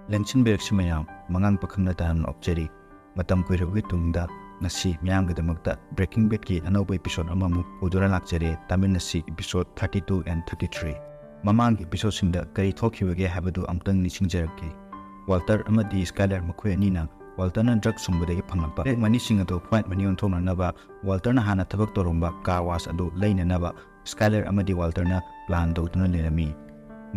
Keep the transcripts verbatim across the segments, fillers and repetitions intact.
ꯂꯦꯡꯁꯤꯟꯕꯤꯔꯛꯁꯤ ꯃꯌꯥꯝ, ꯃꯉꯥꯡ ꯄꯥꯈꯪꯅ ꯇꯥꯍꯟ ꯑꯣꯛꯆꯔꯤ꯫ ꯃꯇꯝ ꯀꯨꯏꯔꯕꯒꯤ ꯇꯨꯡꯗ ꯉꯁꯤ ꯃꯤꯌꯥꯝꯒꯤꯗꯃꯛꯇ Breaking Badꯀꯤ ꯑꯅꯧꯕ episode ꯑꯃꯃꯨꯛ ꯄꯨꯗꯨꯅ ꯂꯥꯛꯆꯔꯦ꯫ ꯇꯥꯃꯤꯟꯅꯁꯤ episode thirty two and thirty three꯫ ꯃꯃꯥꯡꯒꯤ episodeꯁꯤꯡꯗ ꯀꯔꯤ ꯊꯣꯛꯈꯤꯕꯒꯦ ꯍꯥꯏꯕꯗꯨ ꯑꯃꯨꯛꯇꯪ ꯅꯤꯡꯁꯤꯡꯖꯔꯛꯀꯦ꯫ Walter ꯑꯃꯗꯤ Skyler ꯃꯈꯣꯏ ꯑꯅꯤꯅ Walterꯅ drug ꯁꯨꯡꯕꯗꯒꯤ ꯐꯪꯂꯛꯄ black moneyꯁꯤꯡ ꯑꯗꯨ white money ꯑꯣꯟꯊꯣꯛꯅꯅꯕ Walterꯅ ꯍꯥꯟꯅ ꯊꯕꯛ ꯇꯧꯔꯝꯕ car wash ꯑꯗꯨ ꯂꯩꯅꯅꯕ Skyler ꯑꯃꯗꯤ Walterꯅ plan ꯇꯧꯗꯨꯅ ꯂꯩꯔꯝꯃꯤ꯫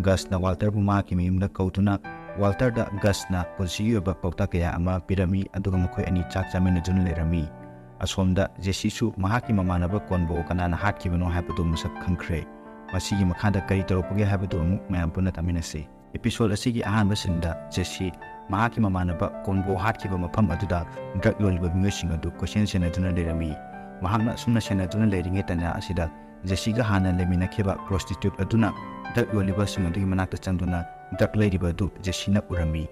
Gusꯅ Walterꯕꯨ ꯃꯍꯥꯛꯀꯤ ꯃꯌꯨꯝꯗ ꯀꯧꯗꯨꯅ Walterꯗ Gusꯅ ꯄꯨꯟꯁꯤꯒꯤ ꯑꯣꯏꯕ ꯄꯥꯎꯇꯥꯛ ꯀꯌꯥ ꯑꯃ ꯄꯤꯔꯝꯃꯤ, ꯑꯗꯨꯒ ꯃꯈꯣꯏ ꯑꯅꯤ ꯆꯥꯛ ꯆꯥꯃꯤꯟꯅꯗꯨꯅ ꯂꯩꯔꯝꯃꯤ꯫ ꯑꯁꯣꯝꯗ Jesseꯁꯨ ꯃꯍꯥꯛꯀꯤ ꯃꯃꯥꯟꯅꯕ Convoꯀ ꯀꯅꯥꯅ ꯍꯥꯠꯈꯤꯕꯅꯣ ꯍꯥꯏꯕꯗꯨ ꯃꯁꯛ ꯈꯪꯈ꯭ꯔꯦ꯫ ꯃꯁꯤꯒꯤ ꯃꯈꯥꯗ ꯀꯔꯤ ꯇꯧꯔꯛꯄꯒꯦ ꯍꯥꯏꯕꯗꯨ ꯑꯃꯨꯛ ꯃꯌꯥꯝ ꯄꯨꯟꯅ ꯇꯥꯃꯤꯟꯅꯁꯤ꯫ Episode ꯑꯁꯤꯒꯤ ꯑꯍꯥꯟꯕ sceneꯗ Jesse ꯃꯍꯥꯛꯀꯤ ꯃꯃꯥꯟꯅꯕ Convo ꯍꯥꯠꯈꯤꯕ ꯃꯐꯝ ꯑꯗꯨꯗ drug ꯌꯣꯜꯂꯤꯕ ꯃꯤꯑꯣꯏꯁꯤꯡ ꯑꯗꯨ ꯀꯣꯏꯁꯦꯟ ꯁꯦꯟꯅꯗꯨꯅ ꯂꯩꯔꯝꯃꯤ꯫ ꯃꯍꯥꯛꯅ ꯑꯁꯨꯝꯅ ꯁꯦꯟꯅꯗꯨꯅ ꯂꯩꯔꯤꯉꯩ ꯇꯥꯟꯖꯥ ꯑꯁꯤꯗ Jesseꯒ ꯍꯥꯟꯅ ꯂꯩꯃꯤꯟꯅꯈꯤꯕ prostitute ꯑꯗꯨꯅ drug ꯌꯣꯜꯂꯤꯕꯁꯤꯡ ꯑꯗꯨꯒꯤ ꯃꯅꯥꯛꯇ ꯆꯪꯗꯨꯅ drug ꯂꯩꯔꯤꯕ ꯑꯗꯨ Jesseꯅ ꯎꯔꯝꯃꯤ꯫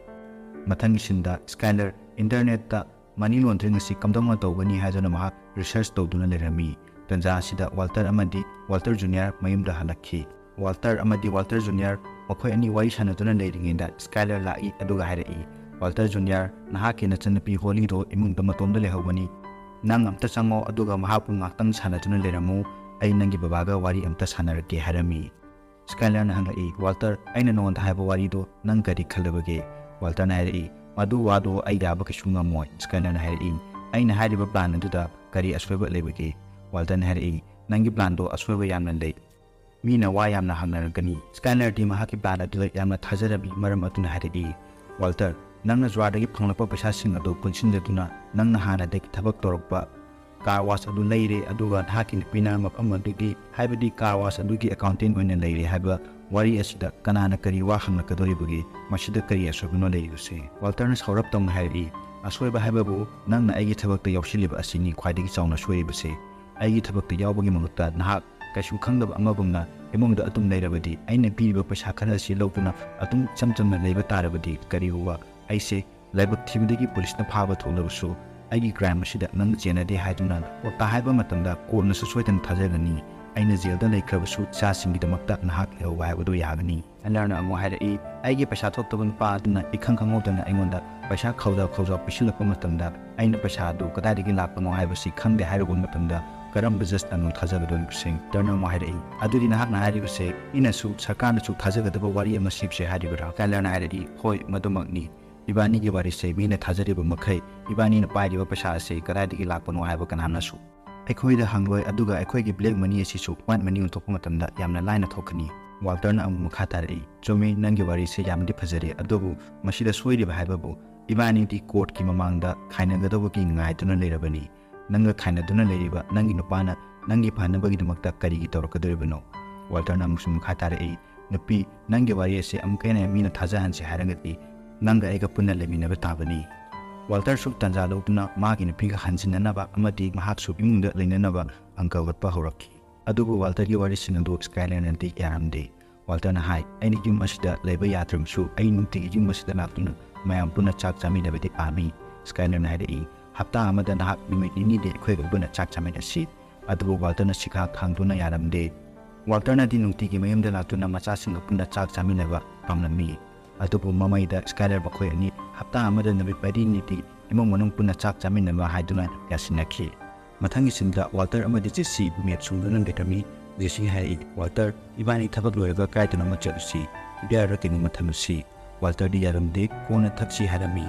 ꯃꯊꯪꯒꯤ sceneꯗ Skyler internetꯇ money laundering ꯑꯁꯤ ꯀꯝꯗꯧꯅ ꯇꯧꯒꯅꯤ ꯍꯥꯏꯗꯨꯅ ꯃꯍꯥꯛ research ꯇꯧꯗꯨꯅ ꯂꯩꯔꯝꯃꯤ꯫ ꯇꯥꯟꯖꯥ ꯑꯁꯤꯗ Walter ꯑꯃꯗꯤ Walter Junior ꯃꯌꯨꯝꯗ ꯍꯜꯂꯛꯈꯤ꯫ Walter ꯑꯃꯗꯤ Walter Junior ꯃꯈꯣꯏ ꯑꯅꯤ ꯋꯥꯔꯤ ꯁꯥꯟꯅꯗꯨꯅ ꯂꯩꯔꯤꯉꯩꯗ Skyler ꯂꯥꯛꯏ, ꯑꯗꯨꯒ ꯍꯥꯏꯔꯛꯏ, "Walter Junior, ꯅꯍꯥꯛꯀꯤ ꯅꯆꯟꯅꯨꯄꯤ Hollyꯗꯣ ꯏꯃꯨꯡꯗ ꯃꯇꯣꯝꯗ ꯂꯩꯍꯧꯕꯅꯤ꯫ ꯅꯪ ꯑꯝꯇ ꯆꯪꯉꯣ, ꯑꯗꯨꯒ ꯃꯍꯥꯛꯄꯨ ꯉꯥꯛꯇꯪ ꯁꯥꯟꯅꯗꯨꯅ ꯂꯩꯔꯝꯃꯨ꯫ ꯑꯩ ꯅꯪꯒꯤ ꯕꯕꯥꯒ ꯋꯥꯔꯤ ꯑꯝꯇ ꯁꯥꯟꯅꯔꯛꯀꯦ" ꯍꯥꯏꯔꯝꯃꯤ꯫ Skylerꯅ ꯍꯪꯂꯛꯏ, "Walter, ꯑꯩꯅ ꯅꯉꯣꯟꯗ ꯍꯥꯏꯕ ꯋꯥꯔꯤꯗꯣ ꯅꯪ ꯀꯔꯤ ꯈꯜꯂꯕꯒꯦ?" Walterꯅ ꯍꯥꯏꯔꯛꯏ, "ꯃꯗꯨ ꯋꯥꯗꯣ ꯑꯩ ꯌꯥꯕ ꯀꯩꯁꯨ ꯉꯝꯃꯣꯏ꯫" Skylerꯅ ꯍꯥꯏꯔꯛꯏ, "ꯑꯩꯅ ꯍꯥꯏꯔꯤꯕ plan ꯑꯗꯨꯗ ꯀꯔꯤ ꯑꯁꯣꯏꯕ ꯂꯩꯕꯒꯦ?" Walterꯅ ꯍꯥꯏꯔꯛꯏ, "ꯅꯪꯒꯤ planꯗꯣ ꯑꯁꯣꯏꯕ ꯌꯥꯝꯅ ꯂꯩ꯫ ꯃꯤꯅ ꯋꯥ ꯌꯥꯝꯅ ꯍꯪꯅꯔꯛꯀꯅꯤ꯫" Skylerꯗꯤ ꯃꯍꯥꯛꯀꯤ plan ꯑꯗꯨꯗ ꯌꯥꯝꯅ ꯊꯥꯖꯔꯝꯃꯤ, ꯃꯔꯝ ꯑꯗꯨꯅ ꯍꯥꯏꯔꯛꯏ, "Walter, ꯅꯪꯅ ꯖꯨꯋꯥꯔꯗꯒꯤ ꯐꯪꯂꯛꯄ ꯄꯩꯁꯥꯁꯤꯡ ꯑꯗꯨ ꯄꯨꯟꯁꯤꯟꯖꯗꯨꯅ ꯅꯪꯅ ꯍꯥꯟꯅꯗꯒꯤ ꯊꯕꯛ ꯇꯧꯔꯛꯄ car wash ꯑꯗꯨ ꯂꯩꯔꯦ, ꯑꯗꯨꯒ ꯅꯍꯥꯛꯀꯤ ꯅꯨꯄꯤꯅ ꯃꯐꯝ ꯑꯗꯨꯒꯤ, ꯍꯥꯏꯕꯗꯤ car wash ꯑꯗꯨꯒꯤ accountant ꯑꯣꯏꯅ ꯂꯩꯔꯦ ꯍꯥꯏꯕ ꯋꯥꯔꯤ ꯑꯁꯤꯗ ꯀꯅꯥꯅ ꯀꯔꯤ ꯋꯥ ꯍꯪꯂꯛꯀꯗꯧꯔꯤꯕꯒꯦ? ꯃꯁꯤꯗ ꯀꯔꯤ ꯑꯁꯣꯏꯕꯅꯣ ꯂꯩꯔꯤꯕꯁꯦ?" Walterꯅ ꯁꯥꯎꯔꯞ ꯇꯧꯅ ꯍꯥꯏꯔꯛꯏ, "ꯑꯁꯣꯏꯕ ꯍꯥꯏꯕꯕꯨ ꯅꯪꯅ ꯑꯩꯒꯤ ꯊꯕꯛꯇ ꯌꯥꯎꯁꯤꯜꯂꯤꯕ ꯑꯁꯤꯅꯤ ꯈ꯭ꯋꯥꯏꯗꯒꯤ ꯆꯥꯎꯅ ꯁꯣꯏꯔꯤꯕꯁꯦ꯫ ꯑꯩꯒꯤ ꯊꯕꯛꯇ ꯌꯥꯎꯕꯒꯤ ꯃꯍꯨꯠꯇ ꯅꯍꯥꯛ ꯀꯩꯁꯨ ꯈꯪꯗꯕ ꯑꯃꯒꯨꯝꯅ ꯏꯃꯨꯡꯗ ꯑꯗꯨꯝ ꯂꯩꯔꯕꯗꯤ, ꯑꯩꯅ ꯄꯤꯔꯤꯕ ꯄꯩꯁꯥ ꯈꯔ ꯑꯁꯤ ꯂꯧꯗꯨꯅ ꯑꯗꯨꯝ ꯏꯆꯝ ꯆꯝꯅ ꯂꯩꯕ ꯇꯥꯔꯕꯗꯤ, ꯀꯔꯤꯒꯨꯝꯕ ꯑꯩꯁꯦ ꯂꯥꯏꯕꯛ ꯊꯤꯕꯗꯒꯤ ꯄꯨꯂꯤꯁꯅ ꯐꯥꯕ ꯊꯣꯛꯂꯕꯁꯨ, ꯑꯩꯒꯤ crime ꯑꯁꯤꯗ ꯅꯪ ꯆꯦꯟꯅꯗꯦ ꯍꯥꯏꯗꯨꯅ courtꯇ ꯍꯥꯏꯕ ꯃꯇꯝꯗ courtꯅꯁꯨ ꯁꯣꯏꯗꯅ ꯊꯥꯖꯒꯅꯤ꯫ ꯑꯩꯅ ꯖꯦꯜꯗ ꯂꯩꯈ꯭ꯔꯕꯁꯨ ꯏꯆꯥꯁꯤꯡꯒꯤꯗꯃꯛꯇ ꯅꯍꯥꯛ ꯂꯩꯍꯧꯕ ꯍꯥꯏꯕꯗꯨ ꯌꯥꯒꯅꯤ꯫ ꯁ꯭ꯀꯥꯏꯂꯔꯅ ꯑꯃꯨꯛ ꯍꯥꯏꯔꯛꯏ, ꯑꯩꯒꯤ ꯄꯩꯁꯥ ꯊꯣꯛꯇꯕ ꯅꯨꯄꯥ ꯑꯗꯨꯅ ꯏꯈꯪ ꯈꯪꯍꯧꯗꯅ ꯑꯩꯉꯣꯟꯗ ꯄꯩꯁꯥ ꯈꯧꯖꯥꯎ ꯈꯧꯖꯥꯎ ꯄꯤꯁꯤꯜꯂꯛꯄ ꯃꯇꯝꯗ ꯑꯩꯅ ꯄꯩꯁꯥ ꯑꯗꯨ ꯀꯗꯥꯏꯗꯒꯤ ꯂꯥꯛꯄꯅꯣ ꯍꯥꯏꯕꯁꯤ ꯈꯪꯗꯦ ꯍꯥꯏꯔꯨꯕ ꯃꯇꯝꯗ ꯀꯔꯝꯕ ꯖꯁꯅꯅꯣ ꯊꯥꯖꯒꯗꯧꯔꯤꯕꯁꯦ? ꯁ꯭ꯀꯥꯏꯂꯔꯅ ꯑꯃꯨꯛ ꯍꯥꯏꯔꯛꯏ, ꯑꯗꯨꯗꯤ ꯅꯍꯥꯛꯅ ꯍꯥꯏꯔꯤꯕꯁꯦ ꯏꯅꯁꯨ ꯁꯔꯀꯥꯔꯅꯁꯨ ꯊꯥꯖꯒꯗꯕ ꯋꯥꯔꯤ ꯑꯃ ꯁꯦꯝꯁꯦ ꯍꯥꯏꯔꯤꯕꯔꯥ? ꯁ꯭ꯀꯥꯏꯂꯔꯅ ꯍꯥꯏꯔꯛꯏ, ꯍꯣꯏ, ꯃꯗꯨꯃꯛꯅꯤ꯫ ꯏꯕꯥꯅꯤꯒꯤ ꯋꯥꯔꯤꯁꯦ ꯃꯤꯅ ꯊꯥꯖꯔꯤꯕ ꯃꯈꯩ ꯏꯕꯥꯅꯤꯅ ꯄꯥꯏꯔꯤꯕ ꯄꯩꯁꯥ ꯑꯁꯤ ꯀꯗꯥꯏꯗꯒꯤ ꯂꯥꯛꯄꯅꯣ ꯍꯥꯏꯕ ꯀꯅꯥꯅꯁꯨ ꯑꯩꯈꯣꯏꯗ ꯍꯪꯂꯣꯏ, ꯑꯗꯨꯒ ꯑꯩꯈꯣꯏꯒꯤ ꯕ꯭ꯂꯦꯛ ꯃꯅꯤ ꯑꯁꯤꯁꯨ ꯋꯥꯏꯠ ꯃꯅꯤ ꯑꯣꯟꯊꯣꯛꯄ ꯃꯇꯝꯗ ꯌꯥꯝꯅ ꯂꯥꯏꯅ ꯊꯣꯛꯀꯅꯤ꯫ ꯋꯥꯜꯇꯔꯅ ꯑꯃꯨꯛ ꯃꯈꯥ ꯇꯥꯔꯛꯏ, ꯆꯨꯝꯃꯤ, ꯅꯪꯒꯤ ꯋꯥꯔꯤꯁꯦ ꯌꯥꯝꯅꯗꯤ ꯐꯖꯔꯦ, ꯑꯗꯨꯕꯨ ꯃꯁꯤꯗ ꯁꯣꯏꯔꯤꯕ ꯍꯥꯏꯕꯕꯨ ꯏꯕꯥꯅꯤꯗꯤ ꯀꯣꯔꯠꯀꯤ ꯃꯃꯥꯡꯗ ꯈꯥꯏꯅꯒꯗꯧꯕꯒꯤ ꯉꯥꯏꯗꯨꯅ ꯂꯩꯔꯕꯅꯤ꯫ ꯅꯪꯒ ꯈꯥꯏꯅꯗꯨꯅ ꯂꯩꯔꯤꯕ ꯅꯪꯒꯤ ꯅꯨꯄꯥꯅ ꯅꯪꯒꯤ ꯐꯅꯕꯒꯤꯗꯃꯛꯇ ꯀꯔꯤꯒꯤ ꯇꯧꯔꯛꯀꯗꯧꯔꯤꯕꯅꯣ? ꯋꯥꯜꯇꯔꯅ ꯑꯃꯨꯛꯁꯨ ꯃꯈꯥ ꯇꯥꯔꯛꯏ, ꯅꯨꯄꯤ, ꯅꯪꯒꯤ ꯋꯥꯔꯤ ꯑꯁꯤ ꯑꯃꯨꯛꯀ ꯍꯦꯟꯅ ꯃꯤꯅ ꯊꯥꯖꯍꯟꯁꯦ ꯍꯥꯏꯔꯒꯗꯤ ꯅꯪꯒ ꯑꯩꯒ ꯄꯨꯟꯅ ꯂꯩꯃꯤꯟꯅꯕ ꯇꯥꯕꯅꯤ꯫ ꯋꯥꯜꯇꯔꯁꯨ ꯇꯥꯟꯖꯥ ꯂꯧꯗꯨꯅ ꯃꯥꯒꯤ ꯅꯨꯄꯤꯒ ꯍꯟꯖꯤꯟꯅꯅꯕ ꯑꯃꯗꯤ ꯃꯍꯥꯛꯁꯨ ꯏꯃꯨꯡꯗ ꯂꯩꯅꯅꯕ ꯑꯪꯀ ꯍꯣꯠꯄ ꯍꯧꯔꯛꯈꯤ꯫ ꯑꯗꯨꯕꯨ ꯋꯥꯜꯇꯔꯒꯤ ꯋꯥꯔꯤꯁꯤꯡ ꯑꯗꯨ ꯁ꯭ꯀꯥꯏꯂꯔꯅꯗꯤ ꯌꯥꯔꯝꯗꯦ꯫ ꯋꯥꯜꯇꯔꯅ ꯍꯥꯏ, ꯑꯩꯅ ꯌꯨꯝ ꯑꯁꯤꯗ ꯂꯩꯕ ꯌꯥꯗ꯭ꯔꯕꯁꯨ ꯑꯩ ꯅꯨꯡꯇꯤꯒꯤ ꯌꯨꯝ ꯑꯁꯤꯗ ꯂꯥꯛꯇꯨꯅ ꯃꯌꯥꯝ ꯄꯨꯟꯅ ꯆꯥꯛ ꯆꯥꯃꯤꯟꯅꯕꯗꯤ ꯄꯥꯝꯃꯤ꯫ ꯁ꯭ꯀꯥꯏꯂꯔꯅ ꯍꯥꯏꯔꯛꯏ, ꯍꯞꯇꯥ ꯑꯃꯗ ꯅꯍꯥꯛ ꯅꯨꯃꯤꯠ ꯅꯤꯅꯤꯗꯤ ꯑꯩꯈꯣꯏꯒ ꯄꯨꯟꯅ ꯆꯥꯛ ꯆꯥꯃꯤꯟꯅꯁꯤ꯫ ꯑꯗꯨꯕꯨ ꯋꯥꯜꯇꯔꯅ ꯁꯤꯈꯥ ꯈꯥꯡꯗꯨꯅ ꯌꯥꯔꯝꯗꯦ꯫ ꯋꯥꯜꯇꯔꯅꯗꯤ ꯅꯨꯡꯇꯤꯒꯤ ꯃꯌꯨꯝꯗ ꯂꯥꯛꯇꯨꯅ ꯃꯆꯥꯁꯤꯡꯒ ꯄꯨꯟꯅ ꯆꯥꯛ ꯆꯥꯃꯤꯟꯅꯕ ꯄꯥꯝꯂꯝꯃꯤ꯫ ꯑꯗꯨꯕꯨ ꯃꯃꯩꯗ ꯁ꯭ꯀꯥꯏꯂꯔ ꯃꯈꯣꯏ ꯑꯅꯤ ꯍꯞꯇꯥ ꯑꯃꯗ ꯅꯨꯃꯤꯠ ꯃꯔꯤꯅꯤꯗꯤ ꯏꯃꯨꯡ ꯃꯅꯨꯡ ꯄꯨꯟꯅ ꯆꯥꯛ ꯆꯥꯃꯤꯟꯅꯕ ꯍꯥꯏꯗꯨꯅ ꯌꯥꯁꯤꯟꯅꯈꯤ꯫ ꯃꯊꯪꯒꯤ ꯁꯤꯟꯗ ꯋꯥꯜꯇꯔ ꯑꯃꯗꯤ ꯖꯦꯁꯤ ꯃꯦꯠ ꯁꯨꯡꯗꯨꯅ ꯂꯩꯔꯝꯃꯤ꯫ ꯖꯦꯁꯤ ꯍꯥꯏꯔꯛꯏ, ꯋꯥꯜꯇꯔ, ꯏꯕꯥꯅꯤ ꯊꯕꯛ ꯂꯣꯏꯔꯒ ꯀꯥꯏꯗꯅꯣꯃ ꯆꯠꯂꯨꯁꯤ, ꯕꯤꯌꯔ ꯀꯩꯅꯣꯝꯃ ꯊꯛꯂꯨꯁꯤ꯫ ꯋꯥꯜꯇꯔꯗꯤ ꯌꯥꯔꯝꯗꯦ, ꯀꯣꯟꯅ ꯊꯛꯁꯤ ꯍꯥꯏꯔꯝꯃꯤ꯫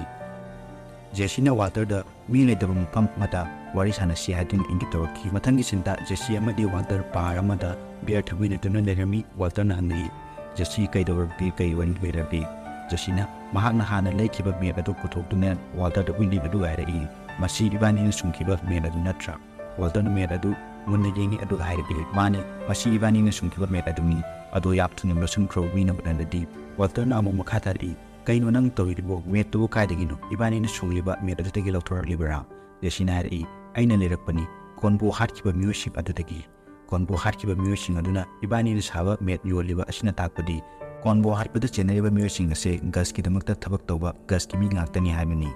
ꯖꯦꯁꯤꯅ ꯋꯥꯜꯇꯔꯗ ꯃꯤ ꯂꯩꯇꯕ ꯃꯐꯝ ꯑꯃꯗ ꯋꯥꯔꯤ ꯁꯥꯟꯅꯁꯤ ꯍꯥꯏꯗꯨꯅ ꯏꯪꯒꯤꯠ ꯇꯧꯔꯛꯈꯤ꯫ ꯃꯊꯪꯒꯤ ꯁꯤꯟꯗ ꯖꯦꯁꯤ ꯑꯃꯗꯤ ꯋꯥꯜꯇꯔ ꯕꯥꯔ ꯑꯃꯗ ꯕꯤꯌꯔ ꯊꯛꯃꯤꯟꯅꯗꯨꯅ ꯂꯩꯔꯝꯃꯤ꯫ ꯋꯥꯜꯇꯔꯅ ꯍꯪꯂꯛꯏ, ꯖꯦꯁꯤ, ꯀꯩꯗꯧꯔꯒꯦ? ꯀꯩ ꯋꯥꯔꯤ ꯂꯩꯔꯒꯦ? ꯖꯦꯁꯤꯅ ꯃꯍꯥꯛꯅ ꯍꯥꯟꯅ ꯂꯩꯈꯤꯕ ꯃꯦꯠ ꯑꯗꯨ ꯄꯨꯊꯣꯛꯇꯨꯅ ꯋꯥꯜꯇꯔꯗ ꯎꯠꯂꯤ, ꯑꯗꯨꯒ ꯍꯥꯏꯔꯛꯏ, ꯃꯁꯤ ꯏꯕꯥꯅꯤꯅ ꯁꯨꯡꯈꯤꯕ ꯃꯦꯠ ꯑꯗꯨ ꯅꯠꯇ꯭ꯔꯥ? ꯋꯥꯜꯇꯔꯅ ꯃꯦꯠ ꯑꯗꯨ ꯃꯨꯟꯅ ꯌꯦꯡꯉꯤ, ꯑꯗꯨꯒ ꯍꯥꯏꯔꯛꯏ, ꯃꯥꯅꯤ, ꯃꯁꯤ ꯏꯕꯥꯅꯤꯅ ꯁꯨꯡꯈꯤꯕ ꯃꯦꯠ ꯑꯗꯨꯅꯤ꯫ ꯑꯗꯣ ꯌꯥꯝ ꯊꯨꯅ ꯂꯣꯠꯁꯤꯟꯈ꯭ꯔꯣ, ꯃꯤꯅ ꯎꯅꯔꯗꯤ꯫ ꯋꯥꯜꯇꯔꯅ ꯑꯃꯨꯛ ꯃꯈꯥ ꯇꯥꯔꯛꯏ, ꯀꯩꯅꯣ ꯅꯪ ꯇꯧꯔꯤꯗꯨꯕꯣ? ꯃꯦꯠꯇꯨꯕꯨ ꯀꯥꯏꯗꯒꯤꯅꯣ? ꯏꯕꯥꯅꯤꯅ ꯁꯨꯡꯂꯤꯕ ꯃꯦꯠ ꯑꯗꯨꯗꯒꯤ ꯂꯧꯊꯣꯔꯛꯂꯤꯕ꯭ꯔꯥ? ꯖꯦꯁꯤꯅ ꯍꯥꯏꯔꯛꯏ, ꯑꯩꯅ ꯂꯩꯔꯛꯄꯅꯤ, ꯀꯣꯟꯕꯣ ꯍꯥꯠꯈꯤꯕ ꯃꯤꯑꯣꯏꯁꯤꯡ ꯑꯗꯨꯗꯒꯤ꯫ ꯀꯣꯟꯕꯣ ꯍꯥꯠꯈꯤꯕ ꯃꯤꯑꯣꯏꯁꯤꯡ ꯑꯗꯨꯅ ꯏꯕꯥꯅꯤꯅ ꯁꯥꯕ ꯃꯦꯠ ꯌꯣꯜꯂꯤꯕ ꯑꯁꯤꯅ ꯇꯥꯛꯄꯗꯤ ꯀꯣꯟꯕꯣ ꯍꯥꯠꯄꯗ ꯆꯦꯟꯅꯔꯤꯕ ꯃꯤꯑꯣꯏꯁꯤꯡ ꯑꯁꯦ ꯒꯁꯀꯤꯗꯃꯛꯇ ꯊꯕꯛ ꯇꯧꯕ ꯒꯁꯀꯤ ꯃꯤ ꯉꯥꯛꯇꯅꯤ ꯍꯥꯏꯕꯅꯤ꯫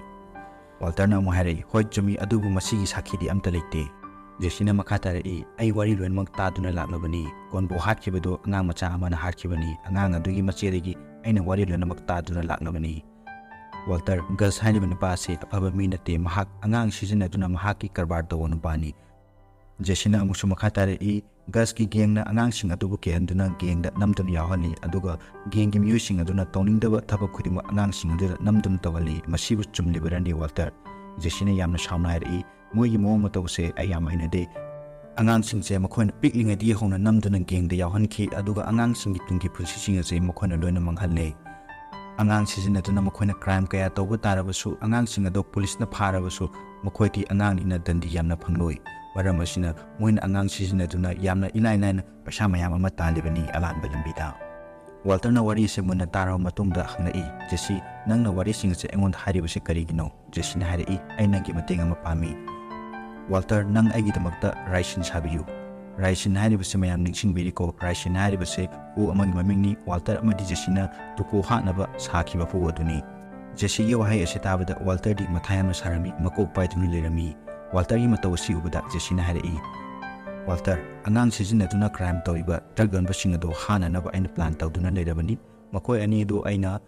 ꯋꯥꯜꯇꯔꯅ ꯑꯃꯨꯛ ꯍꯥꯏꯔꯛꯏ, ꯍꯣꯏ ꯆꯨꯝꯃꯤ, ꯑꯗꯨꯕꯨ ꯃꯁꯤꯒꯤ ꯁꯥꯈꯤꯗꯤ ꯑꯝꯇ ꯂꯩꯇꯦ꯫ ꯖꯦꯁꯤꯅ ꯃꯈꯥ ꯇꯥꯔꯛꯏ, "ꯑꯩ ꯋꯥꯔꯤ ꯂꯣꯏꯅꯃꯛ ꯇꯥꯗꯨꯅ ꯂꯥꯛꯂꯕꯅꯤ꯫ ꯀꯣꯟꯕꯣ ꯍꯥꯠꯈꯤꯕꯗꯣ ꯑꯉꯥꯡ ꯃꯆꯥ ꯑꯃꯅ ꯍꯥꯠꯈꯤꯕꯅꯤ꯫ ꯑꯉꯥꯡ ꯑꯗꯨꯒꯤ ꯃꯆꯦꯗꯒꯤ ꯑꯩꯅ ꯋꯥꯔꯤ ꯂꯣꯏꯅꯃꯛ ꯇꯥꯗꯨꯅ ꯂꯥꯛꯂꯕꯅꯤ꯫" ꯋꯥꯜꯇꯔ, ꯒꯁ ꯍꯥꯏꯔꯤꯕ ꯅꯨꯄꯥ ꯑꯁꯤ ꯑꯐꯕ ꯃꯤ ꯅꯠꯇꯦ꯫ ꯃꯍꯥꯛ ꯑꯉꯥꯡ ꯁꯤꯖꯤꯟꯅꯗꯨꯅ ꯃꯍꯥꯛꯀꯤ ꯀꯔꯕꯥꯔ ꯇꯧꯕ ꯅꯨꯄꯥꯅꯤ꯫ ꯖꯦꯁꯤꯅ ꯑꯃꯨꯛꯁꯨ ꯃꯈꯥ ꯇꯥꯔꯛꯏ, "ꯒꯁꯀꯤ ꯒꯦꯡꯅ ꯑꯉꯥꯡꯁꯤꯡ ꯑꯗꯨꯕꯨ ꯀꯤꯍꯟꯗꯨꯅ ꯒꯦꯡꯗ ꯅꯝꯗꯨꯅ ꯌꯥꯎꯍꯜꯂꯤ, ꯑꯗꯨꯒ ꯒꯦꯡꯒꯤ ꯃꯤꯑꯣꯏꯁꯤꯡ ꯑꯗꯨꯅ ꯇꯧꯅꯤꯡꯗꯕ ꯊꯕꯛ ꯈꯨꯗꯤꯡꯃꯛ ꯑꯉꯥꯡꯁꯤꯡ ꯑꯗꯨꯗ ꯅꯝꯗꯨꯅ ꯇꯧꯍꯜꯂꯤ꯫ ꯃꯁꯤꯕꯨ ꯆꯨꯝꯂꯤꯕꯔꯅꯦ, ꯋꯥꯜꯇꯔ?" ꯖꯦꯁꯤꯅ ꯌꯥꯝꯅ ꯁꯥꯎꯅ ꯍꯥꯏꯔꯛꯏ, "ꯃꯣꯏꯒꯤ ꯃꯑꯣꯡ ꯃꯇꯧꯁꯦ ꯑꯩ ꯌꯥꯝ ꯍꯩꯅꯗꯦ꯫ ꯑꯉꯥꯡꯁꯤꯡꯁꯦ ꯃꯈꯣꯏꯅ ꯄꯤꯛꯂꯤꯉꯩꯗꯒꯤ ꯍꯧꯅ ꯅꯝꯗꯨꯅ ꯒꯦꯡꯗ ꯌꯥꯎꯍꯟꯈꯤ, ꯑꯗꯨꯒ ꯑꯉꯥꯡꯁꯤꯡꯒꯤ ꯇꯨꯡꯒꯤ ꯄꯨꯟꯁꯤꯁꯤꯡ ꯑꯁꯦ ꯃꯈꯣꯏꯅ ꯂꯣꯏꯅ ꯃꯥꯡꯍꯜꯂꯦ꯫ ꯑꯉꯥꯡ ꯁꯤꯖꯤꯟꯅꯗꯨꯅ ꯃꯈꯣꯏꯅ ꯀ꯭ꯔꯥꯏꯝ ꯀꯌꯥ ꯇꯧꯕ ꯇꯥꯔꯕꯁꯨ, ꯑꯉꯥꯡꯁꯤꯡ ꯑꯗꯣ ꯄꯨꯂꯤꯁꯅ ꯐꯥꯔꯕꯁꯨ, ꯃꯈꯣꯏꯗꯤ ꯑꯉꯥꯡꯅꯤꯅ ꯗꯟꯗꯤ ꯌꯥꯝꯅ ꯐꯪꯂꯣꯏ꯫ ꯃꯔꯝ ꯑꯁꯤꯅ, ꯃꯣꯏꯅ ꯑꯉꯥꯡ ꯁꯤꯖꯤꯟꯅꯗꯨꯅ ꯌꯥꯝꯅ ꯏꯂꯥꯏ ꯂꯥꯏꯅ ꯄꯩꯁꯥ ꯃꯌꯥꯝ ꯑꯃ ꯇꯥꯜꯂꯤꯕꯅꯤ ꯑꯂꯥꯟꯕ ꯂꯝꯕꯤꯗ꯫" ꯋꯥꯜꯇꯔꯅ ꯋꯥꯔꯤ ꯑꯁꯤ ꯃꯨꯟꯅ ꯇꯥꯔꯕ ꯃꯇꯨꯡꯗ ꯍꯪꯂꯛꯏ, "ꯖꯦꯁꯤ, ꯅꯪꯅ ꯋꯥꯔꯤꯁꯤꯡ ꯑꯁꯤ ꯑꯩꯉꯣꯟꯗ ꯍꯥꯏꯔꯤꯕꯁꯤ ꯀꯔꯤꯒꯤꯅꯣ?" ꯖꯦꯁꯤꯅ ꯍꯥꯏꯔꯛꯏ, "ꯑꯩ ꯅꯪꯒꯤ ꯃꯇꯦꯡ ꯑꯃ ꯄꯥꯝꯃꯤ꯫" "ꯋꯥꯜꯇꯔ, ꯅꯪ ꯑꯩꯒꯤꯗꯃꯛꯇ ꯔꯥꯏꯁꯤꯟ ꯁꯥꯕꯤꯌꯨ꯫" ꯔꯥꯏꯁꯤꯟ ꯍꯥꯏꯔꯤꯕꯁꯤ ꯃꯌꯥꯝ ꯅꯤꯡꯁꯤꯡꯕꯤꯔꯤꯀꯣ? ꯔꯥꯏꯁꯤꯟ ꯍꯥꯏꯔꯤꯕꯁꯤ ꯍꯨ ꯑꯃꯒꯤ ꯃꯃꯤꯡꯅꯤ꯫ ꯋꯥꯜꯇꯔ ꯑꯃꯗꯤ ꯖꯦꯁꯤꯅ ꯇꯨꯀꯣ ꯍꯥꯠꯅꯕ ꯁꯥꯈꯤꯕ ꯍꯨ ꯑꯗꯨꯅꯤ꯫ ꯖꯦꯁꯤꯒꯤ ꯋꯥꯍꯩ ꯑꯁꯤ ꯇꯥꯕꯗ ꯋꯥꯜꯇꯔꯗꯤ ꯃꯊꯥ ꯌꯥꯝꯅ ꯁꯥꯔꯝꯃꯤ, ꯃꯀꯣꯛ ꯄꯥꯏꯗꯨꯅ ꯂꯩꯔꯝꯃꯤ꯫ ꯋꯥꯜꯇꯔꯒꯤ ꯃꯇꯧ ꯑꯁꯤ ꯎꯕꯗ ꯖꯦꯁꯤꯅ ꯍꯥꯏꯔꯛꯏ, "ꯋꯥꯜꯇꯔ, ꯑꯉꯥꯡ ꯁꯤꯖꯤꯟꯅꯗꯨꯅ ꯀ꯭ꯔꯥꯏꯝ ꯇꯧꯔꯤꯕ ꯗ꯭ꯔꯒ ꯌꯣꯟꯕꯁꯤꯡ ꯑꯗꯨ ꯍꯥꯠꯅꯅꯕ ꯑꯩꯅ ꯄ꯭ꯂꯥꯟ ꯇꯧꯗꯨꯅ ꯂꯩꯔꯕꯅꯤ꯫ ꯃꯈꯣꯏ ꯑꯅꯤ ꯑꯗꯨ ꯑꯩꯅ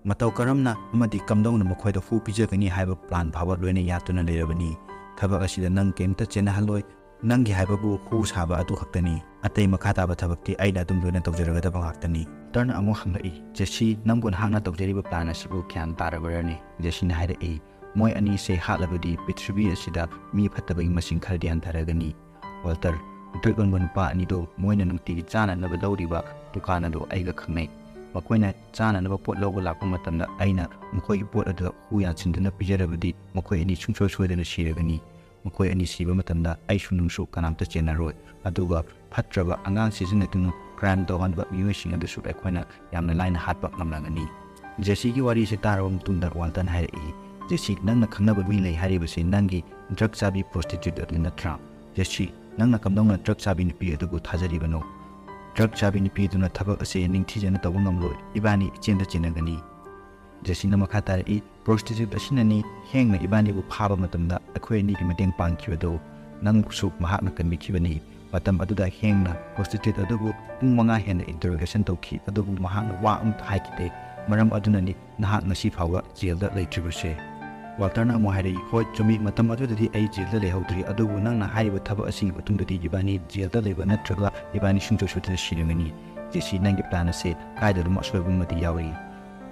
ꯃꯇꯧ ꯀꯔꯝꯅ ꯑꯃꯗꯤ ꯀꯝꯗꯧꯅ ꯃꯈꯣꯏꯗ ꯍꯨ ꯄꯤꯖꯒꯅꯤ ꯍꯥꯏꯕ ꯄ꯭ꯂꯥꯟ ꯐꯥꯎꯕ ꯂꯣꯏꯅ ꯌꯥꯠꯇꯨꯅ ꯂꯩꯔꯕꯅꯤ꯫ ꯊꯕꯛ ꯑꯁꯤꯗ ꯅꯪ ꯀꯔꯤꯝꯇ ꯆꯦꯟꯅꯍꯜꯂꯣꯏ꯫ ꯅꯪꯒꯤ ꯍꯥꯏꯕꯕꯨ ꯍꯨ ꯁꯥꯕ ꯑꯗꯨ ꯈꯛꯇꯅꯤ꯫ ꯑꯇꯩ ꯃꯈꯥ ꯇꯥꯕ ꯊꯕꯛꯇꯤ ꯑꯩꯅ ꯑꯗꯨꯝ ꯂꯣꯏꯅ ꯇꯧꯖꯔꯒꯗꯕ ꯉꯥꯛꯇꯅꯤ꯫" ꯋꯥꯜꯇꯔꯅ ꯑꯃꯨꯛ ꯍꯪꯂꯛꯏ, "ꯖꯦꯁꯤ, ꯅꯪꯕꯨ ꯅꯍꯥꯛꯅ ꯇꯧꯖꯔꯤꯕ ꯄ꯭ꯂꯥꯟ ꯑꯁꯤꯕꯨ ꯒ꯭ꯌꯥꯟ ꯇꯥꯔꯕ꯭ꯔꯅꯦ?" ꯖꯦꯁꯤꯅ ꯍꯥꯏꯔꯛꯏ, "ꯃꯣꯏ ꯑꯅꯤꯁꯦ ꯍꯥꯠꯂꯕꯗꯤ ꯄ꯭ꯔꯤꯊꯤꯕꯤ ꯑꯁꯤꯗ ꯃꯤ ꯐꯠꯇꯕꯒꯤ ꯃꯁꯤꯡ ꯈꯔꯗꯤ ꯍꯟꯊꯔꯒꯅꯤ꯫" ꯋꯥꯜꯇꯔ, ꯗ꯭ꯔꯒ ꯌꯣꯟꯕ ꯅꯨꯄꯥ ꯑꯅꯤꯗꯣ ꯃꯣꯏꯅ ꯅꯨꯡꯇꯤꯒꯤ ꯆꯥꯅꯅꯕ ꯂꯧꯔꯤꯕ ꯗꯨꯀꯥꯟ ꯑꯗꯨ ꯑꯩꯒ ꯈꯪꯅꯩ꯫ ꯃꯈꯣꯏꯅ ꯆꯥꯅꯅꯕ ꯄꯣꯠ ꯂꯧꯕ ꯂꯥꯛꯄ ꯃꯇꯝꯗ ꯑꯩꯅ ꯃꯈꯣꯏꯒꯤ ꯄꯣꯠ ꯑꯗꯨꯗ ꯍꯨ ꯌꯥꯟꯁꯤꯟꯗꯨꯅ ꯄꯤꯖꯔꯕꯗꯤ ꯃꯈꯣꯏ ꯑꯅꯤ ꯁꯨꯡꯁꯣꯏ ꯁꯣꯏꯗꯅ ꯁꯤꯔꯒꯅꯤ꯫ ꯃꯈꯣꯏ ꯑꯅꯤ ꯁꯤꯕ ꯃꯇꯝꯗ ꯑꯩꯁꯨ ꯅꯨꯡꯁꯨ ꯀꯅꯥꯝꯇ ꯆꯦꯟꯅꯔꯣꯏ꯫ ꯑꯗꯨꯒ ꯐꯠꯇ꯭ꯔꯕ ꯑꯉꯥꯡ ꯁꯤꯖꯤꯟꯅꯗꯨꯅ ꯀ꯭ꯔꯥꯏꯝ ꯇꯧꯍꯟꯕ ꯃꯤꯑꯣꯏꯁꯤꯡ ꯑꯗꯨꯁꯨ ꯑꯩꯈꯣꯏꯅ ꯌꯥꯝꯅ ꯂꯥꯏꯅ ꯍꯥꯠꯄ ꯉꯝꯂꯒꯅꯤ꯫ ꯖꯦꯁꯤꯒꯤ ꯋꯥꯔꯤꯁꯤ ꯇꯥꯔꯕ ꯃꯇꯨꯡꯗ ꯋꯥꯜꯇꯟ ꯍꯥꯏꯔꯛꯏ, "ꯖꯦꯁꯤ, ꯅꯪꯅ ꯈꯪꯅꯕ ꯃꯤ ꯂꯩ ꯍꯥꯏꯔꯤꯕꯁꯤ ꯅꯪꯒꯤ ꯗ꯭ꯔꯒ ꯆꯥꯕꯤ ꯄ꯭ꯔꯣꯁꯇꯤꯇ꯭ꯌꯨꯠ ꯑꯗꯨ ꯅꯠꯇ꯭ꯔꯥ? ꯖꯦꯁꯤ, ꯅꯪꯅ ꯀꯝꯗꯧꯅ ꯗ꯭ꯔꯒ ꯆꯥꯕꯤ ꯅꯨꯄꯤ ꯑꯗꯨꯕꯨ ꯊꯥꯖꯔꯤꯕꯅꯣ? ꯗ꯭ꯔꯒ ꯆꯥꯕꯤ ꯅꯨꯄꯤ ꯑꯗꯨꯅ ꯊꯕꯛ ꯑꯁꯤ ꯅꯤꯡꯊꯤꯖꯅ ꯇꯧꯕ ꯉꯝꯂꯣꯏ꯫ ꯏꯕꯥꯅꯤ ꯏꯆꯦꯟꯗ ꯆꯦꯟꯅꯒꯅꯤ꯫" ꯖꯦꯁꯤꯅ ꯃꯈꯥ ꯇꯥꯔꯛꯏ, "ꯄ꯭ꯔꯣꯁꯇꯤꯇ꯭ꯌꯨꯠ ꯑꯁꯤꯅꯅꯤ ꯍꯦꯡꯅ ꯏꯕꯥꯅꯤꯕꯨ ꯐꯥꯕ ꯃꯇꯝꯗ ꯑꯩꯈꯣꯏ ꯑꯅꯤꯒꯤ ꯃꯇꯦꯡ ꯄꯥꯡꯈꯤꯕꯗꯨ꯫ ꯅꯪꯕꯨꯁꯨ ꯃꯍꯥꯛꯅ ꯀꯟꯕꯤꯈꯤꯕꯅꯤ꯫ ꯃꯇꯝ ꯑꯗꯨꯗ ꯍꯦꯡꯅ ꯄ꯭ꯔꯣꯁꯇꯤꯇ꯭ꯌꯨꯠ ꯑꯗꯨꯕꯨ ꯄꯨꯡ ꯃꯉꯥ ꯍꯦꯟꯅ ꯏꯟꯇꯔꯣꯒꯦꯁꯟ ꯇꯧꯈꯤ, ꯑꯗꯨꯕꯨ ꯃꯍꯥꯛꯅ ꯋꯥ ꯑꯃꯠꯇ ꯍꯥꯏꯈꯤꯗꯦ꯫ ꯃꯔꯝ ꯑꯗꯨꯅꯅꯤ ꯅꯍꯥꯛ ꯉꯁꯤ ꯐꯥꯎꯕ ꯖꯦꯜꯗ ꯂꯩꯇ꯭ꯔꯤꯕꯁꯦ꯫ ꯋꯥꯜꯇꯔꯅ ꯑꯃꯨꯛ ꯍꯥꯏꯔꯛꯏ, "ꯍꯣꯏ, ꯆꯨꯝꯃꯤ, ꯃꯇꯝ ꯑꯗꯨꯗꯗꯤ ꯑꯩ ꯖꯦꯜꯗ ꯂꯩꯍꯧꯗ꯭ꯔꯤ, ꯑꯗꯨꯕꯨ ꯅꯪꯅ ꯍꯥꯏꯔꯤꯕ ꯊꯕꯛ ꯑꯁꯤꯒꯤ ꯃꯇꯨꯡꯗꯗꯤ ꯏꯕꯥꯅꯤ ꯖꯦꯜꯗ ꯂꯩꯕ ꯅꯠꯇ꯭ꯔꯒ ꯏꯕꯥꯅꯤ ꯁꯨꯡꯁꯣꯏ ꯁꯣꯏꯗꯅ ꯁꯤꯔꯒꯅꯤ꯫ ꯖꯦꯁꯤ, ꯅꯪꯒꯤ ꯄ꯭ꯂꯥꯟ ꯑꯁꯦ ꯀꯥꯏꯗꯅꯣ ꯑꯁꯣꯏꯕ ꯑꯃꯗꯤ ꯌꯥꯎꯔꯤ꯫"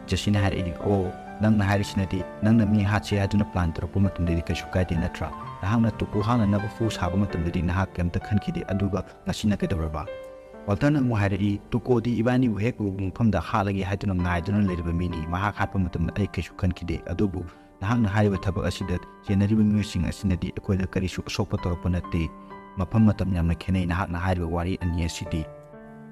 ꯖꯦꯁꯤꯅ ꯍꯥꯏꯔꯛꯏ, "ꯑꯣ, ꯅꯪꯅ ꯍꯥꯏꯔꯤꯁꯤꯅꯗꯤ ꯅꯪꯅ ꯃꯤ ꯍꯥꯠꯁꯦ ꯍꯥꯏꯗꯨꯅ ꯄ꯭ꯂꯥꯟ ꯇꯧꯔꯛꯄ ꯃꯇꯝꯗꯗꯤ ꯀꯩꯁꯨ ꯀꯥꯏꯗꯦ ꯅꯠꯇ꯭ꯔꯥ? ꯅꯍꯥꯛꯅ ꯇꯨꯀꯣ ꯍꯥꯠꯅꯅꯕ ꯐꯨ ꯁꯥꯕ ꯃꯇꯝꯗꯗꯤ ꯅꯍꯥꯛ ꯀꯩꯝꯇ ꯈꯟꯈꯤꯗꯦ, ꯑꯗꯨꯒ ꯉꯁꯤꯅ ꯀꯩꯗꯧꯔꯕ?" ꯋꯥꯜꯇꯔꯅ ꯑꯃꯨꯛ ꯍꯥꯏꯔꯛꯏ, "ꯇꯨꯀꯣꯗꯤ ꯏꯕꯥꯅꯤꯕꯨ ꯍꯦꯛ ꯎꯕ ꯃꯐꯝꯗ ꯍꯥꯠꯂꯒꯦ ꯍꯥꯏꯗꯨꯅ ꯉꯥꯏꯗꯨꯅ ꯂꯩꯔꯕ ꯃꯤꯅꯤ꯫ ꯃꯍꯥꯛ ꯍꯥꯠꯄ ꯃꯇꯝꯗ ꯑꯩ ꯀꯩꯁꯨ ꯈꯟꯈꯤꯗꯦ꯫ ꯑꯗꯨꯕꯨ ꯅꯍꯥꯛꯅ ꯍꯥꯏꯔꯤꯕ ꯊꯕꯛ ꯑꯁꯤꯗ ꯆꯦꯟꯅꯔꯤꯕ ꯃꯤꯑꯣꯏꯁꯤꯡ ꯑꯁꯤꯅꯗꯤ ꯑꯩꯈꯣꯏꯗ ꯀꯔꯤꯁꯨ ꯑꯁꯣꯛꯄ ꯇꯧꯔꯛꯄ ꯅꯠꯇꯦ꯫ ꯃꯐꯝ ꯃꯇꯝ ꯌꯥꯝꯅ ꯈꯦꯠꯅꯩ ꯅꯍꯥꯛꯅ ꯍꯥꯏꯔꯤꯕ ꯋꯥꯔꯤ ꯑꯅꯤ ꯑꯁꯤꯗꯤ꯫"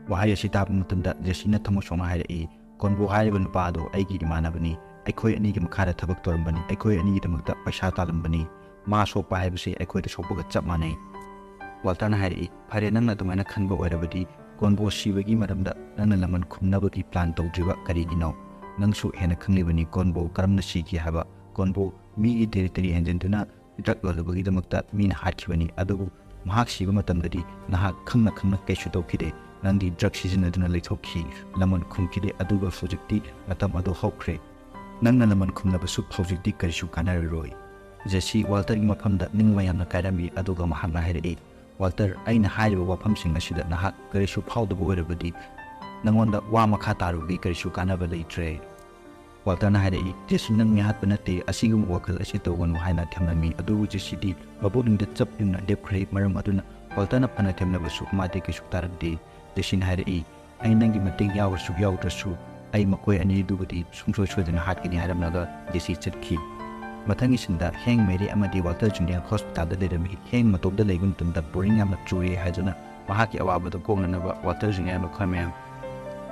ꯋꯥꯍꯩ ꯑꯁꯤ ꯇꯥꯕ ꯃꯇꯝꯗ ꯖꯦꯁꯤꯅ ꯊꯃꯣꯏ ꯁꯣꯛꯅ ꯍꯥꯏꯔꯛꯏ, "ꯀꯣꯟꯕꯣ ꯍꯥꯏꯔꯤꯕ ꯅꯨꯄꯥ ꯑꯗꯣ ꯑꯩꯒꯤ ꯏꯃꯥꯟꯅꯕꯅꯤ꯫ ꯑꯩꯈꯣꯏ ꯑꯅꯤꯒꯤ ꯃꯈꯥꯗ ꯊꯕꯛ ꯇꯧꯔꯝꯕꯅꯤ꯫ ꯑꯩꯈꯣꯏ ꯑꯅꯤꯒꯤꯗꯃꯛꯇ ꯄꯩꯁꯥ ꯇꯥꯜꯂꯝꯕꯅꯤ꯫ ꯃꯥ ꯁꯣꯛꯄ ꯍꯥꯏꯕꯁꯤ ꯑꯩꯈꯣꯏꯗ ꯁꯣꯛꯄꯒ ꯆꯞ ꯃꯥꯟꯅꯩ꯫" ꯋꯥꯜꯇꯔꯅ ꯍꯥꯏꯔꯛꯏ, "ꯐꯔꯦ, ꯅꯪꯅ ꯑꯗꯨꯃꯥꯏꯅ ꯈꯟꯕ ꯑꯣꯏꯔꯕꯗꯤ ꯀꯣꯟꯕꯣ ꯁꯤꯕꯒꯤ ꯃꯔꯝꯗ ꯅꯪꯅ ꯂꯃꯟ ꯈꯨꯝꯅꯕꯒꯤ ꯄ꯭ꯂꯥꯟ ꯇꯧꯗ꯭ꯔꯤꯕ ꯀꯔꯤꯒꯤꯅꯣ? ꯅꯪꯁꯨ ꯍꯦꯟꯅ ꯈꯪꯂꯤꯕꯅꯤ ꯀꯣꯟꯕꯣ ꯀꯔꯝꯅ ꯁꯤꯈꯤ ꯍꯥꯏꯕ꯫ ꯀꯣꯟꯕꯣ ꯃꯤꯒꯤ ꯇꯦꯔꯤꯇꯣꯔꯤ ꯍꯦꯟꯖꯤꯟꯗꯨꯅ ꯗ꯭ꯔꯒ ꯌꯣꯜꯂꯨꯕꯒꯤꯗꯃꯛꯇ ꯃꯤꯅ ꯍꯥꯠꯈꯤꯕꯅꯤ, ꯑꯗꯨꯕꯨ ꯃꯍꯥꯛ ꯁꯤꯕ ꯃꯇꯝꯗꯗꯤ ꯅꯍꯥꯛ ꯈꯪꯅ ꯈꯪꯅ ꯀꯩꯁꯨ ꯇꯧꯈꯤꯗꯦ꯫ ꯅꯪꯗꯤ ꯗ꯭ꯔꯒ ꯁꯤꯖꯤꯟꯅꯗꯨꯅ ꯂꯩꯊꯣꯛꯈꯤ, ꯂꯃꯟ ꯈꯨꯝꯈꯤꯗꯦ, ꯑꯗꯨꯒ ꯍꯧꯖꯤꯛꯇꯤ ꯃꯇꯝ ꯑꯗꯨ ꯍꯧꯈ꯭ꯔꯦ꯫ ꯅꯪꯅ ꯂꯃꯟ ꯈꯨꯝꯂꯕꯁꯨ ꯍꯧꯖꯤꯛꯇꯤ ꯀꯔꯤꯁꯨ ꯀꯥꯟꯅꯔꯔꯣꯏ꯫" ꯖꯦꯁꯤ ꯋꯥꯜꯇꯔꯒꯤ ꯃꯐꯝꯗ ꯅꯤꯡꯕ ꯌꯥꯝꯅ ꯀꯥꯏꯔꯝꯃꯤ, ꯑꯗꯨꯒ ꯃꯍꯥꯛꯅ ꯍꯥꯏꯔꯛꯏ, "ꯋꯥꯜꯇꯔ, ꯑꯩꯅ ꯍꯥꯏꯔꯤꯕ ꯋꯥꯐꯝꯁꯤꯡ ꯑꯁꯤꯗ ꯅꯍꯥꯛ ꯀꯔꯤꯁꯨ ꯐꯥꯎꯗꯕ ꯑꯣꯏꯔꯕꯗꯤ ꯅꯪꯉꯣꯟꯗ ꯋꯥ ꯃꯈꯥ ꯇꯥꯔꯨꯕꯒꯤ ꯀꯔꯤꯁꯨ ꯀꯥꯟꯅꯕ ꯂꯩꯇ꯭ꯔꯦ꯫" ꯋꯥꯜꯇꯔꯅ ꯍꯥꯏꯔꯛꯏ, "ꯖꯦꯁꯤ, ꯅꯪ ꯃꯤꯍꯥꯠꯄ ꯅꯠꯇꯦ, ꯑꯁꯤꯒꯨꯝꯕ ꯋꯥꯈꯜ ꯑꯁꯤ ꯇꯧꯒꯅꯨ" ꯍꯥꯏꯅ ꯊꯦꯝꯂꯝꯃꯤ꯫ ꯑꯗꯨꯕꯨ ꯖꯦꯁꯤꯗꯤ ꯃꯕꯨꯛꯅꯤꯡꯗ ꯆꯞ ꯌꯨꯡꯅ ꯂꯦꯞꯈ꯭ꯔꯦ꯫ ꯃꯔꯝ ꯑꯗꯨꯅ ꯋꯥꯜꯇꯔꯅ ꯐꯅ ꯊꯦꯝꯂꯕꯁꯨ ꯃꯥꯗꯤ ꯀꯩꯁꯨ ꯇꯥꯔꯝꯗꯦ꯫ ꯖꯦꯁꯤꯅ ꯍꯥꯏꯔꯛꯏ, "ꯑꯩ ꯅꯪꯒꯤ ꯃꯇꯦꯡ ꯌꯥꯎꯔꯁꯨ ꯌꯥꯎꯗ꯭ꯔꯁꯨ ꯑꯩ ꯃꯈꯣꯏ ꯑꯅꯤꯗꯨꯕꯨꯗꯤ ꯁꯨꯡꯁꯣꯏ ꯁꯣꯏꯗꯅ ꯍꯥꯠꯀꯅꯤ" ꯍꯥꯏꯔꯝꯂꯒ ꯖꯦꯁꯤ ꯆꯠꯈꯤ꯫ ꯃꯊꯪꯒꯤ ꯁꯤꯟꯗ ꯍꯦꯡ, ꯃꯦꯔꯤ ꯑꯃꯗꯤ ꯋꯥꯜꯇꯔ ꯖꯨꯅꯤꯌꯔ ꯍꯣꯁꯄꯤꯇꯥꯜꯗ ꯂꯩꯔꯝꯃꯤ꯫ ꯍꯦꯡ ꯃꯇꯣꯝꯇ ꯂꯩꯕ ꯃꯇꯝꯗ ꯕꯣꯔꯤꯡ ꯌꯥꯝꯅ ꯆꯨꯔꯦ ꯍꯥꯏꯗꯨꯅ ꯃꯍꯥꯛꯀꯤ ꯑꯋꯥꯕꯗꯨ ꯀꯣꯛꯅꯅꯕ ꯋꯥꯜꯇꯔ ꯖꯨꯅꯤꯌꯔ ꯃꯈꯣꯏ ꯃꯌꯥꯝ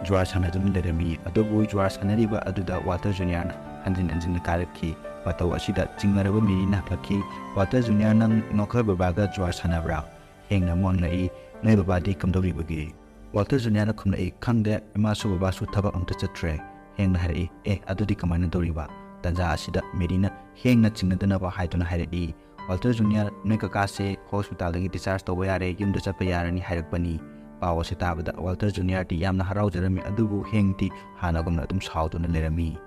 ꯖꯨꯋꯥꯔ ꯁꯥꯟꯅꯗꯨꯅ ꯂꯩꯔꯝꯃꯤ꯫ ꯑꯗꯨꯕꯨ ꯖꯨꯋꯥꯔ ꯁꯥꯟꯅꯔꯤꯕ ꯑꯗꯨꯗ ꯋꯥꯜꯇꯔ ꯖꯨꯅꯤꯌꯔꯅ ꯍꯟꯖꯤꯟ ꯍꯟꯖꯤꯟꯅ ꯀꯥꯔꯛꯈꯤ꯫ ꯃꯇꯧ ꯑꯁꯤꯗ ꯆꯤꯡꯅꯔꯕ ꯃꯦꯔꯤꯅ ꯍꯪꯂꯛꯈꯤ, "ꯋꯥꯜꯇꯔ ꯖꯨꯅꯤꯌꯔ, ꯅꯪ ꯅꯈꯣꯏ ꯕꯕꯥꯒ ꯖꯨꯋꯥꯔ ꯁꯥꯟꯅꯕ꯭ꯔꯥ?" ꯍꯦꯡꯅ ꯑꯃꯨꯛ ꯍꯪꯂꯛꯏ, "ꯅꯣꯏ ꯕꯕꯥꯗꯤ ꯀꯝꯗꯧꯔꯤꯕꯒꯦ?" ꯋꯥꯜꯇꯔ ꯖꯨꯅꯤꯌꯔꯅ ꯈꯨꯝꯂꯛꯏ, "ꯈꯪꯗꯦ, ꯏꯃꯥꯁꯨ ꯕꯕꯥꯁꯨ ꯊꯕꯛ ꯑꯝꯇ ꯆꯠꯇ꯭ꯔꯦ꯫" ꯍꯦꯡꯅ ꯍꯥꯏꯔꯛꯏ, "ꯑꯦ, ꯑꯗꯨꯗꯤ ꯀꯃꯥꯏꯅ ꯇꯧꯔꯤꯕ?" ꯇꯥꯟꯖꯥ ꯑꯁꯤꯗ ꯃꯦꯔꯤꯅ ꯍꯦꯡꯅ ꯆꯤꯡꯅꯗꯅꯕ ꯍꯥꯏꯗꯨꯅ ꯍꯥꯏꯔꯛꯏ, ꯋꯥꯜꯇꯔ ꯖꯨꯅꯤꯌꯔ, ꯅꯣꯏ ꯀꯀꯥꯁꯦ ꯍꯣꯁꯄꯤꯇꯥꯜꯗꯒꯤ ꯗꯤꯁꯆꯥꯔꯖ ꯇꯧꯕ ꯌꯥꯔꯦ, ꯌꯨꯝꯗ ꯆꯠꯄ ꯌꯥꯔꯅꯤ ꯍꯥꯏꯔꯛꯄꯅꯤ꯫ ꯄꯥꯎ ꯑꯁꯤ ꯇꯥꯕꯗ ꯋꯥꯜꯇꯔ ꯖꯨꯅꯤꯌꯔꯗꯤ ꯌꯥꯝꯅ ꯍꯔꯥꯎꯖꯔꯝꯃꯤ, ꯑꯗꯨꯕꯨ ꯍꯦꯡꯗꯤ ꯍꯥꯟꯅꯒꯨꯝꯅ ꯑꯗꯨꯝ ꯁꯥꯎꯗꯨꯅ ꯂꯩꯔꯝꯃꯤ꯫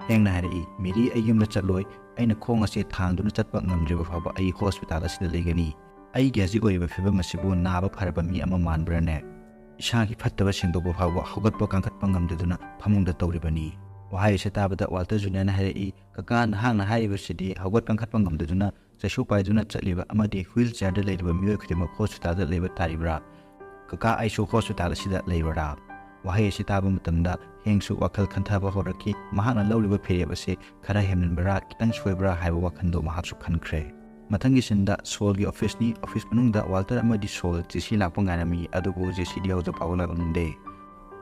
ꯍꯦꯡꯅ ꯍꯥꯏꯔꯛꯏ, "ꯃꯦꯔꯤ, ꯑꯩ ꯌꯨꯝꯗ ꯆꯠꯂꯣꯏ꯫ ꯑꯩꯅ ꯈꯣꯡ ꯑꯁꯦ ꯊꯥꯡꯗꯨꯅ ꯆꯠꯄ ꯉꯝꯗ꯭ꯔꯤꯕ ꯐꯥꯎꯕ ꯑꯩ ꯍꯣꯁꯄꯤꯇꯥꯜ ꯑꯁꯤꯗ ꯂꯩꯒꯅꯤ꯫ ꯑꯩꯒꯤ ꯍꯧꯖꯤꯛ ꯑꯣꯏꯔꯤꯕ ꯐꯤꯕꯝ ꯑꯁꯤꯕꯨ ꯅꯥꯕ ꯐꯔꯕ ꯃꯤ ꯑꯃ ꯃꯥꯟꯕ꯭ꯔꯥꯅꯦ? ꯏꯁꯥꯒꯤ ꯐꯠꯇꯕ ꯁꯦꯡꯗꯣꯛꯄ ꯐꯥꯎꯕ ꯍꯧꯒꯠꯄ ꯀꯥꯡꯈꯠꯄ ꯉꯝꯗꯗꯨꯅ ꯐꯃꯨꯡꯗ ꯇꯧꯔꯤꯕꯅꯤ"꯫ ꯋꯥꯍꯩ ꯑꯁꯤ ꯇꯥꯕꯗ ꯋꯥꯜꯇꯔ ꯖꯨꯅꯤꯌꯔꯅ ꯍꯥꯏꯔꯛꯏ, "ꯀꯀꯥ, ꯅꯍꯥꯛꯅ ꯍꯥꯏꯔꯤꯕꯁꯤꯗꯤ ꯍꯧꯒꯠ ꯀꯥꯡꯈꯠꯄ ꯉꯝꯗꯗꯨꯅ ꯆꯩꯁꯨ ꯄꯥꯏꯗꯨꯅ ꯆꯠꯂꯤꯕ ꯑꯃꯗꯤ ꯍ꯭ꯋꯤꯜ ꯆꯤꯌꯔꯗ ꯂꯩꯔꯤꯕ ꯃꯤꯑꯣꯏ ꯈꯨꯗꯤꯡꯃꯛ ꯍꯣꯁꯄꯤꯇꯥꯜꯗ ꯂꯩꯕ ꯇꯥꯔꯤꯕ꯭ꯔꯥ? ꯀꯀꯥ, ꯑꯩꯁꯨ ꯍꯣꯁꯄꯤꯇꯥꯜ ꯑꯁꯤꯗ ꯂꯩꯕ꯭ꯔꯥ?" ꯋꯥꯍꯩ ꯑꯁꯤ ꯇꯥꯕ ꯃꯇꯝꯗ ꯍꯦꯡꯁꯨ ꯋꯥꯈꯜ ꯈꯟꯊꯕ ꯍꯧꯔꯛꯈꯤ꯫ ꯃꯍꯥꯛꯅ ꯂꯧꯔꯤꯕ ꯐꯤꯔꯦꯞ ꯑꯁꯤ ꯈꯔ ꯍꯦꯟꯃꯟꯕ꯭ꯔꯥ, ꯈꯤꯇꯪ ꯁꯣꯏꯕ꯭ꯔꯥ ꯍꯥꯏꯕ ꯋꯥꯈꯜꯗꯣ ꯃꯍꯥꯛꯁꯨ ꯈꯟꯈ꯭ꯔꯦ꯫ ꯃꯊꯪꯒꯤ ꯁꯤꯟꯗ ꯁꯣꯜꯒꯤ ꯑꯣꯐꯤꯁꯅꯤ꯫ ꯑꯣꯐꯤꯁ ꯃꯅꯨꯡꯗ ꯋꯥꯜꯇꯔ ꯑꯃꯗꯤ ꯁꯣꯜ ꯖꯦꯁꯤ ꯂꯥꯛꯄ ꯉꯥꯏꯔꯝꯃꯤ, ꯑꯗꯨꯕꯨ ꯖꯦꯁꯤꯗꯤ ꯍꯧꯖꯤꯛ ꯐꯥꯎꯕ ꯂꯥꯛꯂꯝꯗꯦ꯫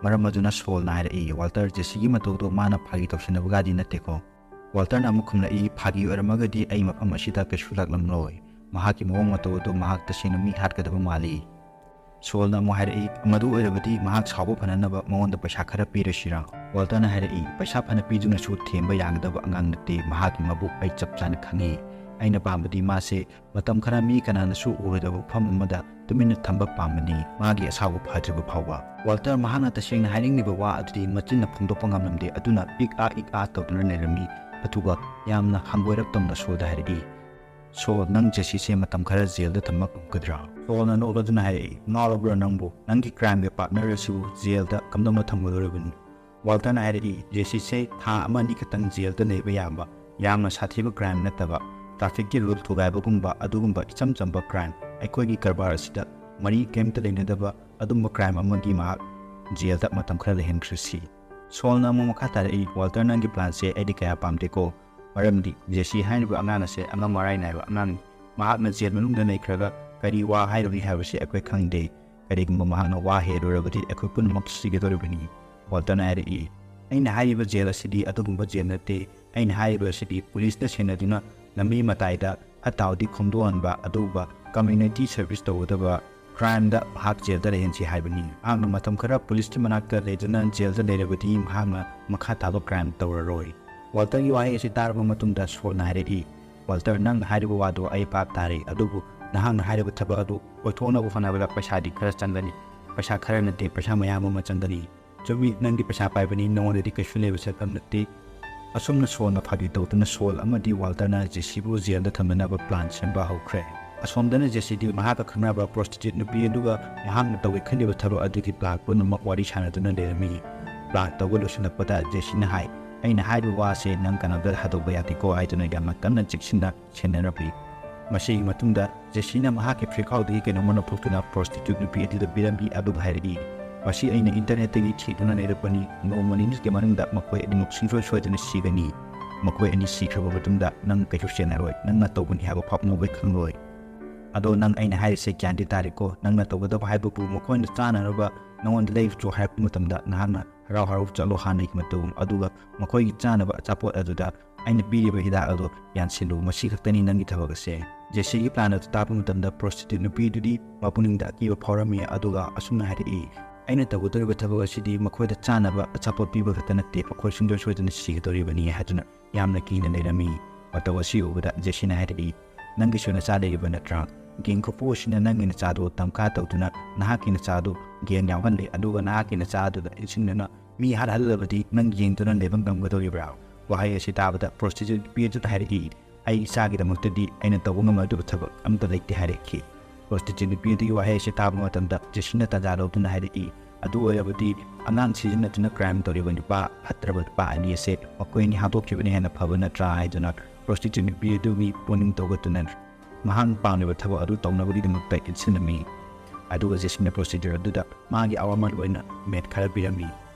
ꯃꯔꯝ ꯑꯗꯨꯅ ꯁꯣꯜꯅ ꯍꯥꯏꯔꯛꯏ, "ꯋꯥꯜꯇꯔ, ꯖꯦꯁꯤꯒꯤ ꯃꯇꯧꯗꯣ ꯃꯥꯅ ꯐꯥꯒꯤ ꯇꯧꯁꯤꯟꯅꯕꯒꯗꯤ ꯅꯠꯇꯦꯀꯣ?" ꯋꯥꯜꯇꯔꯅ ꯑꯃꯨꯛ ꯈꯨꯝꯂꯛꯏ, "ꯐꯥꯒꯤ ꯑꯣꯏꯔꯝꯃꯒꯗꯤ ꯑꯩ ꯃꯐꯝ ꯑꯁꯤꯗ ꯀꯩꯁꯨ ꯂꯥꯛꯂꯝꯂꯣꯏ꯫ ꯃꯍꯥꯛꯀꯤ ꯃꯑꯣꯡ ꯃꯇꯧ ꯑꯗꯨ ꯃꯍꯥꯛ ꯇꯁꯦꯡꯅ ꯃꯤ ꯍꯥꯠꯀꯗꯕ ꯃꯥꯜꯂꯤ"꯫ ꯁꯣꯜꯅ ꯑꯃꯨꯛ ꯍꯥꯏꯔꯛꯏ, "ꯃꯗꯨ ꯑꯣꯏꯔꯕꯗꯤ ꯃꯍꯥꯛ ꯁꯥꯎꯕ ꯐꯅꯅꯕ ꯃꯉꯣꯟꯗ ꯄꯩꯁꯥ ꯈꯔ ꯄꯤꯔꯁꯤꯔꯥ?" ꯋꯥꯜꯇꯔꯅ ꯍꯥꯏꯔꯛꯏ, "ꯄꯩꯁꯥ ꯐꯅ ꯄꯤꯗꯨꯅꯁꯨ ꯊꯦꯝꯕ ꯌꯥꯒꯗꯕ ꯑꯉꯥꯡ ꯅꯠꯇꯦ꯫ ꯃꯍꯥꯛꯀꯤ ꯃꯕꯨꯛ ꯑꯩ ꯆꯞ ꯆꯥꯅ ꯈꯪꯏ꯫ ꯑꯩꯅ ꯄꯥꯝꯕꯗꯤ ꯃꯥꯁꯦ ꯃꯇꯝ ꯈꯔ ꯃꯤ ꯀꯅꯥꯅꯁꯨ ꯎꯔꯣꯏꯗꯕ ꯃꯐꯝ ꯑꯃꯗ ꯇꯨꯃꯤꯟꯅ ꯊꯝꯕ ꯄꯥꯝꯕꯅꯤ꯫ ꯃꯥꯒꯤ ꯑꯁꯥꯎꯕ ꯐꯗ꯭ꯔꯤꯕ ꯐꯥꯎꯕ"꯫ ꯋꯥꯜꯇꯔ ꯃꯍꯥꯛꯅ ꯇꯁꯦꯡꯅ ꯍꯥꯏꯅꯤꯡꯂꯤꯕ ꯋꯥ ꯑꯗꯨꯗꯤ ꯃꯆꯤꯟꯅ ꯐꯣꯡꯗꯣꯛꯄ ꯉꯝꯂꯝꯗꯦ꯫ ꯑꯗꯨꯅ ꯏꯛ ꯑꯥ ꯏꯛ ꯑꯥ ꯇꯧꯗꯨꯅ ꯂꯩꯔꯝꯃꯤ꯫ ꯑꯗꯨꯒ ꯌꯥꯝꯅ ꯍꯪꯒꯣꯏꯔꯞ ꯇꯧꯅ ꯁꯣꯜꯗ ꯍꯥꯏꯔꯛꯏ, "ꯁꯣꯜ, ꯅꯪ ꯖꯦꯁꯤꯁꯦ ꯃꯇꯝ ꯈꯔ ꯖꯦꯜꯗ ꯊꯝꯕ ꯉꯝꯒꯗ꯭ꯔꯥ?" ꯁꯣꯜꯅ ꯅꯣꯛꯂꯗꯨꯅ ꯍꯥꯏꯔꯛꯏ, "ꯉꯥꯎꯔꯕ꯭ꯔꯥ ꯅꯪꯕꯨ? ꯅꯪꯒꯤ ꯀ꯭ꯔꯥꯏꯝꯒꯤ ꯄꯥꯔꯠꯅꯔ ꯑꯁꯤꯕꯨ ꯖꯦꯜꯗ ꯀꯝꯗꯧꯅ ꯊꯝꯒꯗꯧꯔꯤꯕꯅꯤ?" ꯋꯥꯜꯇꯔꯅ ꯍꯥꯏꯔꯛꯏ, "ꯖꯦꯁꯤꯁꯦ ꯊꯥ ꯑꯃ ꯑꯅꯤ ꯈꯛꯇꯪ ꯖꯦꯜꯗ ꯂꯩꯕ ꯌꯥꯕ, ꯌꯥꯝꯅ ꯁꯥꯊꯤꯕ ꯀ꯭ꯔꯥꯏꯝ ꯅꯠꯇꯕ, ꯇ꯭ꯔꯥꯐꯤꯛꯀꯤ ꯔꯨꯜ ꯊꯨꯒꯥꯏꯕꯒꯨꯝꯕ ꯑꯗꯨꯒꯨꯝꯕ ꯏꯆꯝ ꯆꯝꯕ ꯀ꯭ꯔꯥꯏꯝ, ꯑꯩꯈꯣꯏꯒꯤ ꯀꯔꯕꯥꯔ ꯑꯁꯤꯗ ꯃꯔꯤ ꯀꯔꯤꯝꯇ ꯂꯩꯅꯗꯕ ꯑꯗꯨꯝꯕ ꯀ꯭ꯔꯥꯏꯝ ꯑꯃꯒꯤ ꯃꯍꯥꯛ ꯖꯦꯜꯗ ꯃꯇꯝ ꯈꯔ ꯂꯩꯍꯟꯈ꯭ꯔꯁꯤ"꯫ ꯁꯣꯜꯅ ꯑꯃꯨꯛ ꯃꯈꯥ ꯇꯥꯔꯛꯏ, "ꯋꯥꯜꯇꯔ, ꯅꯪꯒꯤ ꯄ꯭ꯂꯥꯟꯁꯦ ꯑꯩꯗꯤ ꯀꯌꯥ ꯄꯥꯝꯗꯦꯀꯣ꯫ ꯃꯔꯝꯗꯤ ꯖꯦꯁꯤ ꯍꯥꯏꯔꯤꯕ ꯑꯉꯥꯡ ꯑꯁꯦ ꯑꯉꯝ ꯑꯔꯥꯏ ꯅꯥꯏꯕ ꯑꯉꯥꯡꯅꯤ꯫ ꯃꯍꯥꯛꯅ ꯖꯦꯜ ꯃꯅꯨꯡꯗ ꯂꯩꯈ꯭ꯔꯒ ꯀꯔꯤ ꯋꯥ ꯍꯥꯏꯔꯨꯅꯤ ꯍꯥꯏꯕꯁꯤ ꯑꯩꯈꯣꯏ ꯈꯪꯗꯦ꯫ ꯀꯔꯤꯒꯨꯝꯕ ꯃꯍꯥꯛꯅ ꯋꯥ ꯍꯦꯜꯂꯨꯔꯕꯗꯤ ꯑꯩꯈꯣꯏ ꯄꯨꯝꯅꯃꯛ ꯁꯤꯒꯗꯧꯔꯤꯕꯅꯤ"꯫ ꯋꯥꯜꯇꯔꯅ ꯍꯥꯏꯔꯛꯏ, "ꯑꯩꯅ ꯍꯥꯏꯔꯤꯕ ꯖꯦꯜ ꯑꯁꯤꯗꯤ ꯑꯗꯨꯒꯨꯝꯕ ꯖꯦꯜ ꯅꯠꯇꯦ꯫ ꯑꯩꯅ ꯍꯥꯏꯔꯤꯕ ꯑꯁꯤꯗꯤ ꯄꯨꯂꯤꯁꯅ ꯁꯦꯟꯅꯗꯨꯅ ꯂꯝꯕꯤ ꯃꯇꯥꯏꯗ ꯐꯠꯇ ꯍꯥꯎꯗꯤ ꯈꯣꯝꯗꯣꯛꯍꯟꯕ, ꯑꯗꯨꯒꯨꯝꯕ ꯀꯝꯃ꯭ꯌꯨꯅꯤꯇꯤ ꯁꯔꯚꯤꯁ ꯇꯧꯒꯗꯕ ꯀ꯭ꯔꯥꯏꯝꯗ ꯃꯍꯥꯛ ꯖꯦꯜꯗ ꯂꯩꯍꯟꯁꯤ ꯍꯥꯏꯕꯅꯤ꯫ ꯃꯍꯥꯛꯅ ꯃꯇꯝ ꯈꯔ ꯄꯨꯂꯤꯁꯀꯤ ꯃꯅꯥꯛꯇ ꯂꯩꯗꯨꯅ ꯖꯦꯜꯗ ꯂꯩꯔꯕꯗꯤ ꯃꯍꯥꯛꯅ ꯃꯈꯥ ꯇꯥꯕ ꯀ꯭ꯔꯥꯏꯝ ꯇꯧꯔꯔꯣꯏ"꯫ ꯋꯥꯜꯇꯔꯒꯤ ꯋꯥꯍꯩ ꯑꯁꯤ ꯇꯥꯔꯕ ꯃꯇꯨꯡꯗ ꯁꯣꯜꯅ ꯍꯥꯏꯔꯛꯏ, "ꯋꯥꯜꯇꯔ, ꯅꯪꯅ ꯍꯥꯏꯔꯤꯕ ꯋꯥꯗꯣ ꯑꯩ ꯚꯥꯞ ꯇꯥꯔꯦ, ꯑꯗꯨꯕꯨ ꯅꯍꯥꯛꯅ ꯍꯥꯏꯔꯤꯕ ꯊꯕꯛ ꯑꯗꯨ ꯑꯣꯏꯊꯣꯛꯅꯕ ꯍꯣꯠꯅꯕꯗ ꯄꯩꯁꯥꯗꯤ ꯈꯔ ꯆꯪꯒꯅꯤ꯫ ꯄꯩꯁꯥ ꯈꯔ ꯅꯠꯇꯦ, ꯄꯩꯁꯥ ꯃꯌꯥꯝ ꯑꯃ ꯆꯪꯒꯅꯤ꯫ ꯆꯨꯝꯃꯤ, ꯅꯪꯗꯤ ꯄꯩꯁꯥ ꯄꯥꯏꯕꯅꯤ, ꯅꯉꯣꯟꯗꯗꯤ ꯀꯩꯁꯨ ꯂꯩꯕ ꯁꯛꯐꯝ ꯅꯠꯇꯦ"꯫ ꯑꯁꯨꯝꯅ ꯁꯣꯜꯅ ꯐꯥꯒꯤ ꯇꯧꯗꯨꯅ ꯁꯣꯜ ꯑꯃꯗꯤ ꯋꯥꯜꯇꯔꯅ ꯖꯦꯁꯤꯕꯨ ꯖꯦꯜꯗ ꯊꯝꯅꯅꯕ ꯄ꯭ꯂꯥꯟ ꯁꯦꯝꯕ ꯍꯧꯈ꯭ꯔꯦ꯫ ꯑꯁꯣꯝꯗꯅ ꯖꯦꯁꯤꯗꯤ ꯃꯍꯥꯛꯀ ꯈꯪꯅꯕ ꯄ꯭ꯔꯣꯁꯇꯤꯇ꯭ꯌꯨꯠ ꯅꯨꯄꯤ ꯑꯗꯨꯒ ꯃꯍꯥꯛꯅ ꯇꯧꯒꯦ ꯈꯜꯂꯤꯕ ꯊꯕꯛ ꯑꯗꯨꯒꯤ ꯄ꯭ꯂꯥꯟ ꯄꯨꯝꯅꯃꯛ ꯋꯥꯔꯤ ꯁꯥꯟꯅꯗꯨꯅ ꯂꯩꯔꯝꯃꯤ꯫ ꯄ꯭ꯂꯥꯟ ꯇꯧꯕ ꯂꯣꯏꯁꯤꯜꯂꯛꯄꯗ ꯖꯦꯁꯤꯅ ꯍꯥꯏ, "ꯑꯩꯅ ꯍꯥꯏꯔꯤꯕ ꯋꯥꯁꯦ ꯅꯪ ꯀꯅꯥꯝꯇ ꯍꯥꯏꯗꯣꯛꯄ ꯌꯥꯗꯦꯀꯣ" ꯍꯥꯏꯗꯨꯅ ꯌꯥꯝꯅ ꯀꯟꯅ ꯆꯦꯛꯁꯤꯟꯅ ꯁꯦꯟꯅꯔꯝꯃꯤ꯫ ꯃꯁꯤꯒꯤ ꯃꯇꯨꯡꯗ ꯖꯦꯁꯤꯅ ꯃꯍꯥꯛꯀꯤ ꯐꯤꯈꯥꯎꯗꯒꯤ ꯀꯩꯅꯣꯝꯃ ꯂꯧꯊꯣꯛꯇꯨꯅ ꯄ꯭ꯔꯣꯁꯇꯤꯇ꯭ꯌꯨꯠ ꯅꯨꯄꯤ ꯑꯗꯨꯗ ꯄꯤꯔꯝꯃꯤ, ꯑꯗꯨꯒ ꯍꯥꯏꯔꯛꯏ, "ꯃꯁꯤ ꯑꯩꯅ ꯏꯟꯇꯔꯅꯦꯠꯇꯒꯤ ꯊꯤꯗꯨꯅ ꯂꯩꯔꯛꯄꯅꯤ꯫ ꯅꯣꯡꯃ ꯅꯤꯅꯤꯒꯤ ꯃꯅꯨꯡꯗ ꯃꯈꯣꯏ ꯑꯅꯤꯃꯛ ꯁꯨꯡꯁꯣꯏ ꯁꯣꯏꯗꯅ ꯁꯤꯒꯅꯤ꯫ ꯃꯈꯣꯏ ꯑꯅꯤ ꯁꯤꯈ꯭ꯔꯕ ꯃꯇꯨꯡꯗ ꯅꯪ ꯀꯩꯁꯨ ꯆꯦꯟꯅꯔꯣꯏ꯫ ꯅꯪꯅ ꯇꯧꯕꯅꯤ ꯍꯥꯏꯕ ꯐꯥꯎ ꯃꯈꯣꯏ ꯈꯪꯂꯣꯏ꯫ ꯑꯗꯣ ꯅꯪ ꯑꯩꯅ ꯍꯥꯏꯔꯤꯁꯦ ꯒ꯭ꯌꯥꯟꯗꯤ ꯇꯥꯔꯦꯀꯣ? ꯅꯪꯅ ꯇꯧꯒꯗꯕ ꯍꯥꯏꯕꯕꯨ ꯃꯈꯣꯏꯅ ꯆꯥꯅꯅꯕ ꯅꯉꯣꯟꯗ ꯂꯩꯔꯨꯆꯣ ꯍꯥꯏꯔꯛꯄ ꯃꯇꯝꯗ ꯅꯍꯥꯛꯅ ꯍꯔꯥꯎ ꯍꯔꯥꯎ ꯆꯠꯂꯣ ꯍꯥꯟꯅꯒꯤ ꯃꯇꯧ, ꯑꯗꯨꯒ ꯃꯈꯣꯏꯒꯤ ꯆꯥꯅꯕ ꯑꯆꯥꯄꯣꯠ ꯑꯗꯨꯗ ꯑꯩꯅ ꯄꯤꯔꯤꯕ ꯍꯤꯗꯥꯛ ꯑꯗꯨ ꯌꯥꯟꯁꯤꯜꯂꯨ꯫ ꯃꯁꯤ ꯈꯛꯇꯅꯤ ꯅꯪꯒꯤ ꯊꯕꯛ ꯑꯁꯦ"꯫ ꯖꯦꯁꯤꯒꯤ ꯄ꯭ꯂꯥꯟ ꯑꯗꯨ ꯇꯥꯕ ꯃꯇꯝꯗ ꯄ꯭ꯔꯣꯁꯇꯤꯇ꯭ꯌꯨꯠ ꯅꯨꯄꯤ ꯑꯗꯨꯗꯤ ꯃꯄꯨꯛꯅꯤꯡꯗ ꯑꯀꯤꯕ ꯐꯥꯎꯔꯝꯃꯤ, ꯑꯗꯨꯒ ꯑꯁꯨꯝꯅ ꯍꯥꯏꯔꯛꯏ, "ꯑꯩꯅ ꯇꯧꯒꯗꯧꯔꯤꯕ ꯊꯕꯛ ꯑꯁꯤꯗꯤ ꯃꯈꯣꯏꯗ ꯆꯥꯅꯕ ꯑꯆꯥꯄꯣꯠ ꯄꯤꯕ ꯈꯛꯇ ꯅꯠꯇꯦ, ꯃꯈꯣꯏ ꯁꯨꯡꯁꯣꯏ ꯁꯣꯏꯗꯅ ꯁꯤꯒꯗꯧꯔꯤꯕꯅꯤ" ꯍꯥꯏꯗꯨꯅ ꯌꯥꯝꯅ ꯀꯤꯅ ꯂꯩꯔꯝꯃꯤ꯫ ꯃꯇꯧ ꯑꯁꯤ ꯎꯕꯗ ꯖꯦꯁꯤꯅ ꯍꯥꯏꯔꯛꯏ, "ꯅꯪꯒꯤꯁꯨ ꯅꯆꯥ ꯂꯩꯔꯤꯕ ꯅꯠꯇ꯭ꯔꯥ? ꯒꯦꯡ ꯈꯨꯄꯨ ꯑꯁꯤꯅ ꯅꯪꯒꯤ ꯅꯆꯥꯗꯨ ꯇꯝꯀꯥ ꯇꯧꯗꯨꯅ ꯅꯍꯥꯛꯀꯤ ꯅꯆꯥꯗꯨ ꯒꯦꯡ ꯌꯥꯎꯍꯜꯂꯦ, ꯑꯗꯨꯒ ꯅꯍꯥꯛꯀꯤ ꯅꯆꯥ ꯑꯗꯨꯗ ꯏꯟꯁꯤꯟꯗꯨꯅ ꯃꯤ ꯍꯥꯠꯍꯜꯂꯕꯗꯤ ꯅꯪ ꯌꯦꯡꯗꯨꯅ ꯂꯩꯕ ꯉꯝꯒꯗꯧꯔꯤꯕ꯭ꯔꯥ?" ꯋꯥꯍꯩ ꯑꯁꯤ ꯇꯥꯕꯗ ꯄ꯭ꯔꯣꯁꯇꯤꯇ꯭ꯌꯨꯠ ꯅꯨꯄꯤ ꯑꯗꯨꯅ ꯍꯥꯏꯔꯛꯏ, "ꯑꯩ ꯏꯆꯥꯒꯤꯗꯃꯛꯇꯗꯤ ꯑꯩꯅ ꯇꯧꯕ ꯉꯝꯂꯣꯏꯗꯕ ꯊꯕꯛ ꯑꯃꯠꯇ ꯂꯩꯇꯦ" ꯍꯥꯏꯔꯛꯈꯤ꯫ ꯄ꯭ꯔꯣꯁꯇꯤꯇ꯭ꯌꯨꯠ ꯅꯨꯄꯤ ꯑꯗꯨꯒꯤ ꯋꯥꯍꯩ ꯑꯁꯤ ꯇꯥꯕ ꯃꯇꯝꯗ ꯖꯦꯁꯤꯅ ꯇꯥꯟꯖꯥ ꯂꯧꯗꯨꯅ ꯍꯥꯏꯔꯛꯏ, "ꯑꯗꯨ ꯑꯣꯏꯔꯕꯗꯤ ꯑꯉꯥꯡ ꯁꯤꯖꯤꯟꯅꯗꯨꯅ ꯀ꯭ꯔꯥꯏꯝ ꯇꯧꯔꯤꯕ ꯅꯨꯄꯥ ꯐꯠꯇ꯭ꯔꯕ ꯅꯨꯄꯥ ꯑꯅꯤ ꯑꯁꯦ ꯃꯈꯣꯏ ꯑꯅꯤ ꯍꯥꯠꯇꯣꯛꯈꯤꯕꯅ ꯍꯦꯟꯅ ꯐꯕ ꯅꯠꯇ꯭ꯔꯥ?" ꯍꯥꯏꯗꯨꯅ ꯄ꯭ꯔꯣꯁꯇꯤꯇ꯭ꯌꯨꯠ ꯅꯨꯄꯤ ꯑꯗꯨꯒꯤ ꯄꯨꯛꯅꯤꯡ ꯊꯧꯒꯠꯇꯨꯅ ꯃꯍꯥꯛꯅ ꯄꯥꯝꯂꯤꯕ ꯊꯕꯛ ꯑꯗꯨ ꯇꯧꯅꯕꯒꯤꯗꯃꯛꯇ ꯏꯟꯁꯤꯜꯂꯝꯃꯤ꯫ ꯑꯗꯨꯒ ꯖꯦꯁꯤꯅ ꯄ꯭ꯔꯣꯁꯇꯤꯇ꯭ꯌꯨꯠ ꯑꯗꯨꯗ ꯃꯥꯒꯤ ꯑꯋꯥꯃꯜ ꯑꯣꯏꯅ ꯃꯦꯠ ꯈꯔ ꯄꯤꯔꯝꯃꯤ꯫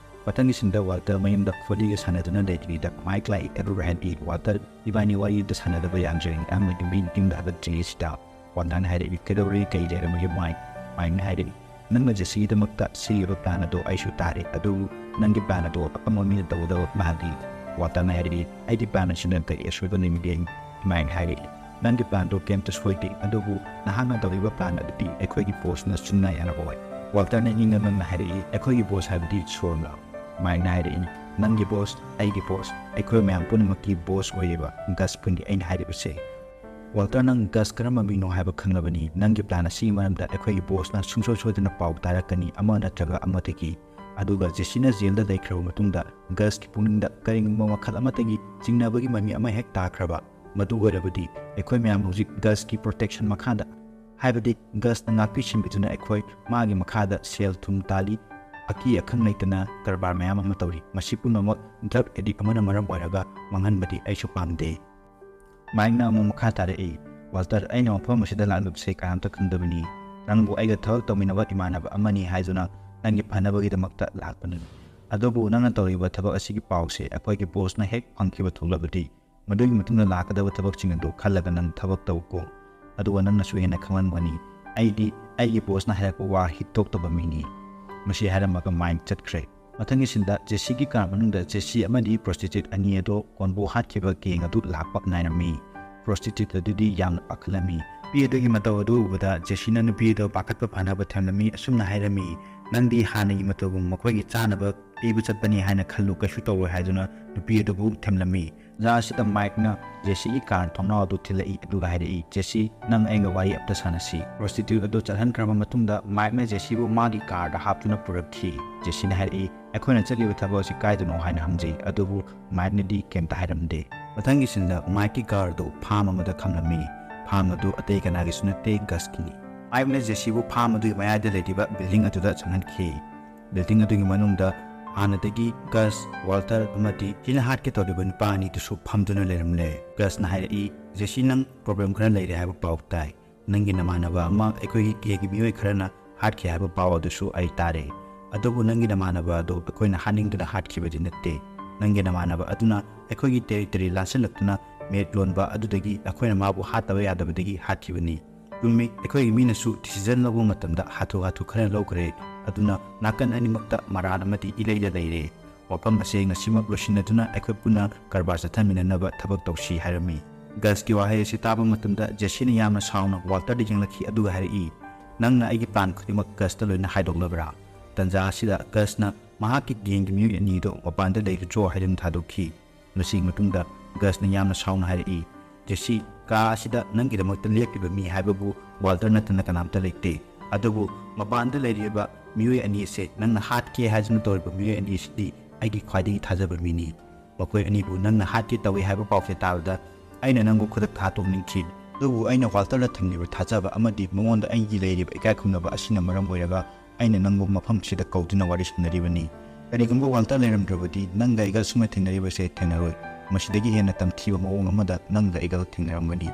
ꯃꯊꯪꯒꯤ ꯁꯤꯟꯗ ꯋꯥꯜꯇꯔ ꯃꯌꯨꯝꯗ ꯈꯣꯂꯤꯒ ꯁꯥꯟꯅꯗꯨꯅ ꯂꯩꯔꯤꯉꯩꯗ ꯃꯥꯏꯛ ꯂꯥꯛꯏ꯫ ꯑꯗꯨꯒ ꯍꯥꯏꯔꯛꯏ, "ꯋꯥꯜꯇꯔ, ꯏꯕꯥꯅꯤ ꯋꯥꯔꯤ ꯑꯗꯨ ꯁꯥꯟꯅꯗꯕ ꯌꯥꯝ ꯌꯥꯝꯖꯔꯦ, ꯑꯃꯗꯤ ꯃꯤ ꯌꯨꯝꯗ ꯍꯜꯂꯛꯇ꯭ꯔꯤꯉꯩꯁꯤꯗ"꯫ ꯋꯥꯜꯇꯔꯅ ꯍꯥꯏꯔꯛꯏ, "ꯀꯩꯗꯧꯔꯦ? ꯀꯩ ꯂꯩꯔꯝꯃꯒꯦ ꯃꯥꯏꯛ?" ꯃꯥꯏꯛꯅ ꯍꯥꯏꯔꯛꯏ, "ꯅꯪꯅ ꯖꯦꯁꯤꯒꯤꯗꯃꯛꯇ ꯁꯤꯔꯤꯕ ꯄ꯭ꯂꯥꯟ ꯑꯗꯣ ꯑꯩꯁꯨ ꯇꯥꯔꯦ, ꯑꯗꯨꯕꯨ ꯅꯪꯒꯤ ꯄ꯭ꯂꯥꯟ ꯑꯗꯣ ꯑꯄꯪꯕ ꯃꯤꯅ ꯇꯧꯒꯗꯕ ꯃꯥꯜꯂꯤ"꯫ ꯋꯥꯜꯇꯔꯅ ꯍꯥꯏꯔꯛꯏ, "ꯑꯩꯒꯤ ꯄ꯭ꯂꯥꯟ ꯑꯁꯤꯅ ꯀꯔꯤ ꯑꯁꯣꯏꯕ ꯂꯩꯕꯒꯦ?" ꯃꯥꯏꯛꯅ ꯍꯥꯏꯔꯛꯏ, "ꯅꯪꯒꯤ ꯄ꯭ꯂꯥꯟꯗꯣ ꯀꯩꯝꯇ ꯁꯣꯏꯗꯦ, ꯑꯗꯨꯕꯨ ꯅꯍꯥꯛꯅ ꯇꯧꯔꯤꯕ ꯄ꯭ꯂꯥꯟ ꯑꯗꯨꯗꯤ ꯑꯩꯈꯣꯏꯒꯤ ꯕꯣꯁꯅ ꯁꯨꯡꯌꯥ ꯌꯥꯔꯛꯑꯣꯏ"꯫ ꯋꯥꯜꯇꯔꯅ ꯏꯪꯅ ꯇꯞꯅ ꯍꯥꯏꯔꯛꯏ, "ꯑꯩꯈꯣꯏꯒꯤ ꯕꯣꯁ ꯍꯥꯏꯕꯗꯤ ꯁꯣꯜꯅ"꯫ ꯃꯥꯏꯛꯅ ꯍꯥꯏꯔꯛꯏ, "ꯅꯪꯒꯤ ꯕꯣꯁ, ꯑꯩꯒꯤ ꯕꯣꯁ, ꯑꯩꯈꯣꯏ ꯃꯌꯥꯝ ꯄꯨꯝꯅꯃꯛꯀꯤ ꯕꯣꯁ ꯑꯣꯏꯔꯤꯕ ꯒꯁꯄꯨꯅꯤ ꯑꯩꯅ ꯍꯥꯏꯔꯤꯕꯁꯦ꯫ ꯋꯥꯜꯇꯔ, ꯅꯪ ꯒꯁ ꯀꯔꯝꯕ ꯃꯤꯅꯣ ꯍꯥꯏꯕ ꯈꯪꯂꯕꯅꯤ꯫ ꯅꯪꯒꯤ ꯄ꯭ꯂꯥꯟ ꯑꯁꯤꯒꯤ ꯃꯔꯝꯗ ꯑꯩꯈꯣꯏꯒꯤ ꯕꯣꯁꯅ ꯁꯨꯡꯁꯣꯏ ꯁꯣꯏꯗꯅ ꯄꯥꯎ ꯇꯥꯔꯛꯀꯅꯤ, ꯑꯃ ꯅꯠꯇ꯭ꯔꯒ ꯑꯃꯗꯒꯤ꯫ ꯑꯗꯨꯒ ꯖꯦꯁꯤꯅ ꯖꯦꯜꯗ ꯂꯩꯈ꯭ꯔꯕ ꯃꯇꯨꯡꯗ ꯒꯁꯀꯤ ꯄꯨꯛꯅꯤꯡꯗ ꯀꯔꯤꯒꯨꯝꯕ ꯃꯈꯜ ꯑꯃꯠꯇꯒꯤ ꯆꯤꯡꯅꯕꯒꯤ ꯃꯃꯤ ꯑꯃ ꯍꯦꯛ ꯇꯥꯈ꯭ꯔꯕ, ꯃꯗꯨ ꯑꯣꯏꯔꯕꯗꯤ ꯑꯩꯈꯣꯏ ꯃꯌꯥꯝ ꯍꯧꯖꯤꯛ ꯒꯁꯀꯤ ꯄ꯭ꯔꯣꯇꯦꯛꯁꯟ ꯃꯈꯥꯗ, ꯍꯥꯏꯕꯗꯤ ꯒꯁꯅ ꯉꯥꯛꯄꯤ ꯁꯦꯟꯕꯤꯗꯨꯅ ꯑꯩꯈꯣꯏ ꯃꯥꯒꯤ ꯃꯈꯥꯗ ꯁꯦꯜ ꯊꯨꯝ ꯇꯥꯜꯂꯤ, ꯑꯀꯤ ꯑꯈꯪ ꯂꯩꯇꯅ ꯀꯔꯕꯥꯔ ꯃꯌꯥꯝ ꯑꯃ ꯇꯧꯔꯤ꯫ ꯃꯁꯤ ꯄꯨꯝꯅꯃꯛ ꯗ꯭ꯔꯒ ꯑꯦꯗꯤꯛ ꯑꯃꯅ ꯃꯔꯝ ꯑꯣꯏꯔꯒ ꯃꯥꯡꯍꯟꯕꯗꯤ ꯑꯩꯁꯨ ꯄꯥꯝꯗꯦ"꯫ ꯃꯥꯏꯛꯅ ꯑꯃꯨꯛ ꯃꯈꯥ ꯇꯥꯔꯛꯏ, "ꯋꯥꯜꯇꯔ, ꯑꯩꯅ ꯃꯐꯝ ꯑꯁꯤꯗ ꯂꯥꯛꯂꯤꯕꯁꯦ ꯀꯅꯥꯝꯇ ꯈꯪꯗꯕꯅꯤ꯫ ꯅꯪꯕꯨ ꯑꯩꯒ ꯊꯕꯛ ꯇꯧꯃꯤꯟꯅꯕ ꯏꯃꯥꯟꯅꯕ ꯑꯃꯅꯤ ꯍꯥꯏꯗꯨꯅ ꯅꯪꯒꯤ ꯐꯅꯕꯒꯤꯗꯃꯛꯇ ꯂꯥꯛꯄꯅꯤ꯫ ꯑꯗꯨꯕꯨ ꯅꯪꯅ ꯇꯧꯔꯤꯕ ꯊꯕꯛ ꯑꯁꯤꯒꯤ ꯄꯥꯎꯁꯦ ꯑꯩꯈꯣꯏꯒꯤ ꯕꯣꯁꯅ ꯍꯦꯛ ꯐꯪꯈꯤꯕ ꯊꯣꯛꯂꯕꯗꯤ, ꯃꯗꯨꯒꯤ ꯃꯇꯨꯡꯗ ꯂꯥꯛꯀꯗꯕ ꯊꯕꯛꯁꯤꯡ ꯑꯗꯨ ꯈꯜꯂꯒ ꯅꯪ ꯊꯕꯛ ꯇꯧꯀꯣ꯫ ꯑꯗꯨꯒ ꯅꯪꯅꯁꯨ ꯍꯦꯟꯅ ꯈꯪꯂꯝꯒꯅꯤ꯫ ꯑꯩꯗꯤ ꯑꯩꯒꯤ ꯕꯣꯁꯅ ꯍꯥꯏꯔꯛꯄ ꯋꯥ ꯍꯤꯠꯇꯣꯛꯇꯕ ꯃꯤꯅꯤ"꯫ ꯃꯁꯤ ꯍꯥꯏꯔꯝꯃꯒ ꯃꯥꯏꯛ ꯆꯠꯈ꯭ꯔꯦ꯫ ꯃꯊꯪꯒꯤ ꯁꯤꯟꯗ ꯖꯦꯁꯤꯒꯤ ꯀꯥꯔ ꯃꯅꯨꯡꯗ ꯖꯦꯁꯤ ꯑꯃꯗꯤ ꯄ꯭ꯔꯣꯁꯇꯤꯇ꯭ꯌꯨꯠ ꯑꯅꯤ ꯑꯗꯣ ꯀꯣꯟꯕꯨ ꯍꯥꯠꯈꯤꯕ ꯒꯦꯡ ꯑꯗꯨ ꯂꯥꯛꯄ ꯉꯥꯏꯔꯝꯃꯤ꯫ ꯄ꯭ꯔꯣꯁꯇꯤꯇ꯭ꯌꯨꯠ ꯑꯗꯨꯗꯤ ꯌꯥꯝꯅ ꯄꯥꯈꯠꯂꯝꯃꯤ꯫ ꯅꯨꯄꯤ ꯑꯗꯨꯒꯤ ꯃꯇꯧ ꯑꯗꯨ ꯎꯕꯗ ꯖꯦꯁꯤꯅ ꯅꯨꯄꯤ ꯑꯗꯨ ꯄꯥꯈꯠꯄ ꯐꯅꯕ ꯊꯦꯝꯂꯝꯃꯤ꯫ ꯑꯁꯨꯝꯅ ꯍꯥꯏꯔꯝꯃꯤ, "ꯅꯪꯗꯤ ꯍꯥꯟꯅꯒꯤ ꯃꯇꯧꯒꯨꯝ ꯃꯈꯣꯏꯒꯤ ꯆꯥꯅꯕ ꯄꯤꯕ ꯆꯠꯄꯅꯤ ꯍꯥꯏꯅ ꯈꯜꯂꯨ, ꯀꯩꯁꯨ ꯇꯧꯔꯣꯏ" ꯍꯥꯏꯗꯨꯅ ꯅꯨꯄꯤ ꯑꯗꯨꯕꯨ ꯊꯦꯝꯂꯝꯃꯤ꯫ ꯖꯥ ꯑꯁꯤꯗ ꯃꯥꯏꯛꯅ ꯖꯦꯁꯤꯒꯤ ꯀꯥꯔ ꯊꯣꯡꯅꯥꯎ ꯑꯗꯨ ꯊꯤꯜꯂꯛꯏ, ꯑꯗꯨꯒ ꯍꯥꯏꯔꯛꯏ, "ꯖꯦꯁꯤ, ꯅꯪ ꯑꯩꯒ ꯋꯥꯔꯤ ꯑꯝꯇ ꯁꯥꯟꯅꯁꯤ"꯫ ꯄ꯭ꯔꯣꯁꯇꯤꯇ꯭ꯌꯨꯠ ꯑꯗꯨ ꯆꯠꯍꯟꯈ꯭ꯔꯕ ꯃꯇꯨꯡꯗ ꯃꯥꯏꯛꯅ ꯖꯦꯁꯤꯕꯨ ꯃꯥꯒꯤ ꯀꯥꯔꯗ ꯍꯥꯞꯇꯨꯅ ꯄꯨꯔꯛꯈꯤ꯫ ꯖꯦꯁꯤꯅ ꯍꯥꯏꯔꯛꯏ, "ꯑꯩꯈꯣꯏꯅ ꯆꯠꯂꯤꯕ ꯊꯕꯛ ꯑꯁꯤ ꯀꯥꯏꯗꯅꯣ?" ꯍꯥꯏꯅ ꯍꯪꯖꯩ, ꯑꯗꯨꯕꯨ ꯃꯥꯏꯛꯅꯗꯤ ꯀꯩꯝꯇ ꯍꯥꯏꯔꯝꯗꯦ꯫ ꯃꯊꯪꯒꯤ ꯁꯤꯟꯗ ꯃꯥꯏꯛꯀꯤ ꯀꯥꯔ ꯑꯗꯨ ꯐꯥꯔꯝ ꯑꯃꯗ ꯈꯥꯝꯂꯝꯃꯤ꯫ ꯐꯥꯔꯝ ꯑꯗꯨ ꯑꯇꯩ ꯀꯅꯥꯒꯤꯁꯨ ꯅꯠꯇꯦ, ꯒꯁꯀꯤꯅꯤ꯫ ꯃꯥꯏꯛꯅ ꯖꯦꯁꯤꯕꯨ ꯐꯥꯔꯝ ꯑꯗꯨꯒꯤ ꯃꯌꯥꯏꯗ ꯂꯩꯔꯤꯕ ꯕꯤꯜꯗꯤꯡ ꯑꯗꯨꯗ ꯆꯪꯍꯟꯈꯤ꯫ ꯕꯤꯜꯗꯤꯡ ꯑꯗꯨꯒꯤ ꯃꯅꯨꯡꯗ ꯍꯥꯟꯅꯗꯒꯤ ꯒꯁ, ꯋꯥꯜꯇꯔ ꯑꯃꯗꯤ ꯁꯤꯅ ꯍꯥꯠꯀꯦ ꯇꯧꯔꯤꯕ ꯅꯨꯄꯥ ꯑꯅꯤꯗꯨꯁꯨ ꯐꯝꯗꯨꯅ ꯂꯩꯔꯝꯂꯦ꯫ ꯒꯁꯅ ꯍꯥꯏꯔꯛꯏ, "ꯖꯦꯁꯤ, ꯅꯪ ꯄ꯭ꯔꯣꯕ꯭ꯂꯦꯝ ꯈꯔ ꯂꯩꯔꯦ ꯍꯥꯏꯕ ꯄꯥꯎ ꯇꯥꯏ꯫ ꯅꯪꯒꯤ ꯅꯃꯥꯟꯅꯕ ꯑꯃ ꯑꯩꯈꯣꯏꯒꯤ ꯒꯦꯡꯒꯤ ꯃꯤꯑꯣꯏ ꯈꯔꯅ ꯍꯥꯠꯈꯤ ꯍꯥꯏꯕ ꯄꯥꯎ ꯑꯗꯨꯁꯨ ꯑꯩ ꯇꯥꯔꯦ꯫ ꯑꯗꯨꯕꯨ ꯅꯪꯒꯤ ꯅꯃꯥꯟꯅꯕ ꯑꯗꯨ ꯑꯩꯈꯣꯏꯅ ꯍꯥꯠꯅꯤꯡꯗꯨꯅ ꯍꯥꯠꯈꯤꯕꯗꯤ ꯅꯠꯇꯦ꯫ ꯅꯪꯒꯤ ꯅꯃꯥꯟꯅꯕ ꯑꯗꯨꯅ ꯑꯩꯈꯣꯏꯒꯤ ꯇꯦꯔꯤꯇꯣꯔꯤ ꯂꯥꯟꯁꯤꯜꯂꯛꯇꯨꯅ ꯃꯦꯠ ꯂꯣꯟꯕ ꯑꯗꯨꯗꯒꯤ ꯑꯩꯈꯣꯏꯅ ꯃꯥꯕꯨ ꯍꯥꯠꯇꯕ ꯌꯥꯗꯕꯗꯒꯤ ꯍꯥꯠꯈꯤꯕꯅꯤ꯫ ꯆꯨꯝꯃꯤ, ꯑꯩꯈꯣꯏꯒꯤ ꯃꯤꯅꯁꯨ ꯗꯤꯁꯤꯖꯟ ꯂꯧꯕ ꯃꯇꯝꯗ ꯍꯥꯊꯨ ꯍꯥꯊꯨ ꯈꯔ ꯂꯧꯈ꯭ꯔꯦ꯫ ꯑꯗꯨꯅ ꯅꯥꯀꯟ ꯑꯅꯤꯃꯛꯇ ꯃꯔꯥꯜ ꯑꯃꯗꯤ ꯏꯂꯩꯗ ꯂꯩꯔꯦ꯫ ꯋꯥꯐꯝ ꯑꯁꯦ ꯉꯁꯤꯃꯛ ꯂꯣꯏꯁꯤꯟꯅꯗꯨꯅ ꯑꯩꯈꯣꯏ ꯄꯨꯟꯅ ꯀꯔꯕꯥꯔ ꯆꯠꯊꯃꯤꯟꯅꯅꯕ ꯊꯕꯛ ꯇꯧꯁꯤ" ꯍꯥꯏꯔꯝꯃꯤ꯫ ꯒꯁꯀꯤ ꯋꯥꯍꯩ ꯑꯁꯤ ꯇꯥꯕ ꯃꯇꯝꯗ ꯖꯦꯁꯤꯅ ꯌꯥꯝꯅ ꯁꯥꯎꯅ ꯋꯥꯜꯇꯔꯗ ꯌꯦꯡꯂꯛꯈꯤ, ꯑꯗꯨꯒ ꯍꯥꯏꯔꯛꯏ, "ꯅꯪꯅ ꯑꯩꯒꯤ ꯄ꯭ꯂꯥꯟ ꯈꯨꯗꯤꯡꯃꯛ ꯒꯁꯇ ꯂꯣꯏꯅ ꯍꯥꯏꯗꯣꯛꯂꯕ꯭ꯔꯥ?" ꯇꯟꯖꯥ ꯑꯁꯤꯗ ꯒꯁꯅ ꯃꯍꯥꯛꯀꯤ ꯒꯦꯡꯒꯤ ꯃꯤꯑꯣꯏ ꯑꯅꯤꯗꯣ ꯃꯄꯥꯟꯗ ꯂꯩꯔꯨꯆꯣ ꯍꯥꯏꯗꯨꯅ ꯊꯥꯗꯣꯛꯈꯤ꯫ ꯃꯁꯤꯒꯤ ꯃꯇꯨꯡꯗ ꯒꯁꯅ ꯌꯥꯝꯅ ꯁꯥꯎꯅ ꯍꯥꯏꯔꯛꯏ, "ꯖꯦꯁꯤ, ꯀꯥ ꯑꯁꯤꯗ ꯅꯪꯒꯤꯗꯃꯛꯇ ꯂꯦꯞꯂꯤꯕ ꯃꯤ ꯍꯥꯏꯕꯕꯨ ꯋꯥꯜꯇꯔ ꯅꯠꯇꯅ ꯀꯅꯥꯝꯇ ꯂꯩꯇꯦ꯫ ꯑꯗꯨꯕꯨ ꯃꯄꯥꯟꯗ ꯂꯩꯔꯤꯕ ꯃꯤꯑꯣꯏ ꯑꯅꯤ ꯑꯁꯦ ꯅꯪꯅ ꯍꯥꯠꯀꯦ ꯍꯥꯏꯗꯨꯅ ꯇꯧꯔꯤꯕ ꯃꯤꯑꯣꯏ ꯑꯅꯤ ꯑꯁꯤꯗꯤ ꯑꯩꯒꯤ ꯈ꯭ꯋꯥꯏꯗꯒꯤ ꯊꯥꯖꯕ ꯃꯤꯅꯤ꯫ ꯃꯈꯣꯏ ꯑꯅꯤꯕꯨ ꯅꯪꯅ ꯍꯥꯠꯀꯦ ꯇꯧꯏ ꯍꯥꯏꯕ ꯄꯥꯎꯁꯦ ꯇꯥꯕꯗ ꯑꯩꯅ ꯅꯪꯕꯨ ꯈꯨꯗꯛꯇ ꯍꯥꯠꯇꯣꯛꯅꯤꯡꯈꯤ꯫ ꯑꯗꯨꯕꯨ ꯑꯩꯅ ꯋꯥꯜꯇꯔꯗ ꯊꯝꯂꯤꯕ ꯊꯥꯖꯕ ꯑꯃꯗꯤ ꯃꯉꯣꯟꯗ ꯑꯩꯒꯤ ꯂꯩꯔꯤꯕ ꯏꯀꯥꯏ ꯈꯨꯝꯅꯕ ꯑꯁꯤꯅ ꯃꯔꯝ ꯑꯣꯏꯔꯒ ꯑꯩꯅ ꯅꯪꯕꯨ ꯃꯐꯝꯁꯤꯗ ꯀꯧꯗꯨꯅ ꯋꯥꯔꯤ ꯁꯥꯟꯅꯔꯤꯕꯅꯤ꯫ ꯀꯔꯤꯒꯨꯝꯕ ꯋꯥꯜꯇꯔ ꯂꯩꯔꯝꯗ꯭ꯔꯕꯗꯤ ꯅꯪꯒ ꯑꯩꯒ ꯁꯨꯝꯅ ꯊꯦꯡꯅꯔꯤꯕꯁꯦ ꯊꯦꯡꯅꯔꯣꯏ꯫ ꯃꯁꯤꯗꯒꯤ ꯍꯦꯟꯅ ꯇꯝꯊꯤꯕ ꯃꯑꯣꯡ ꯑꯃꯗ ꯅꯪꯒ ꯑꯩꯒ ꯊꯦꯡꯅꯔꯝꯒꯅꯤ꯫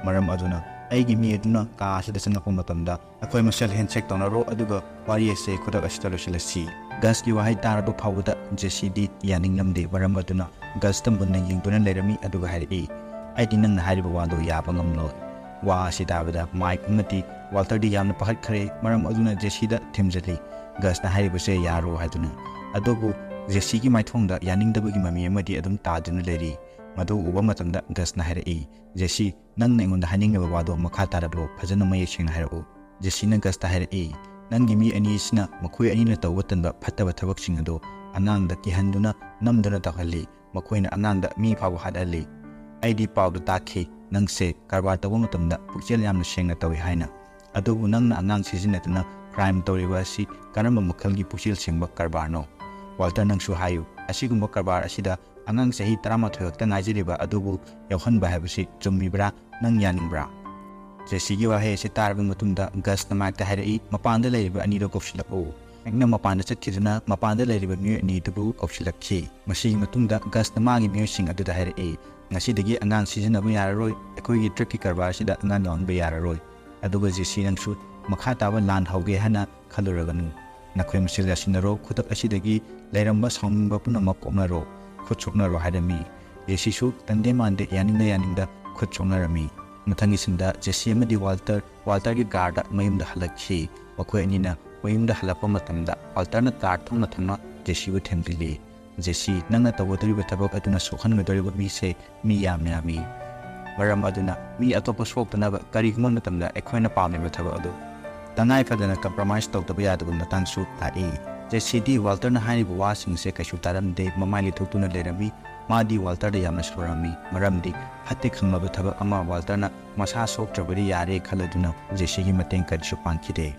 ꯃꯔꯝ ꯑꯗꯨꯅ ꯑꯩꯒꯤ ꯃꯤ ꯑꯗꯨꯅ ꯀꯥ ꯑꯁꯤꯗ ꯆꯪꯂꯛꯄ ꯃꯇꯝꯗ ꯑꯩꯈꯣꯏ ꯃꯁꯦꯜ ꯍꯦꯟꯁꯦꯛ ꯇꯧꯅꯔꯣ, ꯑꯗꯨꯒ ꯋꯥꯔꯤ ꯑꯁꯦ ꯈꯨꯗꯛ ꯑꯁꯤꯗ ꯂꯣꯏꯁꯤꯜꯂꯁꯤ꯫" ꯒꯁꯀꯤ ꯋꯥꯍꯩ ꯇꯥꯔꯕ ꯐꯥꯎꯕꯗ ꯖꯦꯁꯤꯗꯤ ꯌꯥꯅꯤꯡꯂꯝꯗꯦ꯫ ꯃꯔꯝ ꯑꯗꯨꯅ ꯒꯁꯇ ꯃꯨꯟꯅ ꯌꯦꯡꯗꯨꯅ ꯂꯩꯔꯝꯃꯤ, ꯑꯗꯨꯒ ꯍꯥꯏꯔꯛꯏ, "ꯑꯩꯗꯤ ꯅꯪꯅ ꯍꯥꯏꯔꯤꯕ ꯋꯥꯗꯣ ꯌꯥꯕ ꯉꯝꯂꯣꯏ꯫" ꯋꯥ ꯑꯁꯤ ꯇꯥꯕꯗ ꯃꯥꯏꯛ ꯑꯃꯗꯤ ꯋꯥꯜꯇꯔꯗꯤ ꯌꯥꯝꯅ ꯄꯥꯈꯠꯈ꯭ꯔꯦ꯫ ꯃꯔꯝ ꯑꯗꯨꯅ ꯖꯦꯁꯤꯗ ꯊꯦꯝꯖꯤꯜꯂꯤ, "ꯒꯁꯅ ꯍꯥꯏꯔꯤꯕꯁꯦ ꯌꯥꯔꯣ" ꯍꯥꯏꯗꯨꯅ꯫ ꯑꯗꯨꯕꯨ ꯖꯦꯁꯤꯒꯤ ꯃꯥꯏꯊꯣꯡꯗ ꯌꯥꯅꯤꯡꯗꯕꯒꯤ ꯃꯃꯤ ꯑꯃꯗꯤ ꯑꯗꯨꯝ ꯇꯥꯗꯨꯅ ꯂꯩꯔꯤ꯫ ꯃꯗꯨ ꯎꯕ ꯃꯇꯝꯗ ꯒꯁꯅ ꯍꯥꯏꯔꯛꯏ, "ꯖꯦꯁꯤ, ꯅꯪꯅ ꯑꯩꯉꯣꯟꯗ ꯍꯥꯏꯅꯤꯡꯂꯤꯕ ꯋꯥꯗꯣ ꯃꯈꯥ ꯇꯥꯔꯛꯂꯣ, ꯐꯖꯅ ꯃꯌꯦꯛ ꯁꯦꯡꯅ ꯍꯥꯏꯔꯛꯎ꯫" ꯖꯦꯁꯤꯅ ꯒꯁꯇ ꯍꯥꯏꯔꯛꯏ, "ꯅꯪꯒꯤ ꯃꯤ ꯑꯅꯤꯁꯤꯅ ꯃꯈꯣꯏ ꯑꯅꯤꯅ ꯇꯧꯕ ꯇꯟꯕ ꯐꯠꯇꯕ ꯊꯕꯛꯁꯤꯡ ꯑꯗꯨ ꯑꯉꯥꯡꯗ ꯀꯤꯍꯟꯗꯨꯅ ꯅꯝꯗꯨꯅ ꯇꯧꯍꯜꯂꯤ꯫ ꯃꯈꯣꯏꯅ ꯑꯉꯥꯡꯗ ꯃꯤ ꯐꯥꯎꯕ ꯍꯥꯠꯍꯜꯂꯤ꯫ ꯑꯩꯗꯤ ꯄꯥꯎꯗ ꯇꯥꯈꯤ, ꯅꯪꯁꯦ ꯀꯔꯕꯥꯔ ꯇꯧꯕ ꯃꯇꯝꯗ ꯄꯨꯛꯆꯦꯜ ꯌꯥꯝꯅ ꯁꯦꯡꯅ ꯇꯧꯏ ꯍꯥꯏꯅ꯫ ꯑꯗꯨꯕꯨ ꯅꯪꯅ ꯑꯉꯥꯡ ꯁꯤꯖꯤꯟꯅꯗꯨꯅ ꯀ꯭ꯔꯥꯏꯝ ꯇꯧꯔꯤꯕ ꯑꯁꯤ ꯀꯔꯝꯕ ꯃꯈꯜꯒꯤ ꯄꯨꯛꯆꯦꯜ ꯁꯦꯡꯕ ꯀꯔꯕꯥꯔꯅꯣ? ꯋꯥꯜꯇꯔ, ꯅꯪꯁꯨ ꯍꯥꯏꯌꯨ, ꯑꯁꯤꯒꯨꯝꯕ ꯀꯔꯕꯥꯔ ꯑꯁꯤꯗ ꯑꯉꯥꯡ ꯆꯍꯤ ꯇꯔꯥꯃꯥꯊꯣꯏ ꯈꯛꯇ ꯉꯥꯏꯖꯔꯤꯕ ꯑꯗꯨꯕꯨ ꯌꯥꯎꯍꯟꯕ ꯍꯥꯏꯕꯁꯤ ꯆꯨꯝꯃꯤꯕ꯭ꯔꯥ? ꯅꯪ ꯌꯥꯅꯤꯡꯕ꯭ꯔꯥ?" ꯖꯦꯁꯤꯒꯤ ꯋꯥꯍꯩ ꯑꯁꯤ ꯇꯥꯔꯕ ꯃꯇꯨꯡꯗ ꯒꯁꯅ ꯃꯥꯏꯛꯇ ꯍꯥꯏꯔꯛꯏ, "ꯃꯄꯥꯟꯗ ꯂꯩꯔꯤꯕ ꯑꯅꯤꯗꯣ ꯀꯧꯁꯤꯜꯂꯛꯎ꯫" ꯃꯥꯏꯛꯅ ꯃꯄꯥꯟꯗ ꯆꯠꯈꯤꯗꯨꯅ ꯃꯄꯥꯟꯗ ꯂꯩꯔꯤꯕ ꯃꯤꯑꯣꯏ ꯑꯅꯤꯗꯨꯕꯨ ꯀꯧꯁꯤꯜꯂꯛꯈꯤ꯫ ꯃꯁꯤꯒꯤ ꯃꯇꯨꯡꯗ ꯒꯁꯅ ꯃꯥꯒꯤ ꯃꯤꯑꯣꯏꯁꯤꯡ ꯑꯗꯨꯗ ꯍꯥꯏꯔꯛꯏ, "ꯉꯁꯤꯗꯒꯤ ꯑꯉꯥꯡ ꯁꯤꯖꯤꯟꯅꯕ ꯌꯥꯔꯔꯣꯏ, ꯑꯩꯈꯣꯏꯒꯤ ꯗ꯭ꯔꯒꯀꯤ ꯀꯔꯕꯥꯔ ꯑꯁꯤꯗ ꯑꯉꯥꯡ ꯌꯥꯎꯍꯟꯕ ꯌꯥꯔꯔꯣꯏ꯫ ꯑꯗꯨꯒ ꯖꯦꯁꯤ, ꯅꯪꯁꯨ ꯃꯈꯥ ꯇꯥꯕ ꯂꯥꯟ ꯍꯧꯒꯦ ꯍꯥꯏꯅ ꯈꯜꯂꯨꯔꯒꯅꯨ꯫ ꯅꯈꯣꯏ ꯃꯁꯦꯜ ꯌꯥꯁꯤꯟꯅꯔꯣ, ꯈꯨꯗꯛ ꯑꯁꯤꯗꯒꯤ ꯂꯩꯔꯝꯕ ꯁꯥꯎꯅꯤꯡꯕ ꯄꯨꯝꯅꯃꯛ ꯀꯣꯛꯅꯔꯣ, ꯈꯨꯠ ꯁꯣꯛꯅꯔꯣ" ꯍꯥꯏꯔꯝꯃꯤ꯫ ꯖꯦꯁꯤꯁꯨ ꯇꯟꯗꯦ ꯃꯥꯟꯗꯦ, ꯌꯥꯅꯤꯡꯗ ꯌꯥꯅꯤꯡꯗ ꯈꯨꯠ ꯁꯣꯛꯅꯔꯝꯃꯤ꯫ ꯃꯊꯪꯒꯤ ꯁꯤꯟꯗ ꯖꯦꯁꯤ ꯑꯃꯗꯤ ꯋꯥꯜꯇꯔ, ꯋꯥꯜꯇꯔꯒꯤ ꯀꯥꯔꯗ ꯃꯌꯨꯝꯗ ꯍꯜꯂꯛꯈꯤ꯫ ꯃꯈꯣꯏ ꯑꯅꯤꯅ ꯃꯌꯨꯝꯗ ꯍꯜꯂꯛꯄ ꯃꯇꯝꯗ ꯋꯥꯜꯇꯔꯅ ꯀꯥꯔ ꯊꯣꯡꯅ ꯊꯝꯅ ꯖꯦꯁꯤꯕꯨ ꯊꯦꯝꯖꯤꯜꯂꯤ꯫ "ꯖꯦꯁꯤ, ꯅꯪꯅ ꯇꯧꯒꯗꯧꯔꯤꯕ ꯊꯕꯛ ꯑꯗꯨꯅ ꯁꯣꯛꯍꯟꯒꯗꯧꯔꯤꯕ ꯃꯤꯁꯦ ꯃꯤ ꯌꯥꯝꯅ ꯌꯥꯝꯃꯤ꯫ ꯃꯔꯝ ꯑꯗꯨꯅ ꯃꯤ ꯑꯇꯣꯞꯄ ꯁꯣꯛꯇꯅꯕ ꯀꯔꯤꯒꯨꯝꯕ ꯃꯇꯝꯗ ꯑꯩꯈꯣꯏꯅ ꯄꯥꯝꯂꯤꯕ ꯊꯕꯛ ꯑꯗꯨ ꯇꯉꯥꯏ ꯐꯗꯅ ꯀꯝꯄ꯭ꯔꯣꯃꯥꯏꯁ ꯇꯧꯗꯕ ꯌꯥꯗꯕ ꯃꯇꯥꯡꯁꯨ ꯂꯥꯛꯏ꯫" ꯖꯦꯁꯤꯗꯤ ꯋꯥꯜꯇꯔꯅ ꯍꯥꯏꯔꯤꯕ ꯋꯥꯁꯤꯡꯁꯦ ꯀꯩꯁꯨ ꯇꯥꯔꯝꯗꯦ, ꯃꯃꯥꯏ ꯂꯩꯊꯣꯛꯇꯨꯅ ꯂꯩꯔꯝꯃꯤ꯫ ꯃꯥꯗꯤ ꯋꯥꯜꯇꯔꯗ ꯌꯥꯝꯅ ꯁꯥꯎꯔꯝꯃꯤ, ꯃꯔꯝꯗꯤ ꯐꯠꯇꯦ ꯈꯪꯂꯕ ꯊꯕꯛ ꯑꯃ ꯋꯥꯜꯇꯔꯅ ꯃꯁꯥ ꯁꯣꯛꯇ꯭ꯔꯕꯗꯤ ꯌꯥꯔꯦ ꯈꯜꯂꯗꯨꯅ ꯖꯦꯁꯤꯒꯤ ꯃꯇꯦꯡ ꯀꯔꯤꯁꯨ ꯄꯥꯡꯈꯤꯗꯦ꯫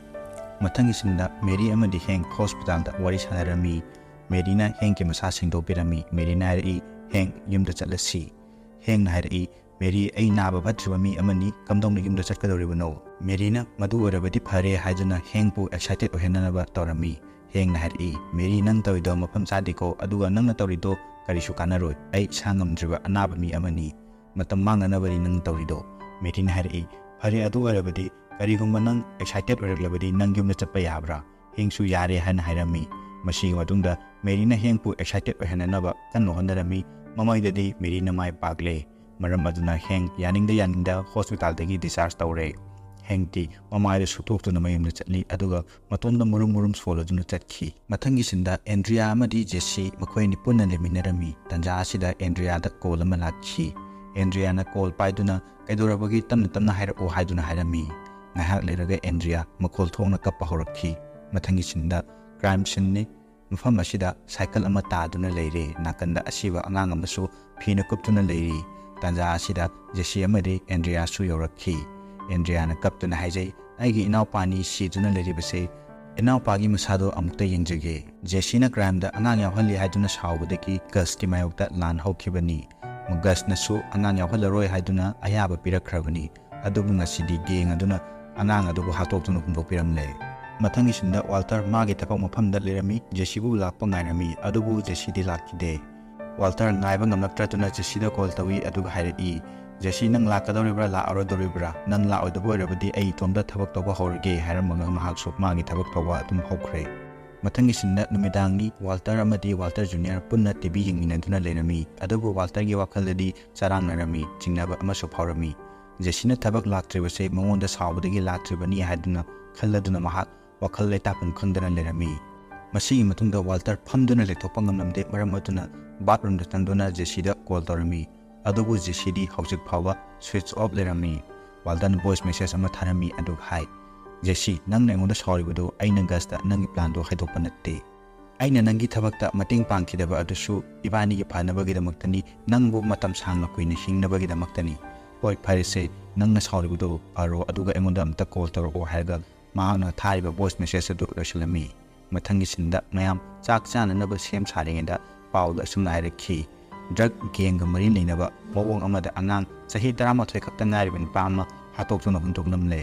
ꯃꯊꯪꯒꯤ ꯁꯤꯟꯗ ꯃꯦꯔꯤ ꯑꯃꯗꯤ ꯍꯦꯡ ꯍꯣꯁꯄꯤꯇꯥꯜꯗ ꯋꯥꯔꯤ ꯁꯥꯟꯅꯔꯝꯃꯤ꯫ ꯃꯦꯔꯤꯅ ꯍꯦꯡꯒꯤ ꯃꯁꯥ ꯁꯦꯡꯗꯣꯛꯄꯤꯔꯝꯃꯤ꯫ ꯃꯦꯔꯤꯅ ꯍꯥꯏꯔꯛꯏ, "ꯍꯦꯡ, ꯌꯨꯝꯗ ꯆꯠꯂꯁꯤ꯫" ꯍꯦꯡꯅ ꯍꯥꯏꯔꯛꯏ, "ꯃꯦꯔꯤ, ꯑꯩ ꯅꯥꯕ ꯐꯠꯇ꯭ꯔꯤꯕ ꯃꯤ ꯑꯃꯅꯤ, ꯀꯝꯗꯧꯅ ꯌꯨꯝꯗ ꯆꯠꯀꯗꯧꯔꯤꯕꯅꯣ?" ꯃꯦꯔꯤꯅ "ꯃꯗꯨ ꯑꯣꯏꯔꯕꯗꯤ ꯐꯔꯦ" ꯍꯥꯏꯗꯨꯅ ꯍꯦꯡꯕꯨ ꯑꯦꯛꯁꯥꯏꯇꯦꯠ ꯑꯣꯏꯍꯟꯅꯅꯕ ꯇꯧꯔꯝꯃꯤ꯫ ꯍꯦꯡꯅ ꯍꯥꯏꯔꯛꯏ, "ꯃꯦꯔꯤ, ꯅꯪ ꯇꯧꯔꯤꯗꯣ ꯃꯐꯝ ꯆꯥꯗꯦꯀꯣ, ꯑꯗꯨꯒ ꯅꯪꯅ ꯇꯧꯔꯤꯗꯣ ꯀꯔꯤꯁꯨ ꯀꯥꯟꯅꯔꯣꯏ꯫ ꯑꯩ ꯏꯁꯥ ꯉꯝꯗ꯭ꯔꯤꯕ ꯑꯅꯥꯕ ꯃꯤ ꯑꯃꯅꯤ꯫ ꯃꯇꯝ ꯃꯥꯡꯅꯅꯕꯅꯤ ꯅꯪ ꯇꯧꯔꯤꯗꯣ꯫" ꯃꯦꯔꯤꯅ ꯍꯥꯏꯔꯛꯏ, "ꯐꯔꯦ, ꯑꯗꯨ ꯑꯣꯏꯔꯕꯗꯤ ꯀꯔꯤꯒꯨꯝꯕ ꯅꯪ ꯑꯦꯛꯁꯥꯏꯇꯦꯠ ꯑꯣꯏꯔꯛꯂꯕꯗꯤ ꯅꯪ ꯌꯨꯝꯗ ꯆꯠꯄ ꯌꯥꯕ꯭ꯔꯥ?" ꯍꯦꯡꯁꯨ "ꯌꯥꯔꯦ" ꯍꯥꯏꯅ ꯍꯥꯏꯔꯝꯃꯤ꯫ ꯃꯁꯤꯒꯤ ꯃꯇꯨꯡꯗ ꯃꯦꯔꯤꯅ ꯍꯦꯡꯄꯨ ꯑꯦꯛꯁꯥꯏꯇꯦꯠ ꯑꯣꯏꯍꯟꯅꯅꯕ ꯀꯟꯅ ꯍꯣꯠꯅꯔꯝꯃꯤ꯫ ꯃꯃꯩꯗꯗꯤ ꯃꯦꯔꯤꯅ ꯃꯥꯏ ꯄꯥꯛꯂꯦ꯫ ꯃꯔꯝ ꯑꯗꯨꯅ ꯍꯦꯡ ꯌꯥꯅꯤꯡꯗ ꯌꯥꯅꯤꯡꯗ ꯍꯣꯁꯄꯤꯇꯥꯜꯗꯒꯤ ꯗꯤꯁꯆꯥꯔꯖ ꯇꯧꯔꯦ꯫ ꯍꯦꯡꯇꯤ ꯃꯃꯥꯏꯗ ꯁꯨꯛꯇꯣꯛꯇꯨꯅ ꯃꯌꯨꯝꯗ ꯆꯠꯂꯤ, ꯑꯗꯨꯒ ꯃꯇꯣꯝꯗ ꯃꯨꯔꯨꯝ ꯃꯨꯔꯨꯝ ꯁꯣꯜꯂꯗꯨꯅ ꯆꯠꯈꯤ꯫ ꯃꯊꯪꯒꯤ ꯁꯤꯟꯗ ꯑꯦꯟꯗ꯭ꯔꯤꯌꯥ ꯑꯃꯗꯤ ꯖꯦꯁꯤ ꯃꯈꯣꯏ ꯑꯅꯤ ꯄꯨꯟꯅ ꯂꯩꯃꯤꯟꯅꯔꯝꯃꯤ꯫ ꯇꯟꯖꯥ ꯑꯁꯤꯗ ꯑꯦꯟꯗ꯭ꯔꯤꯌꯥꯗ ꯀꯣꯜ ꯑꯃ ꯂꯥꯛꯈꯤ꯫ ꯑꯦꯟꯗ꯭ꯔꯤꯌꯥꯅ ꯀꯣꯜ ꯄꯥꯏꯗꯨꯅ, "ꯀꯩꯗꯧꯔꯕꯒꯦ? ꯇꯞꯅ ꯇꯞꯅ ꯍꯥꯏꯔꯛꯑꯣ" ꯍꯥꯏꯗꯨꯅ ꯍꯥꯏꯔꯝꯃꯤ꯫ ꯉꯥꯏꯍꯥꯛ ꯂꯩꯔꯒ ꯑꯦꯟꯗ꯭ꯔꯤꯌꯥ ꯃꯈꯣꯜ ꯊꯣꯛꯅ ꯀꯞꯄ ꯍꯧꯔꯛꯈꯤ꯫ ꯃꯊꯪꯒꯤ ꯁꯤꯟꯗ ꯀ꯭ꯔꯥꯏꯝ ꯁꯤꯟꯅꯤ꯫ ꯃꯐꯝ ꯑꯁꯤꯗ ꯁꯥꯏꯀꯜ ꯑꯃ ꯇꯥꯗꯨꯅ ꯂꯩꯔꯦ꯫ ꯅꯥꯀꯟꯗ ꯑꯁꯤꯕ ꯑꯉꯥꯡ ꯑꯃꯁꯨ ꯐꯤꯅ ꯀꯨꯞꯇꯨꯅ ꯂꯩꯔꯤ꯫ ꯇꯥꯟꯖꯥ ꯑꯁꯤꯗ ꯖꯦꯁꯤ ꯑꯃꯗꯤ ꯑꯦꯟꯗ꯭ꯔꯤꯌꯥꯁꯨ ꯌꯧꯔꯛꯈꯤ꯫ ꯑꯦꯟꯗ꯭ꯔꯤꯌꯥꯅ ꯀꯞꯇꯨꯅ ꯍꯥꯏꯖꯩ, "ꯑꯩꯒꯤ ꯏꯅꯥꯎꯄꯥꯅꯤ ꯁꯤꯗꯨꯅ ꯂꯩꯔꯤꯕꯁꯦ꯫ ꯏꯅꯥꯎꯄꯥꯒꯤ ꯃꯁꯥꯗꯣ ꯑꯃꯨꯛꯇ ꯌꯦꯡꯖꯒꯦ꯫" ꯖꯦꯁꯤꯅ ꯀ꯭ꯔꯥꯏꯝꯗ ꯑꯉꯥꯡ ꯌꯥꯎꯍꯜꯂꯤ ꯍꯥꯏꯗꯨꯅ ꯁꯥꯎꯕꯗꯒꯤ ꯒꯁꯀꯤ ꯃꯥꯌꯣꯛꯇ ꯂꯥꯟ ꯍꯧꯈꯤꯕꯅꯤ꯫ ꯒꯁꯅꯁꯨ ꯑꯉꯥꯡ ꯌꯥꯎꯍꯜꯂꯔꯣꯏ ꯍꯥꯏꯗꯨꯅ ꯑꯌꯥꯕ ꯄꯤꯔꯛꯈ꯭ꯔꯕꯅꯤ꯫ ꯑꯗꯨꯕꯨ ꯉꯁꯤꯗꯤ ꯒꯦꯡ ꯑꯗꯨꯅ ꯑꯉꯥꯡ ꯑꯗꯨꯕꯨ ꯍꯥꯠꯇꯣꯛꯇꯨꯅ ꯍꯨꯟꯗꯣꯛꯄꯤꯔꯝꯂꯦ꯫ ꯃꯊꯪꯒꯤ ꯁꯤꯟꯗ ꯋꯥꯜꯇꯔ ꯃꯥꯒꯤ ꯊꯕꯛ ꯃꯐꯝꯗ ꯂꯩꯔꯝꯃꯤ꯫ ꯖꯦꯁꯤꯕꯨ ꯂꯥꯛꯄ ꯉꯥꯏꯔꯝꯃꯤ, ꯑꯗꯨꯕꯨ ꯖꯦꯁꯤꯗꯤ ꯂꯥꯛꯈꯤꯗꯦ꯫ ꯋꯥꯜꯇꯔ ꯉꯥꯏꯕ ꯉꯝꯂꯛꯇ꯭ꯔꯗꯨꯅ ꯖꯦꯁꯤꯗ ꯀꯣꯜ ꯇꯧꯏ, ꯑꯗꯨꯒ ꯍꯥꯏꯔꯛꯏ, "ꯖꯦꯁꯤ, ꯅꯪ ꯂꯥꯛꯀꯗꯧꯔꯤꯕ꯭ꯔꯥ, ꯂꯥꯛꯑꯔꯣꯏꯗꯧꯔꯤꯕ꯭ꯔꯥ? ꯅꯪ ꯂꯥꯛꯑꯣꯏꯗꯕ ꯑꯣꯏꯔꯕꯗꯤ ꯑꯩ ꯏꯇꯣꯝꯇ ꯊꯕꯛ ꯇꯧꯕ ꯍꯧꯔꯒꯦ" ꯍꯥꯏꯔꯝꯃꯒ ꯃꯍꯥꯛꯁꯨ ꯃꯥꯒꯤ ꯊꯕꯛ ꯇꯧꯕ ꯑꯗꯨꯝ ꯍꯧꯈ꯭ꯔꯦ꯫ ꯃꯊꯪꯒꯤ ꯁꯤꯟꯗ ꯅꯨꯃꯤꯗꯥꯡꯅꯤ꯫ ꯋꯥꯜꯇꯔ ꯑꯃꯗꯤ ꯋꯥꯜꯇꯔ ꯖꯨꯅꯤꯌꯔ ꯄꯨꯟꯅ ꯇꯤ ꯚꯤ ꯌꯦꯡꯃꯤꯟꯅꯗꯨꯅ ꯂꯩꯔꯝꯃꯤ, ꯑꯗꯨꯕꯨ ꯋꯥꯜꯇꯔꯒꯤ ꯋꯥꯈꯜꯗꯗꯤ ꯆꯔꯥꯡꯅꯔꯝꯃꯤ, ꯆꯤꯡꯅꯕ ꯑꯃꯁꯨ ꯐꯥꯎꯔꯝꯃꯤ꯫ ꯖꯦꯁꯤꯅ ꯊꯕꯛ ꯂꯥꯛꯇ꯭ꯔꯤꯕꯁꯦ ꯃꯉꯣꯟꯗ ꯁꯥꯎꯕꯗꯒꯤ ꯂꯥꯛꯇ꯭ꯔꯤꯕꯅꯤ ꯍꯥꯏꯗꯨꯅ ꯈꯜꯂꯗꯨꯅ ꯃꯍꯥꯛ ꯋꯥꯈꯜ ꯂꯩꯇꯥꯐꯝ ꯈꯪꯗꯅ ꯂꯩꯔꯝꯃꯤ꯫ ꯃꯁꯤꯒꯤ ꯃꯇꯨꯡꯗ ꯋꯥꯜꯇꯔ ꯐꯝꯗꯨꯅ ꯂꯩꯊꯣꯛꯄ ꯉꯝꯂꯝꯗꯦ, ꯃꯔꯝ ꯑꯗꯨꯅ ꯕꯥꯠꯔꯨꯝꯗ ꯆꯪꯗꯨꯅ ꯖꯦꯁꯤꯗ ꯀꯣꯜ ꯇꯧꯔꯝꯃꯤ꯫ ꯑꯗꯨꯕꯨ ꯖꯦꯁꯤꯗꯤ ꯍꯧꯖꯤꯛ ꯐꯥꯎꯕ ꯁ꯭ꯋꯤꯆ ꯑꯣꯐ ꯂꯩꯔꯝꯃꯤ꯫ ꯋꯥꯜꯇꯔꯅ ꯚꯣꯏꯁ ꯃꯦꯁꯦꯖ ꯑꯃ ꯊꯥꯔꯝꯃꯤ, ꯑꯗꯨꯒ ꯍꯥꯏ, "ꯖꯦꯁꯤ, ꯅꯪꯅ ꯑꯩꯉꯣꯟꯗ ꯁꯥꯎꯔꯤꯕꯗꯨ ꯑꯩꯅ ꯒꯁꯇ ꯅꯪꯒꯤ ꯄ꯭ꯂꯥꯟꯗꯣ ꯍꯥꯏꯗꯣꯛꯄ ꯅꯠꯇꯦ꯫ ꯑꯩꯅ ꯅꯪꯒꯤ ꯊꯕꯛꯇ ꯃꯇꯦꯡ ꯄꯥꯡꯈꯤꯗꯕ ꯑꯗꯨꯁꯨ ꯏꯕꯥꯅꯤꯒꯤ ꯐꯅꯕꯒꯤꯗꯃꯛꯇꯅꯤ, ꯅꯪꯕꯨ ꯃꯇꯝ ꯁꯥꯡꯅ ꯀꯨꯏꯅ ꯍꯤꯡꯅꯕꯒꯤꯗꯃꯛꯇꯅꯤ꯫ ꯍꯣꯏ, ꯐꯔꯦꯁꯦ, ꯅꯪꯅ ꯁꯥꯎꯔꯤꯕꯗꯨ ꯐꯔꯣ, ꯑꯗꯨꯒ ꯑꯩꯉꯣꯟꯗ ꯑꯝꯇ ꯀꯣꯜ ꯇꯧꯔꯛꯑꯣ" ꯍꯥꯏꯔꯒ ꯃꯍꯥꯛꯅ ꯊꯥꯔꯤꯕ ꯚꯣꯏꯁ ꯃꯦꯁꯦꯖ ꯑꯗꯨ ꯂꯣꯏꯁꯤꯜꯂꯝꯃꯤ꯫ ꯃꯊꯪꯒꯤ ꯁꯤꯟꯗ ꯃꯌꯥꯝ ꯆꯥꯛ ꯆꯥꯅꯅꯕ ꯁꯦꯝ ꯁꯥꯔꯤꯉꯩꯗ ꯄꯥꯎꯗ ꯑꯁꯨꯝꯅ ꯍꯥꯏꯔꯛꯈꯤ: "ꯗ꯭ꯔꯒ ꯒꯦꯡꯒ ꯃꯔꯤ ꯂꯩꯅꯕ ꯃꯑꯣꯡ ꯑꯃꯗ ꯑꯉꯥꯡ ꯆꯍꯤ ꯇꯔꯥꯃꯥꯊꯣꯏ ꯈꯛꯇ ꯉꯥꯏꯔꯤꯕ ꯅꯨꯄꯥ ꯑꯃ ꯍꯥꯠꯇꯣꯛꯇꯨꯅ ꯍꯨꯟꯗꯣꯛꯂꯝꯂꯦ"꯫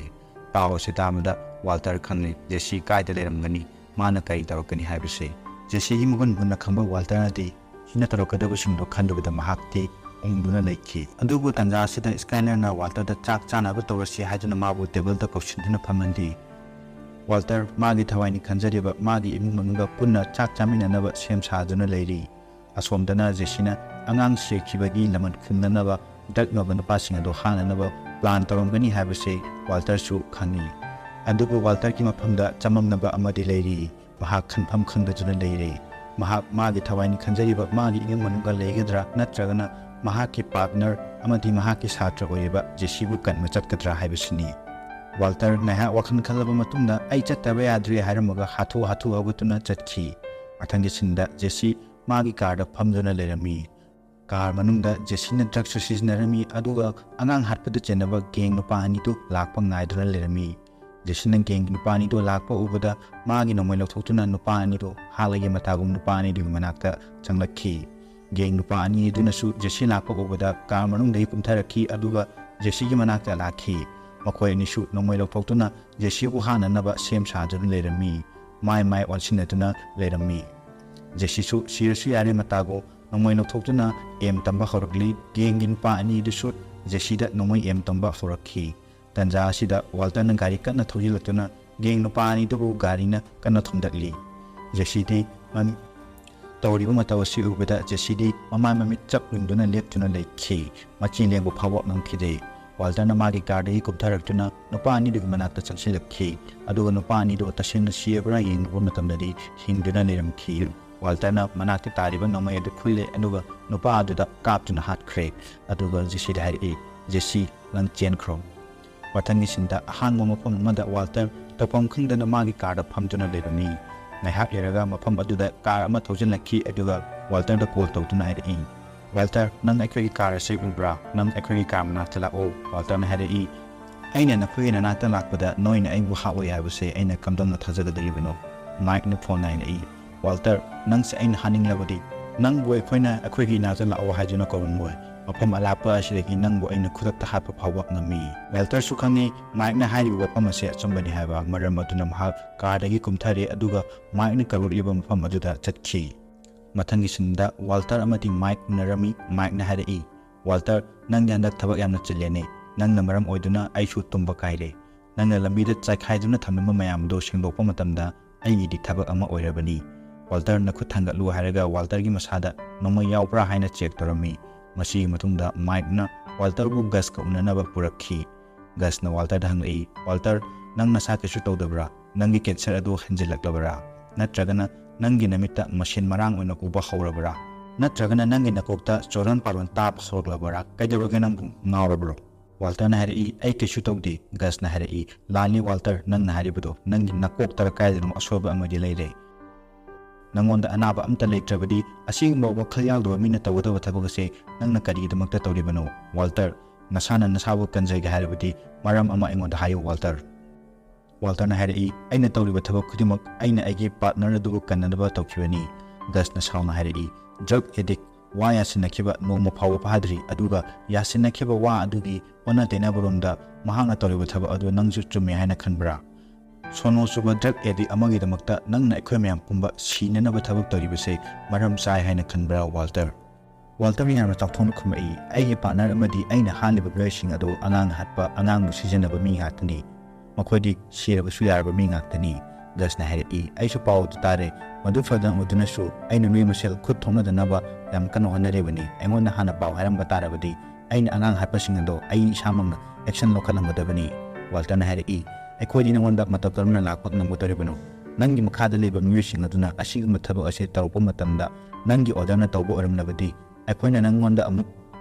ꯄꯥꯎ ꯑꯁꯤ ꯇꯥꯕꯗ ꯋꯥꯜꯇꯔ ꯈꯪꯂꯦ ꯖꯦꯁꯤ ꯀꯥꯏꯗ ꯂꯩꯔꯝꯒꯅꯤ, ꯃꯥꯅ ꯀꯔꯤ ꯇꯧꯔꯛꯀꯅꯤ ꯍꯥꯏꯕꯁꯤ꯫ ꯖꯦꯁꯤꯒꯤ ꯃꯒꯨꯟ ꯃꯨꯟꯅ ꯈꯪꯕ ꯋꯥꯜꯇꯔꯅꯗꯤ ꯁꯤꯅ ꯇꯧꯔꯛꯀꯗꯕꯁꯤꯡꯗꯣ ꯈꯜꯂꯨꯕꯗ ꯃꯍꯥꯛꯇꯤ ꯎꯪꯗꯨꯅ ꯂꯩꯈꯤ꯫ ꯑꯗꯨꯕꯨ ꯇꯥꯟꯖꯥ ꯑꯁꯤꯗ ꯁ꯭ꯀꯥꯏꯂꯔꯅ ꯋꯥꯜꯇꯔꯗ ꯆꯥꯛ ꯆꯥꯅꯕ ꯇꯧꯔꯁꯤ ꯍꯥꯏꯗꯨꯅ ꯃꯥꯕꯨ ꯇꯦꯕꯜꯗ ꯀꯧꯁꯤꯟꯗꯨꯅ ꯐꯝꯍꯟꯈꯤ꯫ ꯋꯥꯜꯇꯔ ꯃꯥꯒꯤ ꯊꯋꯥꯏꯅꯤ ꯈꯟꯖꯔꯤꯕ ꯃꯥꯒꯤ ꯏꯃꯨꯡ ꯃꯅꯨꯡꯒ ꯄꯨꯟꯅ ꯆꯥꯛ ꯆꯥꯃꯤꯟꯅꯅꯕ ꯁꯦꯝ ꯁꯥꯗꯨꯅ ꯂꯩꯔꯤ꯫ ꯑꯁꯣꯝꯗꯅ ꯖꯦꯁꯤꯅ ꯑꯉꯥꯡ ꯁꯤꯈꯤꯕꯒꯤ ꯂꯃꯟ ꯈꯨꯝꯅꯅꯕ ꯗ꯭ꯔꯒ ꯌꯣꯟꯕ ꯅꯨꯄꯥꯁꯤꯡ ꯑꯗꯨ ꯍꯥꯠꯅꯅꯕ ꯄ꯭ꯂꯥꯟ ꯇꯧꯔꯝꯒꯅꯤ ꯍꯥꯏꯕꯁꯤ ꯋꯥꯜꯇꯔꯁꯨ ꯈꯪꯏ꯫ ꯑꯗꯨꯕꯨ ꯋꯥꯜꯇꯔꯒꯤ ꯃꯐꯝꯗ ꯆꯃꯝꯅꯕ ꯑꯃꯗꯤ ꯂꯩꯔꯤ꯫ ꯃꯍꯥꯛ ꯈꯟꯐꯝ ꯈꯪꯗꯗꯨꯅ ꯂꯩꯔꯦ꯫ ꯃꯍꯥꯛ ꯃꯥꯒꯤ ꯊꯋꯥꯏꯅꯤ ꯈꯟꯖꯔꯤꯕ ꯃꯥꯒꯤ ꯏꯃꯨꯡ ꯃꯅꯨꯡꯒ ꯂꯩꯒꯗ꯭ꯔꯥ, ꯅꯠꯇ꯭ꯔꯒꯅ ꯃꯍꯥꯛꯀꯤ ꯄꯥꯔꯠꯅꯔ ꯑꯃꯗꯤ ꯃꯍꯥꯛꯀꯤ ꯁꯥꯇ꯭ꯔ ꯑꯣꯏꯔꯤꯕ ꯖꯦꯁꯤꯕꯨ ꯀꯟꯕ ꯆꯠꯀꯗ꯭ꯔꯥ ꯍꯥꯏꯕꯁꯤꯅꯤ꯫ ꯋꯥꯜꯇꯔ ꯉꯥꯏꯍꯥꯛ ꯋꯥꯈꯜ ꯈꯜꯂꯕ ꯃꯇꯨꯡꯗ "ꯑꯩ ꯆꯠꯇꯕ ꯌꯥꯗ꯭ꯔꯦ" ꯍꯥꯏꯔꯝꯃꯒ ꯍꯥꯊꯨ ꯍꯥꯊꯨ ꯍꯧꯒꯠꯇꯨꯅ ꯆꯠꯈꯤ꯫ ꯃꯊꯪꯒꯤ ꯁꯤꯟꯗ ꯖꯦꯁꯤ ꯃꯥꯒꯤ ꯀꯥꯔꯗ ꯐꯝꯗꯨꯅ ꯂꯩꯔꯝꯃꯤ꯫ ꯀꯥꯔ ꯃꯅꯨꯡꯗ ꯖꯦꯁꯤꯅ ꯗ꯭ꯔꯒꯁꯨ ꯁꯤꯖꯤꯟꯅꯔꯝꯃꯤ, ꯑꯗꯨꯒ ꯑꯉꯥꯡ ꯍꯥꯠꯄꯗ ꯆꯦꯟꯅꯕ ꯒꯦꯡ ꯅꯨꯄꯥ ꯑꯅꯤꯗꯨ ꯂꯥꯛꯄ ꯉꯥꯏꯗꯨꯅ ꯂꯩꯔꯝꯃꯤ꯫ ꯖꯦꯁꯤꯅ ꯒꯦꯡꯒꯤ ꯅꯨꯄꯥ ꯑꯅꯤꯗꯨ ꯂꯥꯛꯄ ꯎꯕꯗ ꯃꯥꯒꯤ ꯅꯣꯡꯃꯩ ꯂꯧꯊꯣꯛꯇꯨꯅ ꯅꯨꯄꯥ ꯑꯅꯤꯗꯨ ꯍꯥꯠꯂꯒꯦ ꯃꯇꯥꯒꯨꯝ ꯅꯨꯄꯥ ꯑꯅꯤꯗꯨꯒꯤ ꯃꯅꯥꯛꯇ ꯆꯪꯂꯛꯈꯤ꯫ ꯒꯦꯡ ꯅꯨꯄꯥ ꯑꯅꯤ ꯑꯗꯨꯅꯁꯨ ꯖꯦꯁꯤ ꯂꯥꯛꯄ ꯎꯕꯗ ꯀꯥꯔ ꯃꯅꯨꯡꯗꯒꯤ ꯀꯨꯝꯊꯔꯛꯈꯤ, ꯑꯗꯨꯒ ꯖꯦꯁꯤꯒꯤ ꯃꯅꯥꯛꯇ ꯂꯥꯛꯈꯤ꯫ ꯃꯈꯣꯏ ꯑꯅꯤꯁꯨ ꯅꯣꯡꯃꯩ ꯂꯧꯊꯣꯛꯇꯨꯅ ꯖꯦꯁꯤꯕꯨ ꯍꯥꯠꯅꯅꯕ ꯁꯦꯝ ꯁꯥꯗꯨꯅ ꯂꯩꯔꯝꯃꯤ꯫ ꯃꯥꯏ ꯃꯥꯏ ꯑꯣꯟꯁꯤꯟꯅꯗꯨꯅ ꯂꯩꯔꯝꯃꯤ꯫ ꯖꯦꯁꯤꯁꯨ ꯁꯤꯔꯁꯨ ꯌꯥꯔꯦ ꯃꯇꯥꯒꯨꯝ ꯅꯣꯡꯃꯩ ꯂꯧꯊꯣꯛꯇꯨꯅ ꯑꯦꯝ ꯇꯝꯕ ꯍꯧꯔꯛꯂꯤ꯫ ꯒꯦꯡꯒꯤ ꯅꯨꯄꯥ ꯑꯅꯤꯗꯨꯁꯨ ꯖꯦꯁꯤꯗ ꯅꯣꯡꯃꯩ ꯑꯦꯝ ꯇꯝꯕ ꯍꯧꯔꯛꯈꯤ꯫ ꯇꯟꯖꯥ ꯑꯁꯤꯗ ꯋꯥꯜꯇꯔꯅ ꯒꯥꯔꯤ ꯀꯟꯅ ꯊꯧꯖꯤꯜꯂꯛꯇꯨꯅ ꯒꯦꯡ ꯅꯨꯄꯥ ꯑꯅꯤꯗꯨꯕꯨ ꯒꯥꯔꯤꯅ ꯀꯟꯅ ꯊꯣꯝꯗꯠꯂꯤ꯫ ꯖꯦꯁꯤꯗꯤ ꯃꯃꯤ-, ꯇꯧꯔꯤꯕ ꯃꯇꯧ ꯑꯁꯤ ꯎꯕꯗ ꯖꯦꯁꯤꯗꯤ ꯃꯃꯥꯏ ꯃꯃꯤꯠ ꯆꯞ ꯌꯨꯡꯗꯨꯅ ꯂꯦꯞꯇꯨꯅ ꯂꯩꯈꯤ꯫ ꯃꯆꯤ ꯂꯦꯡꯕ ꯐꯥꯎꯕ ꯉꯝꯈꯤꯗꯦ꯫ ꯋꯥꯜꯇꯔꯅ ꯃꯥꯒꯤ ꯀꯥꯔꯗꯒꯤ ꯀꯨꯝꯊꯔꯛꯇꯨꯅ ꯅꯨꯄꯥ ꯑꯅꯤꯗꯨꯒꯤ ꯃꯅꯥꯛꯇ ꯆꯪꯁꯤꯜꯂꯛꯈꯤ, ꯑꯗꯨꯒ ꯅꯨꯄꯥ ꯑꯅꯤꯗꯨ ꯇꯁꯦꯡꯅ ꯁꯤꯔꯕ꯭ꯔꯥ ꯌꯦꯡꯂꯨꯕ ꯃꯇꯝꯗꯗꯤ ꯍꯤꯡꯗꯨꯅ ꯂꯩꯔꯝꯈꯤ꯫ ꯋꯥꯜꯇꯔꯅ ꯃꯅꯥꯛꯇ ꯇꯥꯔꯤꯕ ꯅꯣꯡꯃꯩ ꯑꯗꯨ ꯈꯨꯜꯂꯦ, ꯑꯗꯨꯒ ꯅꯨꯄꯥ ꯑꯗꯨꯗ ꯀꯥꯞꯇꯨꯅ ꯍꯥꯠꯈ꯭ꯔꯦ꯫ ꯑꯗꯨꯒ ꯖꯦꯁꯤꯗ ꯍꯥꯏꯔꯛꯏ, "ꯖꯦꯁꯤ, ꯅꯪ ꯆꯦꯟꯈ꯭ꯔꯣ"꯫ ꯃꯊꯪꯒꯤ ꯁꯤꯟꯗ ꯑꯍꯥꯡꯕ ꯃꯐꯝ ꯑꯃꯗ ꯋꯥꯜꯇꯔ ꯇꯧꯐꯝ ꯈꯪꯗꯅ ꯃꯥꯒꯤ ꯀꯥꯔꯗ ꯐꯝꯗꯨꯅ ꯂꯩꯔꯝꯃꯤ꯫ ꯉꯥꯏꯍꯥꯛ ꯂꯩꯔꯒ ꯃꯐꯝ ꯑꯗꯨꯗ ꯀꯥꯔ ꯑꯃ ꯊꯧꯖꯤꯜꯂꯛꯈꯤ, ꯑꯗꯨꯒ ꯋꯥꯜꯇꯔꯗ ꯀꯣꯜ ꯇꯧꯗꯨꯅ ꯍꯥꯏꯔꯛꯏ, "ꯋꯥꯜꯇꯔ, ꯅꯪ ꯑꯩꯈꯣꯏꯒꯤ ꯀꯥꯔ ꯑꯁꯤ ꯎꯕ꯭ꯔꯥ? ꯅꯪ ꯑꯩꯈꯣꯏꯒꯤ ꯀꯥꯔ ꯃꯅꯥꯛꯇ ꯂꯥꯛꯑꯣ꯫" ꯋꯥꯜꯇꯔꯅ ꯍꯥꯏꯔꯛꯏ, "ꯑꯩꯅ ꯅꯈꯣꯏꯒꯤ ꯅꯅꯥꯛꯇ ꯂꯥꯛꯄꯗ ꯅꯣꯏꯅ ꯑꯩꯕꯨ ꯍꯥꯠꯂꯣꯏ ꯍꯥꯏꯕꯁꯦ ꯑꯩꯅ ꯀꯝꯗꯧꯅ ꯊꯥꯖꯒꯗꯧꯔꯤꯕꯅꯣ?" ꯃꯥꯏꯛꯅ ꯐꯣꯟ ꯍꯥꯏꯔꯛꯏ, "ꯋꯥꯜꯇꯔ, ꯅꯪꯁꯦ ꯑꯩꯅ ꯍꯥꯠꯅꯤꯡꯂꯕꯗꯤ ꯅꯪꯕꯨ ꯑꯩꯈꯣꯏꯅ ꯑꯩꯈꯣꯏꯒꯤ ꯏꯅꯥꯛꯇ ꯂꯥꯛꯑꯣ ꯍꯥꯏꯗꯨꯅ ꯀꯧꯔꯝꯂꯣꯏ꯫ ꯃꯐꯝ ꯑꯂꯥꯞꯄ ꯑꯁꯤꯗꯒꯤ ꯅꯪꯕꯨ ꯑꯩꯅ ꯈꯨꯗꯛꯇ ꯍꯥꯠꯄ ꯐꯥꯎꯕ ꯉꯝꯃꯤ꯫" ꯋꯥꯜꯇꯔꯁꯨ ꯈꯪꯉꯤ ꯃꯥꯏꯛꯅ ꯍꯥꯏꯔꯤꯕ ꯋꯥꯐꯝ ꯑꯁꯦ ꯑꯆꯨꯝꯕꯅꯤ ꯍꯥꯏꯕ, ꯃꯔꯝ ꯑꯗꯨꯅ ꯃꯍꯥꯛ ꯀꯥꯔꯗꯒꯤ ꯀꯨꯝꯊꯔꯦ, ꯑꯗꯨꯒ ꯃꯥꯏꯛꯅ ꯀꯧꯔꯛꯂꯤꯕ ꯃꯐꯝ ꯑꯗꯨꯗ ꯆꯠꯈꯤ꯫ ꯃꯊꯪꯒꯤ ꯁꯤꯟꯗ ꯋꯥꯜꯇꯔ ꯑꯃꯗꯤ ꯃꯥꯏꯛ ꯎꯅꯔꯝꯃꯤ꯫ ꯃꯥꯏꯛꯅ ꯍꯥꯏꯔꯛꯏ, "ꯋꯥꯜꯇꯔ, ꯅꯪꯗꯤ ꯍꯟꯗꯛ ꯊꯕꯛ ꯌꯥꯝꯅ ꯆꯤꯜꯂꯦꯅꯦ꯫ ꯅꯪꯅ ꯃꯔꯝ ꯑꯣꯏꯗꯨꯅ ꯑꯩꯁꯨ ꯇꯨꯝꯕ ꯀꯥꯏꯔꯦ꯫ ꯅꯪꯅ ꯂꯝꯕꯤꯗ ꯆꯥꯏꯈꯥꯏꯗꯨꯅ ꯊꯝꯂꯝꯕ ꯃꯌꯥꯝꯗꯣ ꯁꯦꯡꯗꯣꯛꯄ ꯃꯇꯝꯗ ꯑꯩꯒꯤꯗꯤ ꯊꯕꯛ ꯑꯃ ꯑꯣꯏꯔꯕꯅꯤ꯫" "ꯋꯥꯜꯇꯔ, ꯅꯈꯨꯠ ꯊꯥꯡꯒꯠꯂꯨ" ꯍꯥꯏꯔꯒ ꯋꯥꯜꯇꯔꯒꯤ ꯃꯁꯥꯗ ꯅꯣꯡꯃꯩ ꯌꯥꯎꯕ꯭ꯔꯥ ꯍꯥꯏꯅ ꯆꯦꯛ ꯇꯧꯔꯝꯃꯤ꯫ ꯃꯁꯤꯒꯤ ꯃꯇꯨꯡꯗ ꯃꯥꯏꯛꯅ ꯋꯥꯜꯇꯔꯕꯨ ꯒꯁꯀ ꯎꯅꯅꯕ ꯄꯨꯔꯛꯈꯤ꯫ ꯒꯁꯅ ꯋꯥꯜꯇꯔꯗ ꯍꯪꯂꯛꯏ, "ꯋꯥꯜꯇꯔ, ꯅꯪ ꯅꯁꯥ ꯀꯩꯁꯨ ꯇꯧꯗꯕ꯭ꯔꯥ? ꯅꯪꯒꯤ ꯀꯦꯟꯁꯔ ꯑꯗꯨ ꯍꯟꯖꯤꯜꯂꯛꯂꯕꯔꯥ? ꯅꯠꯇ꯭ꯔꯒꯅ ꯅꯪꯒꯤ ꯅꯃꯤꯠꯇ ꯃꯁꯤꯟ ꯃꯔꯥꯡ ꯑꯣꯏꯅ ꯎꯕ ꯍꯧꯔꯕꯔꯥ? ꯅꯠꯇ꯭ꯔꯒꯅ ꯅꯪꯒꯤ ꯅꯀꯣꯛꯇ ꯆꯣꯔꯣꯟ ꯄꯥꯔꯣꯟ ꯇꯥꯕ ꯍꯧꯔꯛꯂꯕꯔꯥ? ꯀꯩꯗꯧꯔꯒꯦ, ꯅꯪꯕꯨ ꯉꯥꯎꯔꯕ꯭ꯔꯣ?" ꯋꯥꯜꯇꯔꯅ ꯍꯥꯏꯔꯛꯏ, "ꯑꯩ ꯀꯩꯁꯨ ꯇꯧꯗꯦ꯫" ꯒꯁꯅ ꯍꯥꯏꯔꯛꯏ, "ꯂꯥꯜꯂꯤ ꯋꯥꯜꯇꯔ, ꯅꯪꯅ ꯍꯥꯏꯔꯤꯕꯗꯣ꯫ ꯅꯪꯒꯤ ꯅꯀꯣꯛꯇꯔ ꯀꯥꯏꯗꯅꯣ ꯑꯁꯣꯏꯕ ꯑꯃꯗꯤ ꯂꯩꯔꯦ꯫ ꯅꯪꯉꯣꯟꯗ ꯑꯅꯥꯕ ꯑꯝꯇ ꯂꯩꯇ꯭ꯔꯕꯗꯤ ꯑꯁꯤꯒꯨꯝꯕ ꯋꯥꯈꯜ ꯌꯥꯎꯗꯕ ꯃꯤꯅ ꯇꯧꯒꯗꯕ ꯊꯕꯛ ꯑꯁꯦ ꯅꯪꯅ ꯀꯔꯤꯒꯤꯗꯃꯛꯇ ꯇꯧꯔꯤꯕꯅꯣ? ꯋꯥꯜꯇꯔ, ꯅꯁꯥꯅ ꯅꯁꯥꯕꯨ ꯀꯟꯖꯒꯦ ꯍꯥꯏꯔꯕꯗꯤ ꯃꯔꯝ ꯑꯃ ꯑꯩꯉꯣꯟꯗ ꯍꯥꯏꯌꯨ ꯋꯥꯜꯇꯔ꯫" ꯋꯥꯜꯇꯔꯅ ꯍꯥꯏꯔꯛꯏ, "ꯑꯩꯅ ꯇꯧꯔꯤꯕ ꯊꯕꯛ ꯈꯨꯗꯤꯡꯃꯛ ꯑꯩꯅ ꯑꯩꯒꯤ ꯄꯥꯔꯠꯅꯔ ꯑꯗꯨꯕꯨ ꯀꯟꯅꯅꯕ ꯇꯧꯈꯤꯕꯅꯤ꯫" ꯒꯁꯅ ꯁꯥꯎꯅ ꯍꯥꯏꯔꯛꯏ, "ꯗ꯭ꯔꯒ ꯑꯦꯗꯤꯛ, ꯋꯥ ꯌꯥꯁꯤꯟꯅꯈꯤꯕ ꯅꯣꯡꯃ ꯐꯥꯎꯕ ꯐꯥꯗ꯭ꯔꯤ, ꯑꯗꯨꯒ ꯌꯥꯁꯤꯟꯅꯈꯤꯕ ꯋꯥ ꯑꯗꯨꯒꯤ ꯑꯣꯟꯅ ꯇꯩꯅꯕꯔꯣꯝꯗ ꯃꯍꯥꯛꯅ ꯇꯧꯔꯤꯕ ꯊꯕꯛ ꯑꯗꯨ ꯅꯪꯁꯨ ꯆꯨꯝꯃꯦ ꯍꯥꯏꯅ ꯈꯟꯕ꯭ꯔꯥ? ꯁꯣꯅꯣ ꯆꯨꯕ ꯗ꯭ꯔꯒ ꯑꯦꯗꯤꯛ ꯑꯃꯒꯤꯗꯃꯛꯇ ꯅꯪꯅ ꯑꯩꯈꯣꯏ ꯃꯌꯥꯝ ꯄꯨꯝꯕ ꯁꯤꯅꯅꯕ ꯊꯕꯛ ꯇꯧꯔꯤꯕꯁꯦ ꯃꯔꯝ ꯆꯥꯏ ꯍꯥꯏꯅ ꯈꯟꯕ꯭ꯔꯥ, ꯋꯥꯜꯇꯔ?" ꯋꯥꯜꯇꯔ ꯌꯥꯝꯅ ꯆꯥꯎꯊꯣꯛꯅ ꯈꯨꯝꯃꯛꯏ, "ꯑꯩꯒꯤ ꯄꯥꯔꯠꯅꯔ ꯑꯃꯗꯤ ꯑꯩꯅ ꯍꯥꯠꯂꯤꯕ ꯃꯤꯑꯣꯏꯁꯤꯡ ꯑꯗꯨ ꯑꯉꯥꯡ ꯍꯥꯠꯄ, ꯑꯉꯥꯡꯕꯨ ꯁꯤꯖꯤꯟꯅꯕ ꯃꯤ ꯉꯥꯛꯇꯅꯤ꯫ ꯃꯈꯣꯏꯗꯤ ꯁꯤꯔꯕꯁꯨ ꯌꯥꯔꯕ ꯃꯤ ꯉꯥꯛꯇꯅꯤ꯫" ꯒꯁꯅ ꯍꯥꯏꯔꯛꯏ, "ꯑꯩꯁꯨ ꯄꯥꯎ ꯑꯗꯨ ꯇꯥꯔꯦ꯫ ꯃꯗꯨ ꯐꯗꯅ ꯎꯗꯨꯅꯁꯨ ꯑꯩꯅ ꯅꯣꯏ ꯃꯁꯦꯜ ꯈꯨꯠ ꯊꯣꯛꯅꯗꯅꯕ ꯌꯥꯝ ꯀꯟꯅ ꯍꯣꯠꯅꯔꯤꯕꯅꯤ꯫ ꯑꯩꯉꯣꯟꯗ ꯍꯥꯟꯅ ꯄꯥꯎ ꯍꯥꯏꯔꯝꯕ ꯇꯥꯔꯕꯗꯤ ꯑꯩꯅ ꯑꯉꯥꯡ ꯍꯥꯠꯄꯁꯤꯡ ꯑꯗꯣ ꯑꯩ ꯏꯁꯥꯃꯛꯅ ꯑꯦꯛꯁꯟ ꯂꯧꯈꯠꯂꯝꯒꯗꯕꯅꯤ꯫" ꯋꯥꯜꯇꯔꯅ ꯍꯥꯏꯔꯛꯏ, "ꯑꯩꯈꯣꯏꯗꯤ ꯅꯉꯣꯟꯗ ꯃꯇꯧ ꯀꯔꯝꯅ ꯂꯥꯛꯄ ꯉꯝꯒꯗꯧꯔꯤꯕꯅꯣ? ꯅꯪꯒꯤ ꯃꯈꯥꯗ ꯂꯩꯕ ꯃꯤꯑꯣꯏꯁꯤꯡ ꯑꯗꯨꯅ ꯑꯁꯤꯒꯨꯝꯕ ꯊꯕꯛ ꯑꯁꯤ ꯇꯧꯔꯛꯄ ꯃꯇꯝꯗ ꯅꯪꯒꯤ ꯑꯣꯔꯗꯔꯅ ꯇꯧꯕ ꯑꯣꯏꯔꯝꯂꯕꯗꯤ ꯑꯩꯈꯣꯏꯅ ꯅꯪꯉꯣꯟꯗ ꯑꯃꯨꯛ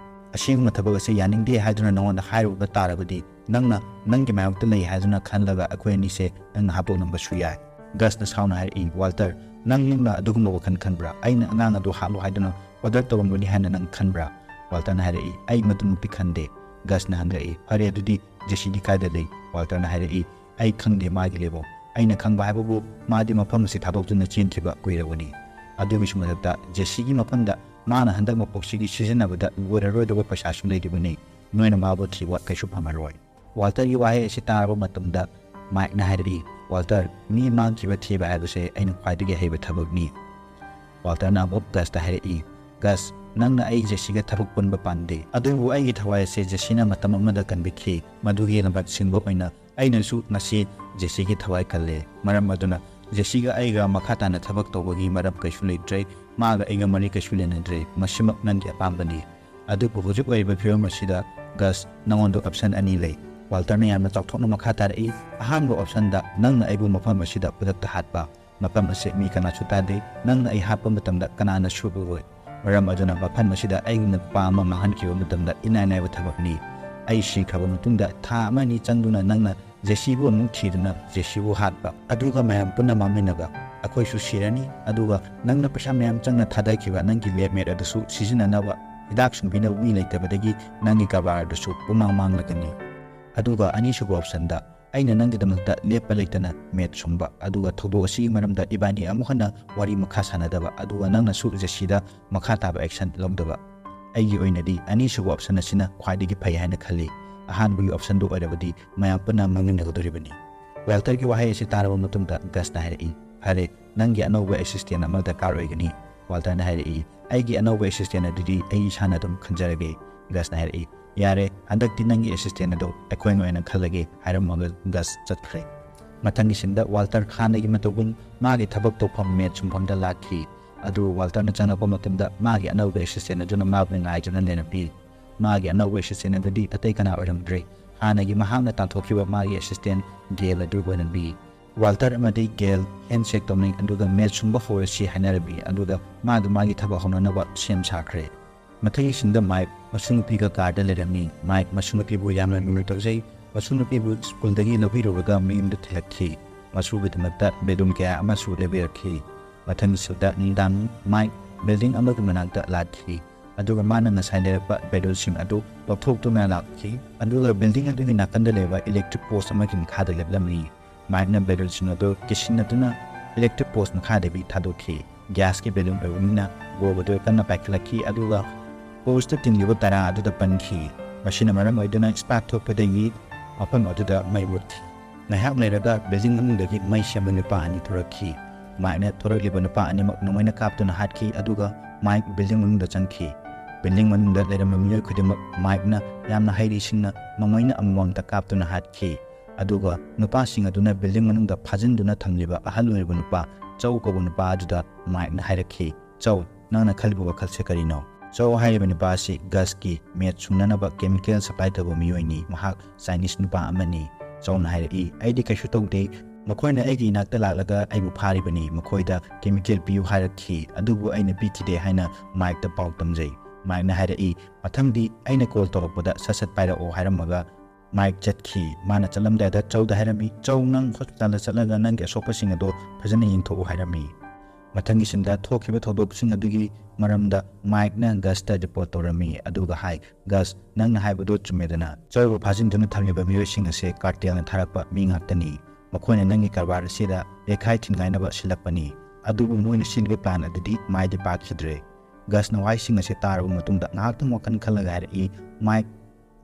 ꯑꯁꯤꯒꯨꯝꯕ ꯊꯕꯛ ꯑꯁꯦ ꯌꯥꯅꯤꯡꯗꯦ ꯍꯥꯏꯗꯨꯅ ꯅꯉꯣꯟꯗ ꯍꯥꯏꯔꯨꯕ ꯇꯥꯔꯕꯗꯤ, ꯅꯪꯅ ꯅꯪꯒꯤ ꯃꯥꯌꯣꯛꯇ ꯂꯩ ꯍꯥꯏꯗꯨꯅ ꯈꯜꯂꯒ ꯑꯩꯈꯣꯏ ꯑꯅꯤꯁꯦ ꯅꯪꯅ ꯍꯥꯠꯇꯣꯛꯂꯝꯕꯁꯨ ꯌꯥꯏ꯫ ꯒꯁꯅ ꯁꯥꯎꯅ ꯍꯥꯏꯔꯛꯏ, "ꯋꯥꯜꯇꯔ, ꯅꯪꯅ ꯑꯗꯨꯒꯨꯝꯕ ꯋꯥꯈꯜ ꯈꯟꯕ꯭ꯔꯥ? ꯑꯩꯅ ꯑꯉꯥꯡ ꯑꯗꯨ ꯍꯥꯠꯂꯣ ꯍꯥꯏꯗꯨꯅ ꯑꯣꯔꯗꯔ ꯇꯧꯔꯝꯒꯅꯤ ꯍꯥꯏꯅ ꯅꯪ ꯈꯟꯕ꯭ꯔꯥ?" ꯋꯥꯜꯇꯔꯅ ꯍꯥꯏꯔꯛꯏ, "ꯑꯩ ꯃꯗꯨꯃꯛꯇꯤ ꯈꯟꯗꯦ꯫" ꯒꯁꯅ ꯍꯪꯂꯛꯏ, "ꯐꯔꯦ, ꯑꯗꯨꯗꯤ ꯖꯦꯁꯤꯗꯤ ꯀꯥꯏꯗ ꯂꯩ?" ꯋꯥꯜꯇꯔꯅ ꯍꯥꯏꯔꯛꯏ, "ꯑꯩ ꯈꯪꯗꯦ ꯃꯥꯒꯤ ꯂꯩꯐꯝ꯫ ꯑꯩꯅ ꯈꯪꯕ ꯍꯥꯏꯕꯕꯨ ꯃꯥꯗꯤ ꯃꯐꯝ ꯑꯁꯤ ꯊꯥꯗꯣꯛꯇꯨꯅ ꯆꯦꯟꯈꯤꯕ ꯀꯨꯏꯔꯕꯅꯤ꯫ ꯑꯗꯨꯒꯤꯁꯨ ꯃꯊꯛꯇ ꯖꯦꯁꯤꯒꯤ ꯃꯐꯝꯗ ꯃꯥꯅ ꯍꯟꯗꯛ ꯃꯄꯣꯛꯁꯤꯒꯤ ꯁꯤꯖꯤꯟꯅꯕꯗ ꯂꯣꯏꯔꯔꯣꯏꯗꯕ ꯄꯩꯁꯥꯁꯨ ꯂꯩꯔꯤꯕꯅꯤ꯫ ꯅꯣꯏꯅ ꯃꯥꯕꯨ ꯊꯤꯕ ꯀꯩꯁꯨ ꯐꯪꯉꯔꯣꯏ꯫" ꯋꯥꯜꯇꯔꯒꯤ ꯋꯥꯍꯩ ꯑꯁꯤ ꯇꯥꯔꯕ ꯃꯇꯝꯗ ꯃꯥꯏꯛꯅ ꯍꯥꯏꯔꯛꯏ, "ꯋꯥꯜꯇꯔ, ꯃꯤ ꯃꯥꯡꯈꯤꯕ ꯊꯤꯕ ꯍꯥꯏꯕꯁꯦ ꯑꯩꯅ ꯈ꯭ꯋꯥꯏꯗꯒꯤ ꯍꯩꯕ ꯊꯕꯛꯅꯤ꯫" ꯋꯥꯜꯇꯔꯅ ꯑꯃꯨꯛ ꯒꯁꯇ ꯍꯥꯏꯔꯛꯏ, "ꯒꯁ, ꯅꯪꯅ ꯑꯩ ꯖꯦꯁꯤꯒ ꯊꯕꯛ ꯄꯨꯟꯕ ꯄꯥꯝꯗꯦ, ꯑꯗꯨꯕꯨ ꯑꯩꯒꯤ ꯊꯋꯥꯏ ꯑꯁꯦ ꯖꯦꯁꯤꯅ ꯃꯇꯝ ꯑꯃꯗ ꯀꯟꯕꯤꯈꯤ꯫ ꯃꯗꯨꯒꯤ ꯂꯝꯕꯥ ꯁꯤꯟꯕ ꯑꯣꯏꯅ ꯑꯩꯅꯁꯨ ꯉꯁꯤ ꯖꯦꯁꯤꯒꯤ ꯊꯋꯥꯏ ꯀꯜꯂꯦ꯫ ꯃꯔꯝ ꯑꯗꯨꯅ ꯖꯦꯁꯤꯒ ꯑꯩꯒ ꯃꯈꯥ ꯇꯥꯅ ꯊꯕꯛ ꯇꯧꯕꯒꯤ ꯃꯔꯝ ꯀꯩꯁꯨ ꯂꯩꯇ꯭ꯔꯦ꯫ ꯃꯥꯒ ꯑꯩꯒ ꯃꯔꯤ ꯀꯩꯁꯨ ꯂꯩꯅꯗ꯭ꯔꯦ꯫ ꯃꯁꯤꯃꯛ ꯅꯪꯒꯤ ꯑꯄꯥꯝꯕꯅꯤ꯫ ꯑꯗꯨꯕꯨ ꯍꯧꯖꯤꯛ ꯑꯣꯏꯔꯤꯕ ꯐꯤꯕꯝ ꯑꯁꯤꯗ, ꯒꯁ, ꯅꯉꯣꯟꯗ ꯑꯣꯞꯁꯟ ꯑꯅꯤ ꯂꯩ꯫" ꯋꯥꯜꯇꯔꯅ ꯌꯥꯝꯅ ꯆꯥꯎꯊꯣꯛꯅ ꯃꯈꯥ ꯇꯥꯔꯛꯏ, "ꯑꯍꯥꯟꯕ ꯑꯣꯞꯁꯟꯗ ꯅꯪꯅ ꯑꯩꯕꯨ ꯃꯐꯝ ꯑꯁꯤꯗ ꯈꯨꯗꯛꯇ ꯍꯥꯠꯄ꯫ ꯃꯐꯝ ꯑꯁꯤ ꯃꯤ ꯀꯅꯥꯁꯨ ꯇꯥꯗꯦ꯫ ꯅꯪꯅ ꯑꯩ ꯍꯥꯠꯄ ꯃꯇꯝꯗ ꯀꯅꯥꯅꯁꯨ ꯎꯔꯣꯏ꯫ ꯃꯔꯝ ꯑꯗꯨꯅ ꯃꯐꯝ ꯑꯁꯤꯗ ꯑꯩꯒꯤ ꯅꯨꯄꯥ ꯑꯃ ꯃꯥꯡꯍꯟꯈꯤꯕ ꯃꯇꯝꯗ ꯏꯅꯥꯏ ꯅꯥꯏꯕ ꯊꯕꯛꯅꯤ꯫ ꯑꯩ ꯁꯤꯈ꯭ꯔꯕ ꯃꯇꯨꯡꯗ ꯊꯥ ꯑꯃ ꯑꯅꯤ ꯆꯪꯗꯨꯅ ꯅꯪꯅ ꯖꯦꯁꯤꯕꯨ ꯑꯃꯨꯛ ꯊꯤꯗꯨꯅ ꯖꯦꯁꯤꯕꯨ ꯍꯥꯠꯄ, ꯑꯗꯨꯒ ꯃꯌꯥꯝ ꯄꯨꯟꯅ ꯃꯥꯡꯃꯤꯟꯅꯕ꯫ ꯑꯩꯈꯣꯏꯁꯨ ꯁꯤꯔꯅꯤ, ꯑꯗꯨꯒ ꯅꯪꯅ ꯄꯩꯁꯥ ꯃꯌꯥꯝ ꯆꯪꯅ ꯊꯥꯗꯈꯤꯕ ꯅꯪꯒꯤ ꯂꯦꯞꯃꯦꯠ ꯑꯗꯨꯁꯨ ꯁꯤꯖꯤꯟꯅꯅꯕ ꯍꯤꯗꯥꯛ ꯁꯨꯡꯕꯤꯅꯕ ꯃꯤ ꯂꯩꯇꯕꯗꯒꯤ ꯅꯪꯒꯤ ꯀꯔꯕꯥꯔ ꯑꯗꯨꯁꯨ ꯄꯨꯡꯃꯥꯡ ꯃꯥꯡꯂꯒꯅꯤ꯫ ꯑꯗꯨꯒ ꯑꯅꯤꯁꯨꯕ ꯑꯣꯞꯁꯟꯗ, ꯑꯩꯅ ꯅꯪꯒꯤꯗꯃꯛꯇ ꯂꯦꯞꯄ ꯂꯩꯇꯅ ꯃꯦꯠ ꯁꯨꯡꯕ, ꯑꯗꯨꯒ ꯊꯧꯗꯣꯛ ꯑꯁꯤꯒꯤ ꯃꯔꯝꯗ ꯏꯕꯥꯅꯤ ꯑꯃꯨꯛ ꯍꯟꯅ ꯋꯥꯔꯤ ꯃꯈꯥ ꯁꯥꯟꯅꯗꯕ, ꯑꯗꯨꯒ ꯅꯪꯅꯁꯨ ꯖꯦꯁꯤꯗ ꯃꯈꯥ ꯇꯥꯕ ꯑꯦꯛꯁꯟ ꯂꯧꯗꯕ꯫ ꯑꯩꯒꯤ ꯑꯣꯏꯅꯗꯤ ꯑꯅꯤꯁꯨꯕ ꯑꯣꯞꯁꯟ ꯑꯁꯤꯅ ꯈ꯭ꯋꯥꯏꯗꯒꯤ ꯐꯩ ꯍꯥꯏꯅ ꯈꯜꯂꯤ꯫ ꯑꯍꯥꯟꯕꯒꯤ ꯑꯣꯞꯁꯟꯗꯨ ꯑꯣꯏꯔꯕꯗꯤ ꯃꯌꯥꯝ ꯄꯨꯟꯅ ꯃꯥꯡꯃꯤꯟꯅꯒꯗꯧꯔꯤꯕꯅꯤ꯫ ꯋꯥꯜꯇꯔꯒꯤ ꯋꯥꯍꯩ ꯑꯁꯤ ꯇꯥꯔꯕ ꯃꯇꯨꯡꯗ ꯒꯁꯅ ꯍꯥꯏꯔꯛꯏ, "ꯐꯔꯦ, ꯅꯪꯒꯤ ꯑꯅꯧꯕ ꯑꯦꯁꯤꯁꯇꯦꯟ ꯑꯃ ꯗꯔꯀꯥꯔ ꯑꯣꯏꯒꯅꯤ꯫" ꯋꯥꯜꯇꯔꯅ ꯍꯥꯏꯔꯛꯏ, "ꯑꯩꯒꯤ ꯑꯅꯧꯕ ꯑꯦꯁꯤꯁꯇꯦꯟ ꯑꯗꯨꯗꯤ ꯑꯩ ꯏꯁꯥꯅ ꯑꯗꯨꯝ ꯈꯟꯖꯔꯒꯦ꯫" ꯒꯁꯅ ꯍꯥꯏꯔꯛꯏ, "ꯌꯥꯔꯦ, ꯍꯟꯗꯛꯇꯤ ꯅꯪꯒꯤ ꯑꯦꯁꯤꯁꯇꯦꯟ ꯑꯗꯣ ꯑꯩꯈꯣꯏꯅ ꯑꯣꯏꯅ ꯈꯜꯂꯒꯦ" ꯍꯥꯏꯔꯝꯃꯒ ꯒꯁ ꯆꯠꯈ꯭ꯔꯦ꯫ ꯃꯊꯪꯒꯤ ꯁꯤꯟꯗ ꯋꯥꯜꯇꯔ ꯍꯥꯟꯅꯒꯤ ꯃꯇꯧꯒꯨꯝ ꯃꯥꯒꯤ ꯊꯕꯛ ꯇꯧꯐꯝ ꯃꯦꯠ ꯁꯨꯡꯐꯝꯗ ꯂꯥꯛꯈꯤ꯫ ꯑꯗꯨ ꯋꯥꯜꯇꯔꯅ ꯆꯪꯂꯛꯄ ꯃꯇꯝꯗ ꯃꯥꯒꯤ ꯑꯅꯧꯕ ꯑꯦꯁꯤꯁꯇꯦꯟ ꯑꯗꯨꯅ ꯃꯥꯕꯨ ꯉꯥꯏꯗꯨꯅ ꯂꯩꯔꯝꯃꯤ꯫ ꯃꯥꯒꯤ ꯑꯅꯧꯕ ꯑꯦꯁꯤꯁꯇꯦꯟ ꯑꯗꯨꯗꯤ ꯑꯇꯩ ꯀꯅꯥ ꯑꯣꯏꯔꯝꯗ꯭ꯔꯦ, ꯍꯥꯟꯅꯒꯤ ꯃꯍꯥꯛꯅ ꯇꯥꯟꯊꯣꯛꯈꯤꯕ ꯃꯥꯒꯤ ꯑꯦꯁꯤꯁꯇꯦꯟ ꯒꯦꯜ ꯑꯗꯨ ꯑꯣꯏꯔꯝꯃꯤ꯫ ꯋꯥꯜꯇꯔ ꯑꯃꯗꯤ ꯒꯦꯜ ꯍꯦꯟꯁꯦꯛ ꯇꯧꯅꯩ, ꯑꯗꯨꯒ ꯃꯦꯠ ꯁꯨꯡꯕ ꯍꯧꯔꯁꯤ ꯍꯥꯏꯅꯔꯝꯃꯤ, ꯑꯗꯨꯒ ꯃꯥꯗꯨ ꯃꯥꯒꯤ ꯊꯕꯛ ꯍꯧꯅꯅꯕ ꯁꯦꯝ ꯁꯥꯈ꯭ꯔꯦ꯫ ꯃꯊꯪꯒꯤ ꯁꯤꯟꯗ ꯃꯥꯏꯛ ꯃꯁꯨ ꯅꯨꯄꯤꯒ ꯀꯥꯔꯗ ꯂꯩꯔꯝꯃꯤ꯫ ꯃꯥꯏꯛ ꯃꯁꯨ ꯅꯨꯄꯤꯕꯨ ꯌꯥꯝꯅ ꯂꯨꯅ ꯇꯧꯖꯩ꯫ ꯃꯁꯨ ꯅꯨꯄꯤꯕꯨ ꯁ꯭ꯀꯨꯜꯗꯒꯤ ꯂꯧꯕꯤꯔꯨꯔꯒ ꯃꯌꯨꯝꯗ ꯊꯤꯜꯂꯛꯈꯤ꯫ ꯃꯁꯨꯒꯤꯗꯃꯛꯇ ꯕꯦꯂꯨꯟ ꯀꯌꯥ ꯑꯃꯁꯨ ꯂꯩꯕꯤꯔꯛꯈꯤ꯫ ꯃꯊꯪꯒꯤ ꯁꯤꯠꯇ ꯅꯨꯡꯗꯥꯡ ꯃꯥꯏꯛ ꯕꯤꯜꯗꯤꯡ ꯑꯃꯒꯤ ꯃꯅꯥꯛꯇ ꯂꯥꯛꯈꯤ, ꯑꯗꯨꯒ ꯃꯥꯅ ꯉꯁꯥꯏ ꯂꯩꯔꯛꯄ ꯕꯦꯂꯨꯟꯁꯤꯡ ꯑꯗꯨ ꯂꯧꯊꯣꯛꯇꯨꯅ ꯂꯥꯛꯈꯤ꯫ ꯑꯗꯨꯒ ꯕꯤꯜꯗꯤꯡ ꯑꯗꯨꯒꯤ ꯅꯥꯀꯟꯗ ꯂꯩꯕ ꯏꯂꯦꯛꯇ꯭ꯔꯤꯛ ꯄꯣꯁ ꯑꯃꯒꯤ ꯃꯈꯥꯗ ꯂꯦꯞꯂꯝꯃꯤ꯫ ꯃꯥꯏꯛꯅ ꯕꯦꯂꯨꯟꯁꯤꯡ ꯑꯗꯨ ꯀꯤꯁꯤꯟꯅꯗꯨꯅ ꯏꯂꯦꯛꯇ꯭ꯔꯤꯛ ꯄꯣꯁ ꯃꯈꯥꯗꯒꯤ ꯊꯥꯗꯣꯛꯈꯤ꯫ ꯒ꯭ꯌꯥꯁꯀꯤ ꯕꯦꯂꯨꯟ ꯑꯣꯏꯕꯅꯤꯅ ꯕꯣꯝ ꯑꯗꯨ ꯀꯟꯅ ꯄꯥꯏꯈꯠꯂꯛꯈꯤ, ꯑꯗꯨꯒ ꯄꯣꯁꯇ ꯇꯤꯡꯂꯤꯕ ꯇꯔꯥ ꯑꯗꯨꯗ ꯄꯟꯈꯤ꯫ ꯃꯁꯤꯅ ꯃꯔꯝ ꯑꯣꯏꯗꯨꯅ ꯁ꯭ꯄꯥꯔꯛ ꯊꯣꯛꯄꯗꯒꯤ ꯃꯐꯝ ꯑꯗꯨꯗ ꯃꯩ ꯃꯨꯠꯈꯤ꯫ ꯉꯥꯏꯍꯥꯛ ꯂꯩꯔꯒ ꯕꯤꯜꯗꯤꯡ ꯃꯅꯨꯡꯗꯒꯤ ꯃꯩ ꯁꯦꯝꯕ ꯅꯨꯄꯥ ꯑꯅꯤ ꯊꯣꯔꯛꯈꯤ꯫ ꯃꯥꯏꯛꯅ ꯊꯣꯔꯛꯂꯤꯕ ꯅꯨꯄꯥ ꯑꯅꯤꯃꯛ ꯅꯣꯡꯃꯩꯅ ꯀꯥꯞꯇꯨꯅ ꯍꯥꯠꯈꯤ, ꯑꯗꯨꯒ ꯃꯥꯏꯛ ꯕꯤꯜꯗꯤꯡ ꯃꯅꯨꯡꯗ ꯆꯪꯈꯤ꯫ ꯕꯤꯜꯗꯤꯡ ꯃꯅꯨꯡꯗ ꯂꯩꯔꯝꯕ ꯃꯤꯑꯣꯏ ꯈꯨꯗꯤꯡꯃꯛ ꯃꯥꯏꯛꯅ ꯌꯥꯝꯅ ꯍꯩꯔꯤꯁꯤꯡꯅ ꯅꯣꯡꯃꯩꯅ ꯑꯃꯃꯝꯇ ꯀꯥꯞꯇꯨꯅ ꯍꯥꯠꯈꯤ꯫ ꯑꯗꯨꯒ ꯅꯨꯄꯥꯁꯤꯡ ꯑꯗꯨꯅ ꯕꯤꯜꯗꯤꯡ ꯃꯅꯨꯡꯗ ꯐꯥꯖꯤꯟꯗꯨꯅ ꯊꯝꯂꯤꯕ ꯑꯍꯜ ꯑꯣꯏꯔꯕ ꯅꯨꯄꯥ ꯆꯧ ꯀꯧꯕ ꯅꯨꯄꯥ ꯑꯗꯨꯗ ꯃꯥꯏꯛꯅ ꯍꯥꯏꯔꯛꯈꯤ, "ꯆꯧ, ꯅꯪꯅ ꯈꯜꯂꯤꯕ ꯋꯥꯈꯜꯁꯦ ꯀꯔꯤꯅꯣ?" ꯆꯧ ꯍꯥꯏꯔꯤꯕ ꯅꯨꯄꯥ ꯑꯁꯤ ꯒꯁꯀꯤ ꯃꯦꯠ ꯁꯨꯡꯅꯅꯕ ꯀꯦꯃꯤꯀꯦꯜ ꯁꯄ꯭ꯂꯥꯏ ꯇꯧꯕ ꯃꯤꯑꯣꯏꯅꯤ꯫ ꯃꯍꯥꯛ ꯆꯥꯏꯅꯤꯁ ꯅꯨꯄꯥ ꯑꯃꯅꯤ꯫ ꯆꯧꯅ ꯍꯥꯏꯔꯛꯏ, "ꯑꯩꯗꯤ ꯀꯩꯁꯨ ꯇꯧꯗꯦ꯫ ꯃꯈꯣꯏꯅ ꯑꯩꯒꯤ ꯏꯅꯥꯛꯇ ꯂꯥꯛꯂꯒ ꯑꯩꯕꯨ ꯐꯥꯔꯤꯕꯅꯤ꯫ ꯃꯈꯣꯏꯗ ꯀꯦꯃꯤꯀꯦꯜ ꯄꯤꯌꯨ ꯍꯥꯏꯔꯛꯈꯤ, ꯑꯗꯨꯕꯨ ꯑꯩꯅ ꯄꯤꯈꯤꯗꯦ" ꯍꯥꯏꯅ ꯃꯥꯏꯛꯇ ꯄꯥꯎ ꯇꯝꯖꯩ꯫ ꯃꯥꯏꯛꯅ ꯍꯥꯏꯔꯛꯏ, "ꯃꯊꯪꯗꯤ ꯑꯩꯅ ꯀꯣꯜ ꯇꯧꯔꯛꯄꯗ ꯁꯠ ꯁꯠ ꯄꯥꯏꯔꯛꯑꯣ" ꯍꯥꯏꯔꯝꯃꯒ ꯃꯥꯏꯛ ꯆꯠꯈꯤ꯫ ꯃꯥꯅ ꯆꯠꯂꯝꯗꯥꯏꯗ ꯆꯧꯗ ꯍꯥꯏꯔꯝꯃꯤ, "ꯆꯧ, ꯅꯪ ꯍꯣꯁꯄꯤꯇꯥꯜꯗ ꯆꯠꯂꯒ ꯅꯪꯒꯤ ꯑꯁꯣꯛꯄꯁꯤꯡ ꯑꯗꯣ ꯐꯖꯅ ꯌꯦꯡꯊꯣꯛꯎ" ꯍꯥꯏꯔꯝꯃꯤ꯫ ꯃꯊꯪꯒꯤ ꯁꯤꯟꯗ ꯊꯣꯛꯈꯤꯕ ꯊꯧꯗꯣꯛꯁꯤꯡ ꯑꯗꯨꯒꯤ ꯃꯔꯝꯗ ꯃꯥꯏꯛꯅ ꯒꯁꯇ ꯔꯤꯄꯣꯔꯠ ꯇꯧꯔꯝꯃꯤ, ꯑꯗꯨꯒ ꯍꯥꯏ, "ꯒꯁ, ꯅꯪꯅ ꯍꯥꯏꯕꯗꯨ ꯆꯨꯝꯃꯦꯗꯅ꯫ ꯆꯧꯕꯨ ꯐꯥꯖꯤꯟꯗꯨꯅ ꯊꯝꯂꯤꯕ ꯃꯤꯑꯣꯏꯁꯤꯡ ꯑꯁꯦ ꯀꯥꯔꯇꯦꯜꯅ ꯊꯥꯔꯛꯄ ꯃꯤ ꯉꯥꯛꯇꯅꯤ꯫ ꯃꯈꯣꯏꯅ ꯅꯪꯒꯤ ꯀꯔꯕꯥꯔ ꯑꯁꯤꯗ ꯌꯩꯈꯥꯏ ꯊꯤꯟꯒꯥꯏꯅꯕ ꯁꯤꯜꯂꯛꯄꯅꯤ꯫ ꯑꯗꯨꯕꯨ ꯃꯣꯏꯅ ꯁꯤꯜꯂꯤꯕ ꯄ꯭ꯂꯥꯟ ꯑꯗꯨꯗꯤ ꯃꯥꯏꯗ ꯄꯥꯛꯈꯤꯗ꯭ꯔꯦ"꯫ ꯒꯁꯅ ꯋꯥꯍꯩꯁꯤꯡ ꯑꯁꯤ ꯇꯥꯔꯕ ꯃꯇꯨꯡꯗ ꯉꯥꯏꯍꯥꯛꯇꯪ ꯋꯥꯈꯜ ꯈꯜꯂꯒ ꯍꯥꯏꯔꯛꯏ, "ꯃꯥꯏꯛ,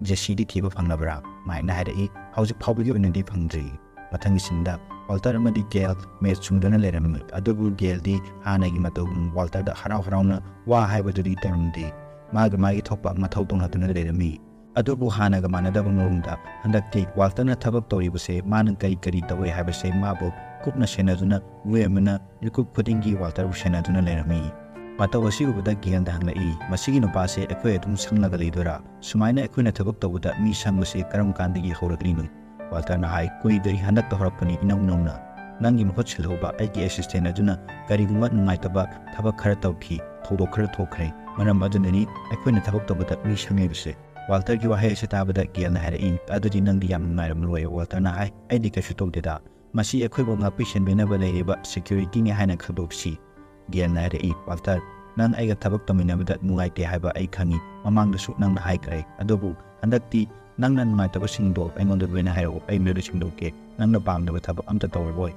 ꯖꯦꯁꯤꯗꯤ ꯊꯤꯕ ꯐꯪꯂꯕ꯭ꯔꯥ?" ꯃꯥꯏꯛꯅ ꯍꯥꯏꯔꯛꯏ, "ꯍꯧꯖꯤꯛ ꯐꯥꯎꯕꯒꯤ ꯑꯣꯏꯅꯗꯤ ꯐꯪꯗ꯭ꯔꯤ"꯫ ꯃꯊꯪꯒꯤ ꯁꯤꯟꯗ ꯋꯥꯜꯇꯔ ꯑꯃꯗꯤ ꯒꯦꯜ ꯃꯦꯠ ꯁꯨꯡꯗꯨꯅ ꯂꯩꯔꯝꯃꯤ, ꯑꯗꯨꯕꯨ ꯒꯦꯜꯗꯤ ꯍꯥꯟꯅꯒꯤ ꯃꯇꯧꯒꯨꯝ ꯋꯥꯜꯇꯔꯗ ꯍꯔꯥꯎ ꯍꯔꯥꯎꯅ ꯋꯥ ꯍꯥꯏꯕꯗꯨꯗꯤ ꯇꯧꯔꯝꯗꯦ꯫ ꯃꯥꯒꯤ ꯃꯥꯒꯤ ꯊꯣꯛꯄ ꯃꯊꯧ ꯇꯧꯅꯗꯨꯅ ꯂꯩꯔꯝꯃꯤ꯫ ꯑꯗꯨꯕꯨ ꯍꯥꯟꯅꯒ ꯃꯥꯟꯅꯗꯕ ꯃꯑꯣꯡꯗ ꯍꯟꯗꯛꯇꯤ ꯋꯥꯜꯇꯔꯅ ꯊꯕꯛ ꯇꯧꯔꯤꯕꯁꯦ, ꯃꯥꯅ ꯀꯔꯤ ꯀꯔꯤ ꯇꯧꯏ ꯍꯥꯏꯕꯁꯦ ꯃꯥꯕꯨ ꯀꯨꯞꯅ ꯁꯦꯟꯅꯗꯨꯅ ꯃꯤꯑꯣꯏ ꯑꯃꯅ ꯃꯤꯀꯨꯞ ꯈꯨꯗꯤꯡꯒꯤ ꯋꯥꯜꯇꯔꯕꯨ ꯁꯦꯟꯅꯗꯨꯅ ꯂꯩꯔꯝꯃꯤ꯫ ꯃꯇꯧ ꯑꯁꯤ ꯎꯕꯗ ꯒꯦꯜꯅ ꯍꯪꯂꯛꯏ, "ꯃꯁꯤꯒꯤ ꯅꯨꯄꯥꯁꯦ ꯑꯩꯈꯣꯏ ꯑꯗꯨꯝ ꯁꯪꯂꯒ ꯂꯩꯗꯣꯏꯔꯥ? ꯁꯨꯃꯥꯏꯅ ꯑꯩꯈꯣꯏꯅ ꯊꯕꯛ ꯇꯧꯕꯗ ꯃꯤ ꯁꯪꯕꯁꯦ ꯀꯔꯝ ꯀꯥꯟꯗꯒꯤ ꯍꯧꯔꯛꯂꯤꯅꯣ?" ꯋꯥꯜꯇꯔꯅ ꯍꯥꯏ, "ꯀꯨꯏꯗ꯭ꯔꯤ, ꯍꯟꯗꯛꯇ ꯍꯧꯔꯛꯄꯅꯤ, ꯏꯅꯧ ꯅꯧꯅ꯫ ꯅꯪꯒꯤ ꯃꯍꯨꯠ ꯁꯤꯜꯍꯧꯕ ꯑꯩꯒꯤ ꯑꯦꯁꯤꯁꯇꯦꯟ ꯑꯗꯨꯅ ꯀꯔꯤꯒꯨꯝꯕ ꯅꯨꯡꯉꯥꯏꯇꯕ ꯊꯕꯛ ꯈꯔ ꯇꯧꯈꯤ, ꯊꯧꯗꯣꯛ ꯈꯔ ꯊꯣꯛꯈ꯭ꯔꯦ꯫ ꯃꯔꯝ ꯑꯗꯨꯅꯅꯤ ꯑꯩꯈꯣꯏꯅ ꯊꯕꯛ ꯇꯧꯕꯗ ꯃꯤ ꯁꯪꯉꯤꯕꯁꯦ꯫ ꯋꯥꯜꯇꯔꯒꯤ ꯋꯥꯍꯩ ꯑꯁꯤ ꯇꯥꯕꯗ ꯒꯦꯜꯅ ꯍꯥꯏꯔꯛꯏ, "ꯑꯗꯨꯗꯤ ꯅꯪꯗꯤ ꯌꯥꯝ ꯅꯨꯡꯉꯥꯏꯔꯝꯂꯣꯏ꯫" ꯋꯥꯜꯇꯔꯅ ꯍꯥꯏ, "ꯑꯩꯗꯤ ꯀꯩꯁꯨ ꯇꯧꯗꯦꯗ꯫ ꯃꯁꯤ ꯑꯩꯈꯣꯏꯕꯨ ꯉꯥꯛꯄꯤ ꯁꯦꯟꯕꯤꯅꯕ ꯂꯩꯔꯤꯕ ꯁꯦꯀ꯭ꯌꯨꯔꯤꯇꯤꯅꯤ ꯍꯥꯏꯅ ꯈꯪꯗꯣꯛꯁꯤ꯫" ꯒꯦꯜꯅ ꯍꯥꯏꯔꯛꯏ, "ꯋꯥꯜꯇꯔ, ꯅꯪ ꯑꯩꯒ ꯊꯕꯛ ꯇꯧꯃꯤꯟꯅꯕꯗ ꯅꯨꯡꯉꯥꯏꯇꯦ ꯍꯥꯏꯕ ꯑꯩ ꯈꯪꯏ꯫ ꯃꯃꯥꯡꯗꯁꯨ ꯅꯪꯅ ꯍꯥꯏꯈ꯭ꯔꯦ꯫ ꯑꯗꯨꯕꯨ ꯍꯟꯗꯛꯇꯤ ꯅꯪꯅ ꯅꯨꯡꯉꯥꯏꯇꯕꯁꯤꯡꯗꯣ ꯑꯩꯉꯣꯟꯗ ꯂꯣꯏꯅ ꯍꯥꯏꯔꯛꯎ꯫ ꯑꯩ ꯂꯣꯏꯅ ꯁꯦꯡꯗꯣꯛꯀꯦ꯫ ꯅꯪꯅ ꯄꯥꯝꯗꯕ ꯊꯕꯛ ꯑꯝꯇ ꯇꯧꯔꯔꯣꯏ꯫"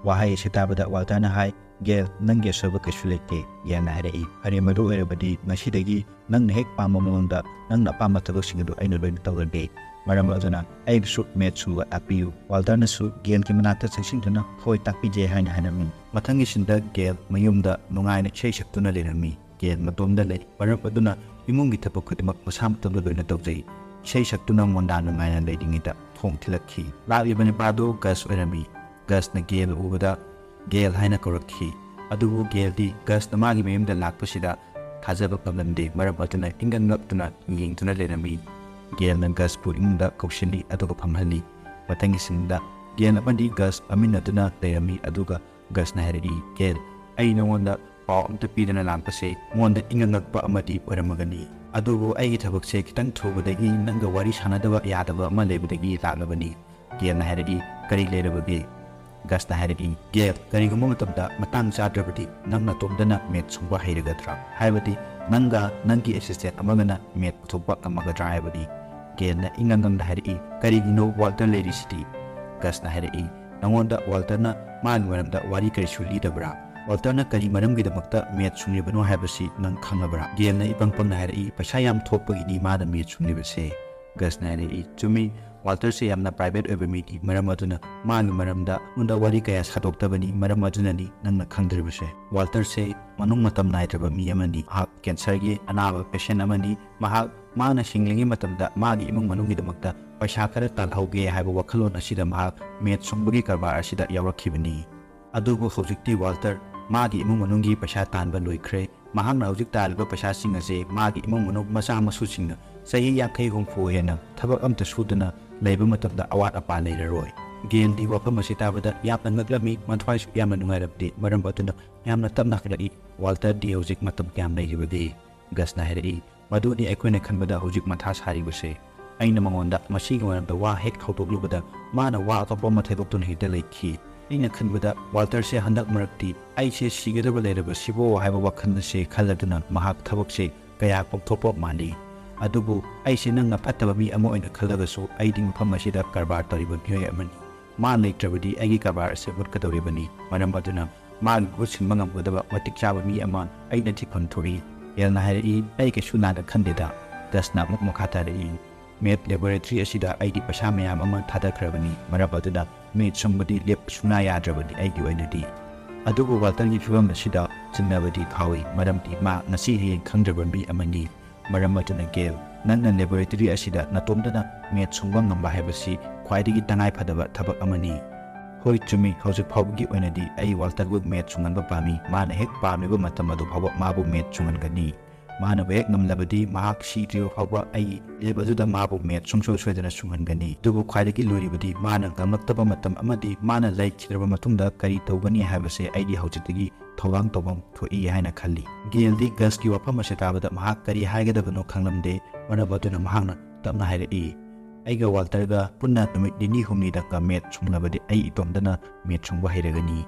ꯋꯥꯍꯩ ꯑꯁꯤ ꯇꯥꯕꯗ ꯋꯥꯜꯇꯔꯅ ꯍꯥꯏ, "ꯒꯦꯜ, ꯅꯪꯒꯤ ꯑꯁꯣꯏꯕ ꯀꯩꯁꯨ ꯂꯩꯇꯦ꯫" ꯒꯦꯜꯅ ꯍꯥꯏꯔꯛꯏ, "ꯐꯔꯦ, ꯃꯗꯨ ꯑꯣꯏꯔꯕꯗꯤ ꯉꯁꯤꯗꯒꯤ ꯅꯪꯅ ꯍꯦꯛ ꯄꯥꯝꯕ ꯃꯑꯣꯡꯗ ꯅꯪꯅ ꯑꯄꯥꯝꯕ ꯊꯕꯛꯁꯤꯡ ꯑꯗꯨ ꯑꯩꯅ ꯂꯣꯏꯅ ꯇꯧꯔꯒꯦ꯫ ꯃꯔꯝ ꯑꯗꯨꯅ ꯑꯩꯕꯨꯁꯨ ꯃꯦꯠꯁ ꯁꯨꯕ ꯇꯥꯛꯄꯤꯌꯨ꯫" ꯋꯥꯜꯇꯔꯅꯁꯨ ꯒꯦꯜꯒꯤ ꯃꯅꯥꯛꯇ ꯆꯪꯁꯤꯟꯗꯨꯅ, "ꯍꯣꯏ, ꯇꯥꯛꯄꯤꯒꯦ" ꯍꯥꯏꯅ ꯍꯥꯏꯔꯝꯃꯤ꯫ ꯃꯊꯪꯒꯤ ꯁꯤꯟꯗ ꯒꯦꯜ ꯃꯌꯨꯝꯗ ꯅꯨꯡꯉꯥꯏꯅ ꯏꯁꯩ ꯁꯛꯇꯨꯅ ꯂꯩꯔꯝꯃꯤ꯫ ꯒꯦꯜ ꯃꯇꯣꯝꯗ ꯂꯩ꯫ ꯃꯔꯝ ꯑꯗꯨꯅ ꯏꯃꯨꯡꯒꯤ ꯊꯕꯛ ꯈꯨꯗꯤꯡꯃꯛ ꯃꯁꯥ ꯃꯇꯣꯝꯗ ꯂꯣꯏꯅ ꯇꯧꯖꯩ꯫ ꯏꯁꯩ ꯁꯛꯇꯨꯅ ꯃꯣꯟꯗꯥ ꯅꯨꯡꯉꯥꯏꯅ ꯂꯩꯔꯤꯉꯩꯗ ꯊꯣꯡ ꯊꯤꯜꯂꯛꯈꯤ꯫ ꯂꯥꯛꯂꯤꯕ ꯅꯨꯄꯥꯗꯨ ꯒꯁ ꯑꯣꯏꯔꯝꯃꯤ꯫ ꯒꯁꯅ ꯒꯦꯜ ꯎꯕꯗ ꯒꯦꯜ ꯍꯥꯏꯅ ꯀꯧꯔꯛꯈꯤ꯫ ꯑꯗꯨꯕꯨ ꯒꯦꯜꯗꯤ ꯒꯁꯅ ꯃꯥꯒꯤ ꯃꯌꯨꯝꯗ ꯂꯥꯛꯄꯁꯤꯗ ꯊꯥꯖꯕ ꯉꯝꯂꯝꯗꯦ꯫ ꯃꯔꯝ ꯑꯗꯨꯅ ꯏꯪꯒꯪ ꯉꯛꯇꯨꯅ ꯌꯦꯡꯗꯨꯅ ꯂꯩꯔꯝꯃꯤ꯫ ꯒꯦꯜꯅ ꯒꯁꯄꯨ ꯏꯃꯨꯡꯗ ꯀꯧꯁꯤꯜꯂꯤ ꯑꯗꯨꯒ ꯐꯝꯍꯜꯂꯤ꯫ ꯃꯊꯪꯒꯤ ꯁꯤꯟꯗ ꯒꯦꯜ ꯑꯃꯗꯤ ꯒꯁ ꯐꯝꯃꯤꯟꯅꯗꯨꯅ ꯂꯩꯔꯝꯃꯤ, ꯑꯗꯨꯒ ꯒꯁꯅ ꯍꯥꯏꯔꯛꯏ, "ꯒꯦꯜ, ꯑꯩ ꯅꯉꯣꯟꯗ ꯄꯥꯎ ꯑꯝꯇ ꯄꯤꯗꯅ ꯂꯥꯛꯄꯁꯦ ꯃꯉꯣꯟꯗ ꯏꯪꯉꯛꯄ ꯑꯃꯗꯤ ꯑꯣꯏꯔꯝꯃꯒꯅꯤ꯫ ꯑꯗꯨꯕꯨ ꯑꯩꯒꯤ ꯊꯕꯛꯁꯦ ꯈꯤꯇꯪ ꯊꯨꯕꯗꯒꯤ ꯅꯪꯒ ꯋꯥꯔꯤ ꯁꯥꯟꯅꯗꯕ ꯌꯥꯗꯕ ꯑꯃ ꯂꯩꯕꯗꯒꯤ ꯂꯥꯛꯂꯕꯅꯤ꯫" ꯒꯦꯜꯅ ꯍꯥꯏꯔꯛꯏ, "ꯀꯔꯤ ꯂꯩꯔꯕꯒꯦ?" ꯒꯁꯅ ꯍꯥꯏꯔꯛꯏ, "ꯒꯦꯜ, ꯀꯔꯤꯒꯨꯝꯕ ꯃꯇꯝꯗ ꯃꯇꯥꯡ ꯆꯥꯗ꯭ꯔꯕꯗꯤ ꯅꯪ ꯅꯇꯣꯝꯇꯅ ꯃꯦꯠ ꯁꯨꯡꯕ ꯍꯩꯔꯒꯗ꯭ꯔꯥ? ꯍꯥꯏꯕꯗꯤ ꯅꯪꯒ ꯅꯪꯒꯤ ꯑꯦꯁꯤꯁꯇꯦꯟ ꯑꯃꯒꯅ ꯃꯦꯠ ꯄꯨꯊꯣꯛꯄ ꯉꯝꯃꯒꯗ꯭ꯔꯥ ꯍꯥꯏꯕꯅꯤ꯫" ꯒꯦꯜꯅ ꯏꯪꯉꯪ ꯉꯪꯅ ꯍꯥꯏꯔꯛꯏ, "ꯀꯔꯤꯒꯤꯅꯣ ꯋꯥꯜꯇꯔ ꯂꯩꯔꯤꯁꯤꯗꯤ?" ꯒꯁꯅ ꯍꯥꯏꯔꯛꯏ, "ꯅꯉꯣꯟꯗ ꯋꯥꯜꯇꯔꯅ ꯃꯥꯒꯤ ꯃꯔꯝꯗ ꯋꯥꯔꯤ ꯀꯔꯤꯁꯨ ꯂꯤꯗꯕ꯭ꯔꯥ? ꯋꯥꯜꯇꯔꯅ ꯀꯔꯤ ꯃꯔꯝꯒꯤꯗꯃꯛꯇ ꯃꯦꯠ ꯁꯨꯡꯂꯤꯕꯅꯣ ꯍꯥꯏꯕꯁꯤ ꯅꯪ ꯈꯪꯂꯕ꯭ꯔꯥ?" ꯒꯦꯜꯅ ꯏꯄꯪ ꯄꯪꯅ ꯍꯥꯏꯔꯛꯏ, "ꯄꯩꯁꯥ ꯌꯥꯝ ꯊꯣꯛꯄꯒꯤꯅꯤ ꯃꯥꯅ ꯃꯦꯠ ꯁꯨꯡꯂꯤꯕꯁꯦ꯫" ꯒꯁꯅ ꯍꯥꯏꯔꯛꯏ, "ꯆꯨꯝꯃꯤ, ꯋꯥꯜꯇꯔꯁꯦ ꯌꯥꯝꯅ ꯄ꯭ꯔꯥꯏꯚꯦꯠ ꯑꯣꯏꯕ ꯃꯤꯅꯤ, ꯃꯔꯝ ꯑꯗꯨꯅ ꯃꯥꯒꯤ ꯃꯔꯝꯗ ꯑꯩꯉꯣꯟꯗ ꯋꯥꯔꯤ ꯀꯌꯥ ꯁꯥꯗꯣꯛꯇꯕꯅꯤ, ꯃꯔꯝ ꯑꯗꯨꯅꯅꯤ ꯅꯪꯅ ꯈꯪꯗ꯭ꯔꯤꯕꯁꯦ꯫ ꯋꯥꯜꯇꯔꯁꯦ ꯃꯅꯨꯡ ꯃꯇꯝ ꯅꯥꯏꯗ꯭ꯔꯕ ꯃꯤ ꯑꯃꯅꯤ, ꯃꯍꯥꯛ ꯀꯦꯟꯁꯔꯒꯤ ꯑꯅꯥꯕ ꯄꯦꯁꯦꯟ ꯑꯃꯅꯤ꯫ ꯃꯍꯥꯛ ꯃꯥꯅ ꯍꯤꯡꯂꯤꯉꯩ ꯃꯇꯝꯗ ꯃꯥꯒꯤ ꯏꯃꯨꯡ ꯃꯅꯨꯡꯒꯤꯗꯃꯛꯇ ꯄꯩꯁꯥ ꯈꯔ ꯇꯥꯜꯍꯧꯒꯦ ꯍꯥꯏꯕ ꯋꯥꯈꯜꯂꯣꯟ ꯑꯁꯤꯗ ꯃꯍꯥꯛ ꯃꯦꯠ ꯁꯨꯡꯕꯒꯤ ꯀꯔꯕꯥꯔ ꯑꯁꯤꯗ ꯌꯥꯎꯔꯛꯈꯤꯕꯅꯤ꯫ ꯑꯗꯨꯕꯨ ꯍꯧꯖꯤꯛꯇꯤ ꯋꯥꯜꯇꯔ ꯃꯥꯒꯤ ꯏꯃꯨꯡ ꯃꯅꯨꯡꯒꯤ ꯄꯩꯁꯥ ꯇꯥꯟꯕ ꯂꯣꯏꯈ꯭ꯔꯦ꯫ ꯃꯍꯥꯛꯅ ꯍꯧꯖꯤꯛ ꯇꯥꯜꯂꯤꯕ ꯄꯩꯁꯥꯁꯤꯡ ꯑꯁꯦ ꯃꯥꯒꯤ ꯏꯃꯨꯡ ꯃꯅꯨꯡ ꯃꯆꯥ ꯃꯁꯨꯁꯤꯡꯅ ꯆꯍꯤ ꯌꯥꯡꯈꯩ ꯍꯨꯝꯐꯨ ꯍꯦꯟꯅ ꯊꯕꯛ ꯑꯝꯇ ꯁꯨꯗꯅ ꯂꯩꯕ ꯃꯇꯝꯗ ꯑꯋꯥꯠ ꯑꯄꯥ ꯂꯩꯔꯔꯣꯏ꯫" ꯒꯦꯜꯗꯤ ꯋꯥꯐꯝ ꯑꯁꯤ ꯇꯥꯕꯗ ꯌꯥꯝꯅ ꯉꯛꯂꯝꯃꯤ, ꯃꯊ꯭ꯋꯥꯏꯁꯨ ꯌꯥꯝꯅ ꯅꯨꯡꯉꯥꯏꯔꯝꯗꯦ꯫ ꯃꯔꯝ ꯑꯗꯨꯅ ꯌꯥꯝꯅ ꯇꯞꯅ ꯍꯥꯏꯔꯛꯏ, "ꯋꯥꯜꯇꯔꯗꯤ ꯍꯧꯖꯤꯛ ꯃꯇꯝ ꯀꯌꯥꯝ ꯂꯩꯔꯤꯕꯒꯦ?" ꯒꯁꯅ ꯍꯥꯏꯔꯛꯏ, "ꯃꯗꯨꯅꯤ ꯑꯩꯈꯣꯏꯅ ꯈꯟꯕꯗ ꯍꯧꯖꯤꯛ ꯃꯊꯥ ꯁꯥꯔꯤꯕꯁꯦ꯫ ꯑꯩꯅ ꯃꯉꯣꯟꯗ ꯃꯁꯤꯒꯤ ꯃꯔꯝꯗ ꯋꯥ ꯍꯦꯛ ꯍꯧꯗꯣꯛꯂꯨꯕꯗ ꯃꯥꯅ ꯋꯥ ꯑꯇꯣꯞꯄ ꯑꯃ ꯊꯩꯗꯣꯛꯇꯨꯅ ꯍꯦꯛꯇ ꯂꯩꯈꯤ꯫ ꯑꯩꯅ ꯈꯟꯕꯗ ꯋꯥꯜꯇꯔꯁꯦ ꯍꯟꯗꯛ ꯃꯔꯛꯇꯤ ꯑꯩꯁꯦ ꯁꯤꯒꯗꯕ ꯂꯩꯔꯕꯁꯤꯕꯣ ꯍꯥꯏꯕ ꯋꯥꯈꯜ ꯑꯁꯦ ꯈꯜꯂꯗꯨꯅ ꯃꯍꯥꯛ ꯊꯕꯛꯁꯦ ꯀꯌꯥ ꯄꯥꯡꯊꯣꯛꯄ ꯃꯥꯜꯂꯤ꯫ ꯑꯗꯨꯕꯨ ꯑꯩꯁꯦ ꯅꯪꯅ ꯐꯠꯇꯕ ꯃꯤ ꯑꯃ ꯑꯣꯏꯅ ꯈꯜꯂꯒꯁꯨ ꯑꯩꯗꯤ ꯃꯐꯝ ꯑꯁꯤꯗ ꯀꯔꯕꯥꯔ ꯇꯧꯔꯤꯕ ꯃꯤꯑꯣꯏ ꯑꯃꯅꯤ꯫ ꯃꯥ ꯂꯩꯇ꯭ꯔꯕꯗꯤ ꯑꯩꯒꯤ ꯀꯔꯕꯥꯔ ꯑꯁꯤ ꯃꯨꯠꯀꯗꯧꯔꯤꯕꯅꯤ꯫ ꯃꯔꯝ ꯑꯗꯨꯅ ꯃꯥꯒꯤ ꯃꯍꯨꯠ ꯁꯤꯟꯕ ꯉꯝꯒꯗꯕ ꯃꯇꯤꯛ ꯆꯥꯕ ꯃꯤ ꯑꯃ ꯑꯩꯅ ꯊꯤꯐꯝ ꯊꯣꯛꯏ꯫" ꯒꯦꯜꯅ ꯍꯥꯏꯔꯛꯏ, "ꯑꯩ ꯀꯩꯁꯨ ꯂꯥꯟꯅ ꯈꯟꯗꯦꯗ꯫" ꯒꯁꯅ ꯑꯃꯨꯛ ꯃꯈꯥ ꯇꯥꯔꯛꯏ, "ꯃꯦꯠ ꯂꯦꯕꯣꯔꯦꯇꯔꯤ ꯑꯁꯤꯗ ꯑꯩꯗꯤ ꯄꯩꯁꯥ ꯃꯌꯥꯝ ꯑꯃ ꯊꯥꯗꯈ꯭ꯔꯕꯅꯤ꯫ ꯃꯔꯝ ꯑꯗꯨꯅ ꯃꯦꯠ ꯁꯨꯡꯕꯗꯤ ꯂꯦꯞꯄ ꯁꯨꯡꯌꯥ ꯌꯥꯗ꯭ꯔꯕꯅꯤ ꯑꯩꯒꯤ ꯑꯣꯏꯅꯗꯤ꯫ ꯑꯗꯨꯕꯨ ꯋꯥꯜꯇꯔꯒꯤ ꯐꯤꯕꯝ ꯑꯁꯤꯗ ꯆꯤꯡꯅꯕꯗꯤ ꯐꯥꯎꯏ, ꯃꯔꯝꯗꯤ ꯃꯥ ꯉꯁꯤ ꯍꯌꯦꯡ ꯈꯪꯗ꯭ꯔꯕ ꯃꯤ ꯑꯃꯅꯤ꯫ ꯃꯔꯝ ꯑꯗꯨꯅ ꯒꯦꯜ, ꯅꯪꯅ ꯂꯦꯕꯣꯔꯦꯇꯔꯤ ꯑꯁꯤꯗ ꯅꯇꯣꯝꯇꯅ ꯃꯦꯠ ꯁꯨꯡꯕ ꯉꯝꯕ ꯍꯥꯏꯕꯁꯤ ꯈ꯭ꯋꯥꯏꯗꯒꯤ ꯇꯉꯥꯏ ꯐꯗꯕ ꯊꯕꯛ ꯑꯃꯅꯤ꯫" "ꯍꯣꯏ, ꯆꯨꯝꯃꯤ, ꯍꯧꯖꯤꯛ ꯐꯥꯎꯕꯒꯤ ꯑꯣꯏꯅꯗꯤ ꯑꯩ ꯋꯥꯜꯇꯔꯕꯨ ꯃꯦꯠ ꯁꯨꯡꯍꯟꯕ ꯄꯥꯝꯃꯤ꯫ ꯃꯥꯅ ꯍꯦꯛ ꯄꯥꯝꯂꯤꯕ ꯃꯇꯝ ꯑꯗꯨ ꯐꯥꯎꯕ ꯃꯥꯕꯨ ꯃꯦꯠ ꯁꯨꯡꯍꯟꯒꯅꯤ꯫ ꯃꯥꯅꯕꯨ ꯍꯦꯛ ꯉꯝꯂꯕꯗꯤ ꯃꯍꯥꯛ ꯁꯤꯗ꯭ꯔꯤꯕ ꯐꯥꯎꯕ ꯑꯩ ꯂꯦꯞ ꯑꯗꯨꯗ ꯃꯥꯕꯨ ꯃꯦꯠ ꯁꯨꯡꯁꯣꯏ ꯁꯣꯏꯗꯅ ꯁꯨꯡꯍꯟꯒꯅꯤ꯫ ꯑꯗꯨꯕꯨ ꯈ꯭ꯋꯥꯏꯗꯒꯤ ꯂꯣꯏꯔꯤꯕꯗꯤ ꯃꯥꯅ ꯉꯝꯂꯛꯇꯕ ꯃꯇꯝ ꯑꯃꯗꯤ ꯃꯥꯅ ꯂꯩꯈꯤꯗ꯭ꯔꯕ ꯃꯇꯨꯡꯗ ꯀꯔꯤ ꯇꯧꯒꯅꯤ ꯍꯥꯏꯕꯁꯦ ꯑꯩꯗꯤ ꯍꯧꯖꯤꯛꯇꯒꯤ ꯊꯧꯔꯥꯡ ꯇꯧꯐꯝ ꯊꯣꯛꯏ ꯍꯥꯏꯅ ꯈꯜꯂꯤ꯫" ꯒꯦꯜꯗꯤ ꯒꯁꯀꯤ ꯋꯥꯐꯝ ꯑꯁꯤ ꯇꯥꯕꯗ ꯃꯍꯥꯛ ꯀꯔꯤ ꯍꯥꯏꯒꯗꯕꯅꯣ ꯈꯪꯂꯝꯗꯦ꯫ ꯃꯔꯝ ꯑꯗꯨꯅ ꯃꯍꯥꯛꯅ ꯇꯞꯅ ꯍꯥꯏꯔꯛꯏ, "ꯑꯩꯒ ꯋꯥꯜꯇꯔꯒ ꯄꯨꯟꯅ ꯅꯨꯃꯤꯠ ꯅꯤꯅꯤ ꯍꯨꯝꯅꯤꯗꯪꯒ ꯃꯦꯠ ꯁꯨꯡꯂꯕꯗꯤ ꯑꯩ ꯏꯇꯣꯝꯇꯅ ꯃꯦꯠ ꯁꯨꯡꯕ ꯍꯩꯔꯒꯅꯤ꯫"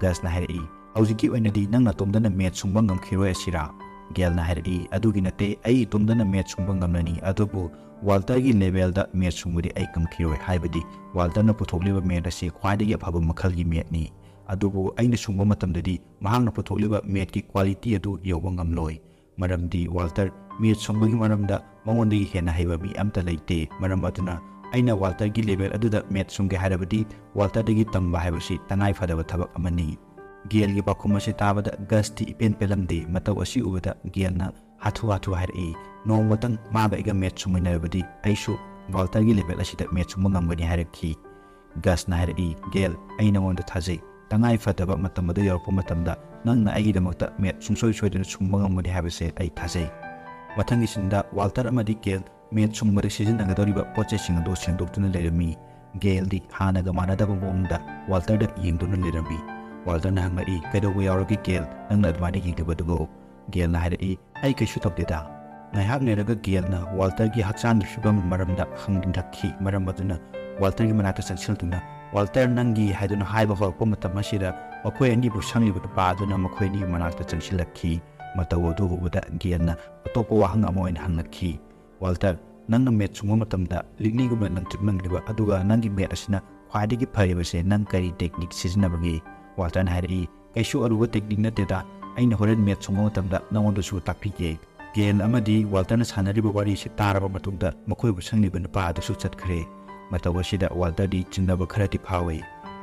ꯒꯁꯅ ꯍꯥꯏꯔꯛꯏ, "ꯍꯧꯖꯤꯛꯀꯤ ꯑꯣꯏꯅꯗꯤ ꯅꯪ ꯅꯇꯣꯝꯇꯅ ꯃꯦꯠ ꯁꯨꯡꯕ ꯉꯝꯈꯤꯔꯣꯏ ꯑꯁꯤꯔꯥ?" ꯒꯦꯜꯅ ꯍꯥꯏꯔꯛꯏ, "ꯑꯗꯨꯒꯤ ꯅꯠꯇꯦ, ꯑꯩ ꯏꯇꯣꯝꯇꯅ ꯃꯦꯠ ꯁꯨꯡꯕ ꯉꯝꯂꯅꯤ, ꯑꯗꯨꯕꯨ ꯋꯥꯜꯇꯔꯒꯤ ꯂꯦꯚꯦꯜꯗ ꯃꯦꯠ ꯁꯨꯡꯕꯗꯤ ꯑꯩ ꯉꯝꯈꯤꯔꯣꯏ, ꯍꯥꯏꯕꯗꯤ ꯋꯥꯜꯇꯔꯅ ꯄꯨꯊꯣꯛꯂꯤꯕ ꯃꯦꯠ ꯑꯁꯤ ꯈ꯭ꯋꯥꯏꯗꯒꯤ ꯑꯐꯕ ꯃꯈꯜꯒꯤ ꯃꯦꯠꯅꯤ꯫ ꯑꯗꯨꯕꯨ ꯑꯩꯅ ꯁꯨꯡꯕ ꯃꯇꯝꯗꯗꯤ ꯃꯍꯥꯛꯅ ꯄꯨꯊꯣꯛꯂꯤꯕ ꯃꯦꯠꯀꯤ ꯀ꯭ꯋꯥꯂꯤꯇꯤ ꯑꯗꯨ ꯌꯧꯕ ꯉꯝꯂꯣꯏ, ꯃꯔꯝꯗꯤ ꯋꯥꯜꯇꯔ ꯃꯦꯠ ꯁꯨꯡꯕꯒꯤ ꯃꯔꯝꯗ ꯃꯉꯣꯟꯗꯒꯤ ꯍꯦꯟꯅ ꯍꯩꯕ ꯃꯤ ꯑꯝꯇ ꯂꯩꯇꯦ꯫ ꯃꯔꯝ ꯑꯗꯨꯅ ꯑꯩꯅ ꯋꯥꯜꯇꯔꯒꯤ ꯂꯦꯚꯦꯜ ꯑꯗꯨꯗ ꯃꯦꯠ ꯁꯨꯡꯒꯦ ꯍꯥꯏꯔꯕꯗꯤ ꯋꯥꯜꯇꯔꯗꯒꯤ ꯇꯝꯕ ꯍꯥꯏꯕꯁꯤ ꯇꯉꯥꯏ ꯐꯗꯕ ꯊꯕꯛ ꯑꯃꯅꯤ꯫" ꯒꯦꯜꯒꯤ ꯄꯥꯎꯈꯨꯝ ꯑꯁꯤ ꯇꯥꯕꯗ ꯒꯁꯇꯤ ꯏꯄꯦꯟ ꯄꯦꯜꯂꯝꯗꯦ꯫ ꯃꯇꯧ ꯑꯁꯤ ꯎꯕꯗ ꯒꯦꯜꯅ ꯍꯥꯊꯨ ꯍꯥꯊꯨ ꯍꯥꯏꯔꯛꯏ, "ꯅꯣꯡꯃꯇꯪ ꯃꯥꯒ ꯑꯩꯒ ꯃꯦꯠ ꯁꯨꯡꯃꯤꯟꯅꯔꯕꯗꯤ ꯑꯩꯁꯨ ꯋꯥꯜꯇꯔꯒꯤ ꯂꯦꯚꯦꯜ ꯑꯁꯤꯗ ꯃꯦꯠ ꯁꯨꯡꯕ ꯉꯝꯒꯅꯤ" ꯍꯥꯏꯔꯛꯈꯤ꯫ ꯒꯁꯅ ꯍꯥꯏꯔꯛꯏ, "ꯒꯦꯜ, ꯑꯩ ꯅꯉꯣꯟꯗ ꯊꯥꯖꯩ꯫ ꯇꯉꯥꯏ ꯐꯗꯕ ꯃꯇꯝ ꯑꯗꯨ ꯌꯧꯔꯛꯄ ꯃꯇꯝꯗ ꯅꯪꯅ ꯑꯩꯒꯤꯗꯃꯛꯇ ꯃꯦꯠ ꯁꯨꯡꯁꯣꯏ ꯁꯣꯏꯗꯅ ꯁꯨꯡꯕ ꯉꯝꯒꯅꯤ ꯍꯥꯏꯕꯁꯦ ꯑꯩ ꯊꯥꯖꯩ꯫" ꯃꯊꯪꯒꯤ ꯁꯤꯟꯗ ꯋꯥꯜꯇꯔ ꯑꯃꯗꯤ ꯒꯦꯜ ꯃꯦꯠ ꯁꯨꯡꯕꯗ ꯁꯤꯖꯤꯟꯅꯒꯗꯧꯔꯤꯕ ꯄꯣꯠ ꯆꯩꯁꯤꯡ ꯑꯗꯨ ꯁꯦꯡꯗꯣꯛꯇꯨꯅ ꯂꯩꯔꯝꯃꯤ꯫ ꯒꯦꯜꯗꯤ ꯍꯥꯟꯅꯒ ꯃꯥꯟꯅꯗꯕ ꯃꯑꯣꯡꯗ ꯋꯥꯜꯇꯔꯗ ꯌꯦꯡꯗꯨꯅ ꯂꯩꯔꯝꯃꯤ꯫ ꯋꯥꯜꯇꯔꯅ ꯍꯪꯂꯛꯏ, "ꯀꯩꯗꯧꯕ ꯌꯥꯎꯔꯒꯦ ꯒꯦꯜ, ꯅꯪꯅ ꯑꯗꯨꯃꯥꯏꯅ ꯌꯦꯡꯂꯤꯕꯗꯨꯕꯨ?" ꯒꯦꯜꯅ ꯍꯥꯏꯔꯛꯏ, "ꯑꯩ ꯀꯩꯁꯨ ꯇꯧꯗꯦꯗ"꯫ ꯉꯥꯏꯍꯥꯛ ꯂꯩꯔꯒ ꯒꯦꯜꯅ ꯋꯥꯜꯇꯔꯒꯤ ꯍꯛꯆꯥꯡꯒꯤ ꯐꯤꯕꯝ ꯃꯔꯝꯗ ꯍꯪꯂꯛꯈꯤ꯫ ꯃꯔꯝ ꯑꯗꯨꯅ ꯋꯥꯜꯇꯔꯒꯤ ꯃꯅꯥꯛꯇ ꯆꯪꯁꯤꯜꯗꯨꯅ, "ꯋꯥꯜꯇꯔ, ꯅꯪꯒꯤ" ꯍꯥꯏꯗꯨꯅ ꯍꯥꯏꯕ ꯍꯧꯔꯛꯄ ꯃꯇꯝ ꯑꯁꯤꯗ ꯃꯈꯣꯏ ꯑꯅꯤꯕꯨ ꯁꯪꯂꯤꯕ ꯅꯨꯄꯥ ꯑꯗꯨꯅ ꯃꯈꯣꯏ ꯑꯅꯤꯒꯤ ꯃꯅꯥꯛꯇ ꯆꯪꯁꯤꯜꯂꯛꯈꯤ꯫ ꯃꯇꯧ ꯑꯗꯨ ꯎꯕꯗ ꯒꯦꯜꯅ ꯑꯇꯣꯞꯄ ꯋꯥꯍꯪ ꯑꯃ ꯑꯣꯏꯅ ꯍꯪꯂꯛꯈꯤ, "ꯋꯥꯜꯇꯔ, ꯅꯪꯅ ꯃꯦꯠ ꯁꯨꯡꯕ ꯃꯇꯝꯗ ꯂꯤꯛꯂꯤꯒꯨꯝꯅ ꯂꯪꯇ꯭ꯔꯤꯛ ꯂꯪꯂꯤꯕ, ꯑꯗꯨꯒ ꯅꯪꯒꯤ ꯃꯦꯠ ꯑꯁꯤꯅ ꯈ꯭ꯋꯥꯏꯗꯒꯤ ꯐꯔꯤꯕꯁꯦ ꯅꯪ ꯀꯔꯤ ꯇꯦꯛꯅꯤꯛ ꯁꯤꯖꯤꯟꯅꯕꯒꯦ?" ꯋꯥꯜꯇꯔꯅ ꯍꯥꯏꯔꯛꯏ, "ꯀꯩꯁꯨ ꯑꯔꯨꯕ ꯇꯦꯛꯅꯤꯛ ꯅꯠꯇꯦꯗ, ꯑꯩꯅ ꯍꯣꯔꯦꯟ ꯃꯦꯠ ꯁꯨꯡꯕ ꯃꯇꯝꯗ ꯅꯉꯣꯟꯗꯁꯨ ꯇꯥꯛꯄꯤꯒꯦ"꯫ ꯒꯦꯜ ꯑꯃꯗꯤ ꯋꯥꯜꯇꯔꯅ ꯁꯥꯟꯅꯔꯤꯕ ꯋꯥꯔꯤꯁꯤ ꯇꯥꯔꯕ ꯃꯇꯨꯡꯗ ꯃꯈꯣꯏꯕꯨ ꯁꯪꯂꯤꯕ ꯅꯨꯄꯥ ꯑꯗꯨꯁꯨ ꯆꯠꯈ꯭ꯔꯦ꯫ ꯃꯇꯧ ꯑꯁꯤꯗ ꯋꯥꯜꯇꯔꯗꯤ ꯆꯤꯡꯅꯕ ꯈꯔꯗꯤ ꯐꯥꯎꯏ꯫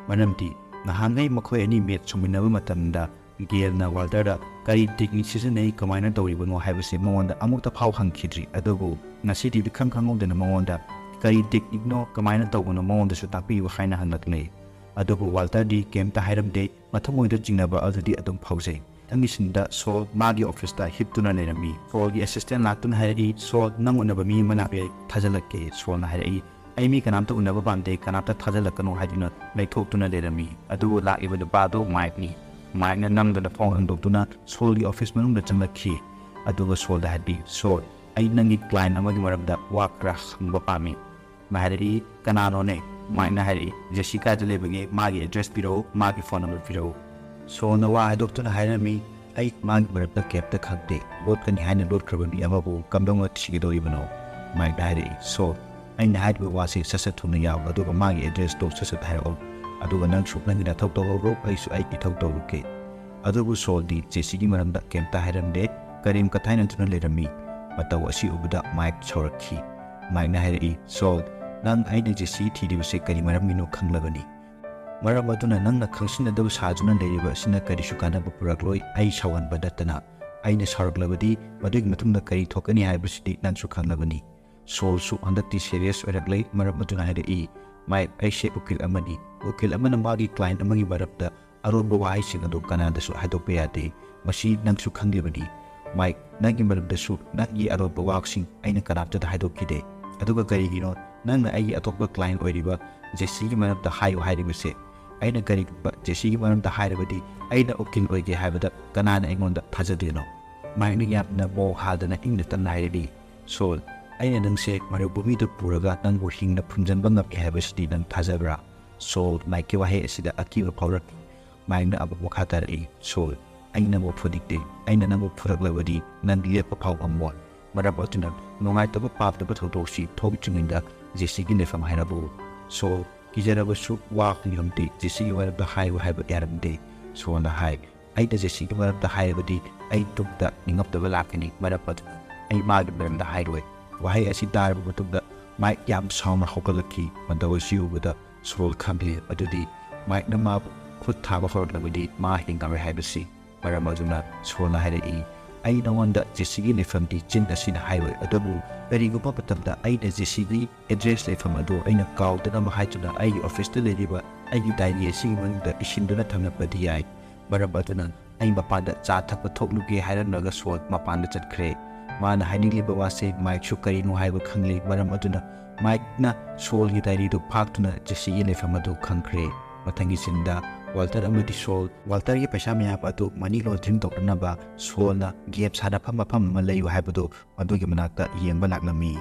ꯃꯔꯝꯗꯤ ꯅꯍꯥꯟꯉꯩ ꯃꯈꯣꯏ ꯑꯅꯤ ꯃꯦꯠ ꯁꯨꯡꯃꯤꯟꯅꯕ ꯃꯇꯝꯗ ꯒꯦꯜꯅ ꯋꯥꯜꯇꯔꯗ ꯀꯔꯤ ꯇꯦꯛꯅꯤꯛ ꯁꯤꯖꯤꯟꯅꯩ, ꯀꯃꯥꯏꯅ ꯇꯧꯔꯤꯕꯅꯣ ꯍꯥꯏꯕꯁꯤ ꯃꯉꯣꯟꯗ ꯑꯃꯨꯛꯇ ꯐꯥꯎ ꯍꯪꯈꯤꯗ꯭ꯔꯤ꯫ ꯑꯗꯨꯕꯨ ꯉꯁꯤꯗꯤ ꯏꯈꯪ ꯈꯪꯍꯧꯗꯅ ꯃꯉꯣꯟꯗ ꯀꯔꯤ ꯇꯦꯛꯅꯤꯛꯅꯣ, ꯀꯃꯥꯏꯅ ꯇꯧꯕꯅꯣ, ꯃꯉꯣꯟꯗꯁꯨ ꯇꯥꯛꯄꯤꯌꯨ ꯍꯥꯏꯅ ꯍꯪꯂꯛꯂꯦ꯫ ꯑꯗꯨꯕꯨ ꯋꯥꯜꯇꯔꯗꯤ ꯀꯩꯝꯇ ꯍꯥꯏꯔꯝꯗꯦ꯫ ꯃꯊꯃꯣꯏꯗ ꯆꯤꯡꯅꯕ ꯑꯗꯨꯗꯤ ꯑꯗꯨꯝ ꯐꯥꯎꯖꯩ꯫ ꯃꯊꯪꯒꯤ ꯁꯤꯟꯗ ꯁꯣꯜ ꯃꯥꯒꯤ ꯑꯣꯐꯤꯁꯇ ꯍꯤꯞꯇꯨꯅ ꯂꯩꯔꯝꯃꯤ꯫ ꯁꯣꯜꯒꯤ ꯑꯦꯁꯤꯁꯇꯦꯟ ꯂꯥꯛꯇꯨꯅ ꯍꯥꯏꯔꯛꯏ, "ꯁꯣꯜ, ꯅꯪ ꯎꯅꯕ ꯃꯤ ꯑꯃ ꯂꯥꯛꯂꯦ, ꯊꯥꯖꯤꯜꯂꯛꯀꯦ"꯫ ꯁꯣꯜꯅ ꯍꯥꯏꯔꯛꯏ, "ꯑꯩ ꯃꯤ ꯀꯅꯥꯝꯇ ꯎꯅꯕ ꯄꯥꯝꯗꯦ, ꯀꯅꯥꯝꯇ ꯊꯥꯖꯤꯜꯂꯛꯀꯅꯨ" ꯍꯥꯏꯗꯨꯅ ꯂꯩꯊꯣꯛꯇꯨꯅ ꯂꯩꯔꯝꯃꯤ꯫ ꯑꯗꯨꯕꯨ ꯂꯥꯛꯂꯤꯕ ꯅꯨꯄꯥꯗꯨ ꯃꯥꯏꯛꯅꯤ꯫ ꯃꯥꯏꯛꯅ ꯅꯝꯗꯅ ꯐꯣꯟ ꯍꯟꯗꯣꯛꯇꯨꯅ ꯁꯣꯜꯒꯤ ꯑꯣꯐꯤꯁ ꯃꯅꯨꯡꯗ ꯆꯪꯂꯛꯈꯤ꯫ ꯑꯗꯨꯒ ꯁꯣꯜꯗ ꯍꯥꯏꯔꯛꯏ, "ꯁꯣꯜ, ꯑꯩ ꯅꯪꯒꯤ ꯀ꯭ꯂꯥꯏꯟ ꯑꯃꯒꯤ ꯃꯔꯝꯗ ꯋꯥ ꯈꯔ ꯍꯪꯕ ꯄꯥꯝꯃꯤ"꯫ ꯃꯥ ꯍꯥꯏꯔꯛꯏ, "ꯀꯅꯥꯅꯣꯅꯦ?" ꯃꯥꯏꯛꯅ ꯍꯥꯏꯔꯛꯏ, "ꯖꯦꯁꯤ ꯀꯥꯏꯗ ꯂꯩꯕꯒꯦ? ꯃꯥꯒꯤ ꯑꯦꯗ꯭ꯔꯦꯁ ꯄꯤꯔꯛꯎ, ꯃꯥꯒꯤ ꯐꯣꯟ ꯅꯝꯕꯔ ꯄꯤꯔꯛꯎ"꯫ ꯁꯣꯜꯅ ꯋꯥ ꯍꯥꯏꯗꯣꯛꯇꯨꯅ ꯍꯥꯏꯔꯝꯃꯤ, "ꯑꯩ ꯃꯥꯒꯤ ꯃꯔꯝꯗ ꯀꯩꯝꯇ ꯈꯪꯗꯦ꯫ ꯂꯣꯠꯀꯅꯤ ꯍꯥꯏꯅ ꯂꯣꯠꯈ꯭ꯔꯕ ꯃꯤ ꯑꯃꯕꯨ ꯀꯝꯗꯧꯅ ꯊꯤꯒꯗꯧꯔꯤꯕꯅꯣ?" ꯃꯥꯏꯛꯅ ꯍꯥꯏꯔꯛꯏ, "ꯁꯣꯜ, ꯑꯩꯅ ꯍꯥꯏꯔꯤꯕ ꯋꯥꯁꯤ ꯁꯠ ꯁꯠ ꯊꯨꯅ ꯌꯥꯎ, ꯑꯗꯨꯒ ꯃꯥꯒꯤ ꯑꯦꯗ꯭ꯔꯦꯁꯇꯣ ꯁꯠ ꯁꯠ ꯍꯥꯏꯔꯛꯑꯣ꯫ ꯑꯗꯨꯒ ꯅꯪꯁꯨ ꯅꯪꯒꯤ ꯅꯊꯧ ꯇꯧꯍꯧꯔꯣ, ꯑꯩꯁꯨ ꯑꯩꯒꯤ ꯏꯊꯧ ꯇꯧꯔꯨꯒꯦ"꯫ ꯑꯗꯨꯕꯨ ꯁꯣꯜꯗꯤ ꯖꯦꯁꯤꯒꯤ ꯃꯔꯝꯗ ꯀꯩꯝꯇ ꯍꯥꯏꯔꯝꯗꯦ꯫ ꯀꯔꯤꯝ ꯀꯊꯥꯏꯅꯗꯨꯅ ꯂꯩꯔꯝꯃꯤ꯫ ꯃꯇꯧ ꯑꯁꯤ ꯎꯕꯗ ꯃꯥꯏꯛ ꯁꯥꯎꯔꯛꯈꯤ꯫ ꯃꯥꯏꯛꯅ ꯍꯥꯏꯔꯛꯏ, "ꯁꯣꯜ, ꯅꯪ ꯑꯩꯅ ꯖꯦꯁꯤ ꯊꯤꯔꯤꯕꯁꯦ ꯀꯔꯤ ꯃꯔꯝꯒꯤꯅꯣ ꯈꯪꯂꯕꯅꯤ꯫ ꯃꯔꯝ ꯑꯗꯨꯅ ꯅꯪꯅ ꯈꯪꯁꯤꯟꯅꯗꯕ ꯁꯥꯗꯨꯅ ꯂꯩꯔꯤꯕ ꯑꯁꯤꯅ ꯀꯔꯤꯁꯨ ꯀꯥꯟꯅꯕ ꯄꯨꯔꯛꯂꯣꯏ꯫ ꯑꯩ ꯁꯥꯎꯍꯟꯕ ꯅꯠꯇꯅ ꯑꯩꯅ ꯁꯥꯎꯔꯛꯂꯕꯗꯤ ꯃꯗꯨꯒꯤ ꯃꯇꯨꯡꯗ ꯀꯔꯤ ꯊꯣꯛꯀꯅꯤ ꯍꯥꯏꯕꯁꯤꯗꯤ ꯅꯪꯁꯨ ꯈꯪꯂꯕꯅꯤ"꯫ ꯁꯣꯜꯁꯨ ꯍꯟꯗꯛꯇꯤ ꯁꯦꯔꯤꯌꯁ ꯑꯣꯏꯔꯛꯂꯦ꯫ ꯃꯔꯝ ꯑꯗꯨꯅ ꯍꯥꯏꯔꯛꯏ, "ꯃꯥꯏꯛ, ꯑꯩꯁꯦ ꯎꯀꯤꯜ ꯑꯃꯅꯤ꯫ ꯎꯀꯤꯜ ꯑꯃꯅ ꯃꯥꯒꯤ ꯀ꯭ꯂꯥꯏꯟ ꯑꯃꯒꯤ ꯃꯔꯝꯗ ꯑꯔꯣꯟꯕ ꯋꯥꯍꯩꯁꯤꯡ ꯑꯗꯨ ꯀꯅꯥꯗꯁꯨ ꯍꯥꯏꯗꯣꯛꯄ ꯌꯥꯗꯦ꯫ ꯃꯁꯤ ꯅꯪꯁꯨ ꯈꯪꯂꯤꯕꯅꯤ꯫ ꯃꯥꯏꯛ, ꯅꯪꯒꯤ ꯃꯔꯝꯗꯁꯨ ꯅꯪꯒꯤ ꯑꯔꯣꯟꯕ ꯋꯥꯁꯤꯡ ꯑꯩꯅ ꯀꯅꯥꯝꯇꯗ ꯍꯥꯏꯗꯣꯛꯈꯤꯗꯦ꯫ ꯑꯗꯨꯒ ꯀꯔꯤꯒꯤꯅꯣ ꯅꯪꯅ ꯑꯩꯒꯤ ꯑꯇꯣꯞꯄ ꯀ꯭ꯂꯥꯏꯟ ꯑꯣꯏꯔꯤꯕ ꯖꯦꯁꯤꯒꯤ ꯃꯔꯝꯗ ꯍꯥꯏꯌꯨ ꯍꯥꯏꯔꯤꯕꯁꯦ? ꯑꯩꯅ ꯀꯔꯤꯒꯨꯝꯕ ꯖꯦꯁꯤꯒꯤ ꯃꯔꯝꯗ ꯍꯥꯏꯔꯕꯗꯤ ꯑꯩꯅ ꯎꯀꯤꯜ ꯑꯣꯏꯒꯦ ꯍꯥꯏꯕꯗ ꯀꯅꯥꯅ ꯑꯩꯉꯣꯟꯗ ꯊꯥꯖꯗꯣꯏꯅꯣ?" ꯃꯥꯏꯛꯅ ꯌꯥꯝꯅ ꯃꯣꯡ ꯍꯥꯗꯅ ꯏꯪꯅ ꯇꯞꯅ ꯍꯥꯏꯔꯛꯏ, "ꯁꯣꯜ, ꯑꯩꯅ ꯅꯪꯁꯦ ꯃꯔꯨꯚꯨꯃꯤꯗ ꯄꯨꯔꯒ ꯅꯪꯕꯨ ꯍꯤꯡꯅ ꯐꯨꯝꯖꯤꯟꯕ ꯉꯝꯃꯤ ꯍꯥꯏꯕꯁꯤꯗꯤ ꯅꯪ ꯊꯥꯖꯕ꯭ꯔꯥ?" ꯁꯣꯜ, ꯃꯥꯏꯛꯀꯤ ꯋꯥꯍꯩ ꯑꯁꯤꯗ ꯑꯀꯤꯕ ꯐꯥꯎꯔꯛꯏ꯫ ꯃꯥꯏꯛꯅ ꯑꯃꯨꯛ ꯃꯈꯥ ꯇꯥꯔꯛꯏ, "ꯁꯣꯜ, ꯑꯩ ꯅꯪꯕꯨ ꯐꯨꯅꯤꯡꯗꯦ꯫ ꯑꯩꯅ ꯅꯪꯕꯨ ꯐꯨꯔꯛꯂꯕꯗꯤ ꯅꯪ ꯂꯦꯞꯄ ꯐꯥꯎ ꯉꯝꯃꯣꯏ꯫ ꯃꯔꯝ ꯑꯗꯨꯅ ꯅꯨꯡꯉꯥꯏꯇꯕ ꯄꯥꯝꯗꯕ ꯊꯧꯗꯣꯛꯁꯤ ꯊꯣꯛꯇ꯭ꯔꯤꯉꯩꯗ ꯖꯦꯁꯤꯒꯤ ꯂꯩꯐꯝ ꯍꯥꯏꯔꯛꯎ꯫" ꯁꯣꯜ, ꯀꯤꯖꯔꯕꯁꯨ ꯋꯥ ꯍꯪꯂꯝꯗꯦ꯫ "ꯖꯦꯁꯤꯒꯤ ꯃꯔꯝꯗ ꯍꯥꯏꯌꯨ ꯍꯥꯏꯕ ꯌꯥꯔꯝꯗꯦ꯫" ꯁꯣꯜꯅ ꯍꯥꯏ, "ꯑꯩꯅ ꯖꯦꯁꯤꯒꯤ ꯃꯔꯝꯗ ꯍꯥꯏꯔꯕꯗꯤ ꯑꯩ ꯇꯨꯡꯗ ꯅꯤꯡꯉꯝꯗꯕ ꯂꯥꯛꯀꯅꯤ꯫ ꯃꯔꯝ ꯑꯗꯨꯅ ꯑꯩ ꯃꯥꯒꯤ ꯃꯔꯝꯗ ꯍꯥꯏꯔꯣꯏ꯫" ꯋꯥꯍꯩ ꯑꯁꯤ ꯇꯥꯔꯕ ꯃꯇꯨꯡꯗ ꯃꯥꯏꯛ ꯌꯥꯝ ꯁꯥꯎꯅ ꯍꯧꯒꯠꯂꯛꯈꯤ꯫ ꯃꯇꯧ ꯑꯁꯤ ꯎꯕꯗ ꯁꯣꯜ ꯈꯪꯂꯦ ꯃꯗꯨꯗꯤ ꯃꯥꯏꯛꯅ ꯃꯥꯕꯨ ꯈꯨꯠ ꯊꯥꯕ ꯍꯧꯔꯛꯂꯕꯗꯤ ꯃꯥ ꯍꯤꯡꯉꯔꯣꯏ ꯍꯥꯏꯕꯁꯤ꯫ ꯃꯔꯝ ꯑꯗꯨꯅ ꯁꯣꯜꯅ ꯍꯥꯏꯔꯛꯏ, "ꯑꯩ ꯅꯉꯣꯟꯗ ꯖꯦꯁꯤꯒꯤ ꯂꯩꯐꯝꯗꯤ ꯆꯤꯟ ꯑꯁꯤꯅ ꯍꯥꯏꯔꯣꯏ, ꯑꯗꯨꯕꯨ ꯀꯔꯤꯒꯨꯝꯕ ꯃꯇꯝꯗ ꯑꯩꯅ ꯖꯦꯁꯤꯒꯤ ꯑꯦꯗ꯭ꯔꯦꯁ ꯂꯩꯐꯝ ꯑꯗꯨ ꯑꯩꯅ ꯀꯥꯎꯗꯅꯕ ꯍꯥꯏꯗꯨꯅ ꯑꯩꯒꯤ ꯑꯣꯐꯤꯁꯇ ꯂꯩꯔꯤꯕ ꯑꯩꯒꯤ ꯗꯥꯏꯔꯤ ꯑꯁꯤꯒꯤ ꯃꯅꯨꯡꯗ ꯏꯁꯤꯟꯗꯨꯅ ꯊꯝꯂꯝꯕꯗꯤ ꯌꯥꯏ꯫ ꯃꯔꯝ ꯑꯗꯨꯅ ꯑꯩ ꯃꯄꯥꯟꯗ ꯆꯥ ꯊꯛꯄ ꯊꯣꯛꯂꯨꯒꯦ" ꯍꯥꯏꯔꯝꯂꯒ ꯁꯣꯜ ꯃꯄꯥꯟꯗ ꯆꯠꯈ꯭ꯔꯦ꯫ ꯃꯥꯅ ꯍꯥꯏꯅꯤꯡꯂꯤꯕ ꯋꯥꯁꯦ ꯃꯥꯏꯛꯁꯨ ꯀꯔꯤꯅꯣ ꯍꯥꯏꯕ ꯈꯪꯂꯦ꯫ ꯃꯔꯝ ꯑꯗꯨꯅ ꯃꯥꯏꯛꯅ ꯁꯣꯜꯒꯤ ꯗꯥꯏꯔꯤꯗꯨ ꯐꯥꯛꯇꯨꯅ ꯖꯦꯁꯤꯒꯤ ꯂꯩꯐꯝ ꯑꯗꯨ ꯈꯪꯈ꯭ꯔꯦ꯫ ꯃꯊꯪꯒꯤ ꯁꯤꯟꯗ ꯋꯥꯜꯇꯔ ꯑꯃꯗꯤ ꯁꯣꯜ, ꯋꯥꯜꯇꯔꯒꯤ ꯄꯩꯁꯥ ꯃꯌꯥꯝ ꯑꯗꯨ ꯃꯅꯤ ꯂꯣꯟꯗ꯭ꯔꯤꯡ ꯇꯧꯅꯅꯕ ꯁꯣꯜꯅ ꯒꯦꯝ ꯁꯥꯟꯅꯐꯝ ꯃꯐꯝ ꯑꯃ ꯂꯩꯌꯨ ꯍꯥꯏꯕꯗꯨ ꯃꯗꯨꯒꯤ ꯃꯅꯥꯛꯇ ꯌꯦꯡꯕ ꯂꯥꯛꯂꯝꯃꯤ꯫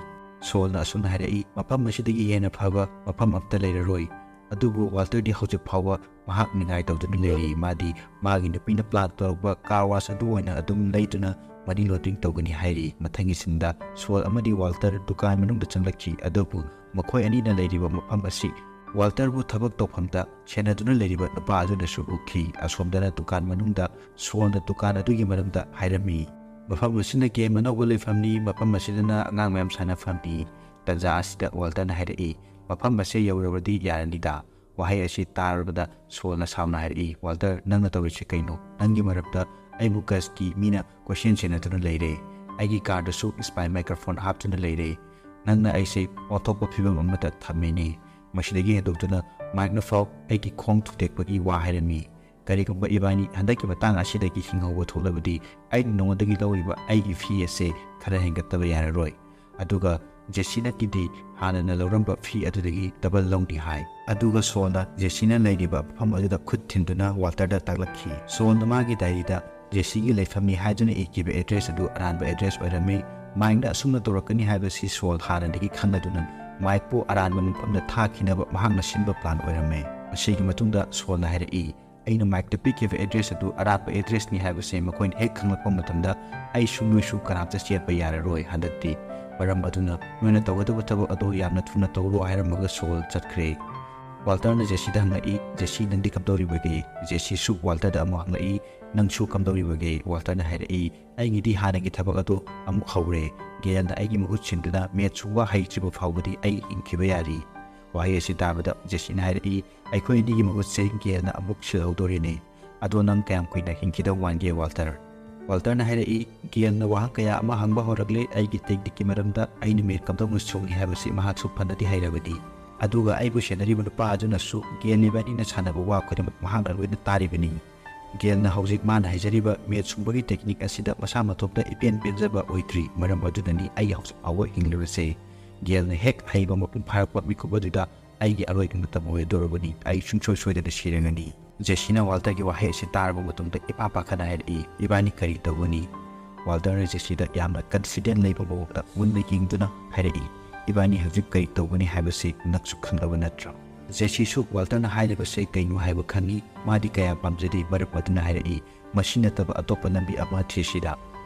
ꯁꯣꯜꯅ ꯑꯁꯨꯝꯅ ꯍꯥꯏꯔꯛꯏ, "ꯃꯐꯝ ꯑꯁꯤꯗꯒꯤ ꯍꯦꯟꯅ ꯐꯕ ꯃꯐꯝ ꯑꯃꯠꯇ ꯂꯩꯔꯔꯣꯏ꯫" ꯑꯗꯨꯕꯨ ꯋꯥꯜꯇꯔꯗꯤ ꯍꯧꯖꯤꯛ ꯐꯥꯎꯕ ꯃꯍꯥꯛ ꯅꯤꯡꯉꯥꯏ ꯇꯧꯗꯨꯅ ꯂꯩꯔꯤ꯫ ꯃꯥꯗꯤ ꯃꯥꯒꯤ ꯅꯨꯄꯤꯅ ꯄ꯭ꯂꯥꯟ ꯇꯧꯔꯛꯄ ꯀꯥꯔ ꯋꯥꯁ ꯑꯗꯨ ꯑꯣꯏꯅ ꯑꯗꯨꯝ ꯂꯩꯗꯨꯅ ꯃꯅꯤ ꯂꯣꯟꯗ꯭ꯔꯤꯡ ꯇꯧꯒꯅꯤ ꯍꯥꯏꯔꯤ꯫ ꯃꯊꯪꯒꯤ ꯁꯤꯟꯗ ꯁꯣꯜ ꯑꯃꯗꯤ ꯋꯥꯜꯇꯔ ꯗꯨꯀꯥꯟ ꯃꯅꯨꯡꯗ ꯆꯪꯂꯛꯈꯤ꯫ ꯑꯗꯨꯕꯨ ꯃꯈꯣꯏ ꯑꯅꯤꯅ ꯂꯩꯔꯤꯕ ꯃꯐꯝ ꯑꯁꯤ ꯋꯥꯜꯇꯔꯕꯨ ꯊꯕꯛ ꯇꯧꯐꯝꯗ ꯁꯦꯟꯅꯗꯨꯅ ꯂꯩꯔꯤꯕ ꯅꯨꯄꯥ ꯑꯗꯨꯅꯁꯨ ꯎꯈꯤ꯫ ꯑꯁꯣꯝꯗꯅ ꯗꯨꯀꯥꯟ ꯃꯅꯨꯡꯗ ꯁꯣꯜꯅ ꯗꯨꯀꯥꯟ ꯑꯗꯨꯒꯤ ꯃꯔꯝꯗ ꯍꯥꯏꯔꯝꯃꯤ꯫ "ꯃꯐꯝ ꯑꯁꯤꯅ ꯒꯦꯝ ꯑꯅꯧꯕ ꯂꯩꯐꯝꯅꯤ, ꯃꯐꯝ ꯑꯁꯤꯗꯅ ꯑꯉꯥꯡ ꯃꯌꯥꯝ ꯁꯥꯟꯅꯐꯝꯅꯤ꯫" ꯇꯟꯖꯥ ꯑꯁꯤꯗ ꯋꯥꯜꯇꯔꯅ ꯍꯥꯏꯔꯛꯏ, "ꯃꯐꯝ ꯑꯁꯦ ꯌꯧꯔꯕꯗꯤ ꯌꯥꯔꯅꯤꯗ꯫" ꯋꯥꯍꯩ ꯑꯁꯤ ꯇꯥꯔꯕꯗ ꯁꯣꯜꯅ ꯁꯥꯎꯅ ꯍꯥꯏꯔꯛꯏ, "ꯋꯥꯜꯇꯔ, ꯅꯪꯅ ꯇꯧꯔꯤꯁꯤ ꯀꯩꯅꯣ? ꯅꯪꯒꯤ ꯃꯔꯛꯇ ꯑꯩꯕꯨ ꯒꯁꯀꯤ ꯃꯤꯅ ꯀꯣꯏꯁꯦꯟ ꯁꯦꯟꯅꯗꯨꯅ ꯂꯩꯔꯦ꯫ ꯑꯩꯒꯤ ꯀꯥꯔꯗꯁꯨ ꯁ꯭ꯄꯥꯏ ꯃꯥꯏꯀ꯭ꯔꯣꯐꯣꯟ ꯍꯥꯞꯇꯨꯅ ꯂꯩꯔꯦ꯫ ꯅꯪꯅ ꯑꯩꯁꯦ ꯑꯣꯟꯊꯣꯛꯄ ꯐꯤꯕꯝ ꯑꯃꯗ ꯊꯝꯃꯦꯅꯦ꯫" ꯃꯁꯤꯗꯒꯤ ꯍꯦꯟꯗꯣꯛꯇꯨꯅ ꯃꯥꯏꯛꯅ ꯐꯥꯎ ꯑꯩꯒꯤ ꯈꯣꯡ ꯊꯨꯗꯦꯛꯄꯒꯤ ꯋꯥ ꯍꯥꯏꯔꯝꯃꯤ꯫ "ꯀꯔꯤꯒꯨꯝꯕ ꯏꯕꯥꯅꯤ ꯍꯟꯗꯛꯀꯤ ꯃꯇꯥꯡ ꯑꯁꯤꯗꯒꯤ ꯍꯤꯡꯍꯧꯕ ꯊꯣꯛꯂꯕꯗꯤ ꯑꯩꯅ ꯅꯉꯣꯟꯗꯒꯤ ꯂꯧꯔꯤꯕ ꯑꯩꯒꯤ ꯐꯤ ꯑꯁꯦ ꯈꯔ ꯍꯦꯟꯒꯠꯇꯕ ꯌꯥꯔꯔꯣꯏ꯫ ꯑꯗꯨꯒ ꯖꯦꯁꯤꯅꯀꯤꯗꯤ ꯍꯥꯟꯅꯅ ꯂꯧꯔꯝꯕ ꯐꯤ ꯑꯗꯨꯗꯒꯤ ꯗꯕꯜ ꯂꯧꯅꯤ ꯍꯥꯏ꯫" ꯑꯗꯨꯒ ꯁꯣꯜꯅ ꯖꯦꯁꯤꯅ ꯂꯩꯔꯤꯕ ꯃꯐꯝ ꯑꯗꯨꯗ ꯈꯨꯠ ꯊꯤꯟꯗꯨꯅ ꯋꯥꯜꯇꯔꯗ ꯇꯥꯛꯂꯛꯈꯤ꯫ ꯁꯣꯜꯅ ꯃꯥꯒꯤ ꯗꯥꯏꯔꯤꯗ ꯖꯦꯁꯤꯒꯤ ꯂꯩꯐꯝꯅꯤ ꯍꯥꯏꯗꯨꯅ ꯏꯈꯤꯕ ꯑꯦꯗ꯭ꯔꯦꯁ ꯑꯗꯨ ꯑꯔꯥꯟꯕ ꯑꯦꯗ꯭ꯔꯦꯁ ꯑꯣꯏꯔꯝꯃꯤ꯫ ꯃꯥꯏꯛꯅ ꯑꯁꯨꯝꯅ ꯇꯧꯔꯛꯀꯅꯤ ꯍꯥꯏꯕꯁꯤ ꯁꯣꯜ ꯍꯥꯟꯅꯗꯒꯤ ꯈꯪꯂꯗꯨꯅ ꯃꯥꯏꯛꯄꯨ ꯑꯔꯥꯟꯕ ꯃꯐꯝꯗ ꯊꯥꯈꯤꯅꯕ ꯃꯍꯥꯛꯅ ꯁꯤꯟꯕ ꯄ꯭ꯂꯥꯟ ꯑꯣꯏꯔꯝꯃꯦ꯫ ꯃꯁꯤꯒꯤ ꯃꯇꯨꯡꯗ ꯁꯣꯜꯅ ꯍꯥꯏꯔꯛꯏ, "ꯑꯩꯅ ꯃꯥꯏꯛꯇ ꯄꯤꯈꯤꯕ ꯑꯦꯗ꯭ꯔꯦꯁ ꯑꯗꯨ ꯑꯔꯥꯟꯕ ꯑꯦꯗ꯭ꯔꯦꯁꯅꯤ ꯍꯥꯏꯕꯁꯦ ꯃꯈꯣꯏꯅ ꯍꯦꯛ ꯈꯪꯂꯛꯄ ꯃꯇꯝꯗ ꯑꯩꯁꯨ ꯅꯣꯏꯁꯨ ꯀꯅꯥꯝꯇ ꯆꯦꯟꯕ ꯌꯥꯔꯔꯣꯏ ꯍꯟꯗꯛꯇꯤ꯫ ꯃꯔꯝ ꯑꯗꯨꯅ ꯅꯣꯏꯅ ꯇꯧꯒꯗꯕ ꯊꯕꯛ ꯑꯗꯨ ꯌꯥꯝꯅ ꯊꯨꯅ ꯇꯧꯔꯣ" ꯍꯥꯏꯔꯝꯃꯒ ꯁꯣꯜ ꯆꯠꯈ꯭ꯔꯦ꯫ ꯋꯥꯜꯇꯔꯅ ꯖꯦꯁꯤꯗ ꯍꯪꯂꯛꯏ, "ꯖꯦꯁꯤ, ꯅꯪꯗꯤ ꯀꯝꯗꯧꯔꯤꯕꯒꯦ?" ꯖꯦꯁꯤꯁꯨ ꯋꯥꯜꯇꯔꯗ ꯑꯃꯨꯛ ꯍꯪꯂꯛꯏ, "ꯅꯪꯁꯨ ꯀꯝꯗꯧꯔꯤꯕꯒꯦ?" ꯋꯥꯜꯇꯔꯅ ꯍꯥꯏꯔꯛꯏ, "ꯑꯩꯒꯤꯗꯤ ꯍꯥꯟꯅꯒꯤ ꯊꯕꯛ ꯑꯗꯨ ꯑꯃꯨꯛ ꯍꯧꯔꯦ꯫ ꯒꯦꯜꯅ ꯑꯩꯒꯤ ꯃꯍꯨꯠ ꯁꯤꯟꯗꯨꯅ ꯃꯦꯠ ꯁꯨꯡꯕ ꯍꯩꯇ꯭ꯔꯤꯕ ꯐꯥꯎꯕꯗꯤ ꯑꯩ ꯍꯤꯡꯈꯤꯕ ꯌꯥꯔꯤ"꯫ ꯋꯥꯍꯩ ꯑꯁꯤ ꯇꯥꯕꯗ ꯖꯦꯁꯤꯅ ꯍꯥꯏꯔꯛꯏ, "ꯑꯩꯈꯣꯏ ꯑꯅꯤꯒꯤ ꯃꯍꯨꯠꯁꯦ ꯒꯦꯜꯅ ꯑꯃꯨꯛ ꯁꯤꯜꯍꯧꯗꯣꯔꯤꯅꯦ꯫ ꯑꯗꯣ ꯅꯪ ꯀꯌꯥꯝ ꯀꯨꯏꯅ ꯍꯤꯡꯈꯤꯗꯧ ꯃꯥꯟꯒꯦ, ꯋꯥꯜꯇꯔ?" ꯋꯥꯜꯇꯔꯅ ꯍꯥꯏꯔꯛꯏ, "ꯒꯦꯜꯅ ꯋꯥꯍꯪ ꯀꯌꯥ ꯑꯃ ꯍꯪꯕ ꯍꯧꯔꯛꯂꯦ꯫ ꯑꯩꯒꯤ ꯇꯦꯛꯅꯤꯛꯀꯤ ꯃꯔꯝꯗ ꯑꯩꯅ ꯃꯦꯠ ꯀꯝꯗꯧꯅ ꯁꯨꯡꯏ ꯍꯥꯏꯕꯁꯤ ꯃꯍꯥꯛꯁꯨ ꯐꯅꯗꯤ ꯍꯩꯔꯕꯗꯤ꯫ ꯑꯗꯨꯒ ꯑꯩꯕꯨ ꯁꯦꯟꯅꯔꯤꯕ ꯅꯨꯄꯥ ꯑꯗꯨꯅꯁꯨ ꯒꯦꯜ ꯏꯕꯥꯅꯤꯅ ꯁꯥꯟꯅꯕ ꯋꯥ ꯈꯨꯗꯤꯡꯃꯛ ꯃꯍꯥꯛꯅ ꯂꯣꯏꯅ ꯇꯥꯔꯤꯕꯅꯤ꯫ ꯒꯦꯜꯅ ꯍꯧꯖꯤꯛ ꯃꯥꯅ ꯍꯥꯏꯖꯔꯤꯕ ꯃꯦꯠ ꯁꯨꯡꯕꯒꯤ ꯇꯦꯛꯅꯤꯛ ꯑꯁꯤꯗ ꯃꯁꯥ ꯃꯇꯣꯝꯇ ꯏꯄꯦꯟ ꯄꯦꯟꯖꯕ ꯑꯣꯏꯗ꯭ꯔꯤ꯫ ꯃꯔꯝ ꯑꯗꯨꯅꯅꯤ ꯑꯩ ꯍꯧꯖꯤꯛ ꯐꯥꯎꯕ ꯍꯤꯡꯂꯤꯕꯁꯦ꯫ ꯒꯦꯜꯅ ꯍꯦꯛ ꯍꯩꯕ ꯃꯄꯨꯡ ꯐꯥꯔꯛꯄ ꯃꯤꯀꯨꯞ ꯑꯗꯨꯗ ꯑꯩꯒꯤ ꯑꯔꯣꯏꯕ ꯃꯇꯝ ꯑꯣꯏꯗꯧꯔꯕꯅꯤ꯫ ꯑꯩ ꯁꯨꯡꯁꯣꯏ ꯁꯣꯏꯗꯅ ꯁꯤꯔꯒꯅꯤ"꯫ ꯖꯦꯁꯤꯅ ꯋꯥꯜꯇꯔꯒꯤ ꯋꯥꯍꯩ ꯑꯁꯤ ꯇꯥꯔꯕ ꯃꯇꯨꯡꯗ ꯏꯄꯥ ꯄꯥꯈꯠꯅ ꯍꯥꯏꯔꯛꯏ, "ꯏꯕꯥꯅꯤ ꯀꯔꯤ ꯇꯧꯒꯅꯤ?" ꯋꯥꯜꯇꯔꯅ ꯖꯦꯁꯤꯗ ꯌꯥꯝꯅ ꯀꯟꯐꯤꯗꯦꯟ ꯂꯩꯕ ꯃꯑꯣꯡꯗ ꯃꯨꯟꯅ ꯌꯦꯡꯗꯨꯅ ꯍꯥꯏꯔꯛꯏ, "ꯏꯕꯥꯅꯤ ꯍꯧꯖꯤꯛ ꯀꯔꯤ ꯇꯧꯒꯅꯤ ꯍꯥꯏꯕꯁꯤ ꯅꯪꯁꯨ ꯈꯪꯂꯕ ꯅꯠꯇ꯭ꯔꯥ?" ꯖꯦꯁꯤꯁꯨ ꯋꯥꯜꯇꯔꯅ ꯍꯥꯏꯔꯤꯕꯁꯦ ꯀꯩꯅꯣ ꯍꯥꯏꯕ ꯈꯪꯏ꯫ ꯃꯥꯗꯤ ꯀꯌꯥ ꯄꯥꯝꯖꯗꯦ, ꯃꯔꯝ ꯑꯗꯨꯅ ꯍꯥꯏꯔꯛꯏ, "ꯃꯁꯤ ꯅꯠꯇꯕ ꯑꯇꯣꯞꯄ ꯂꯝꯕꯤ ꯑꯃ ꯊꯤꯁꯤꯗ"꯫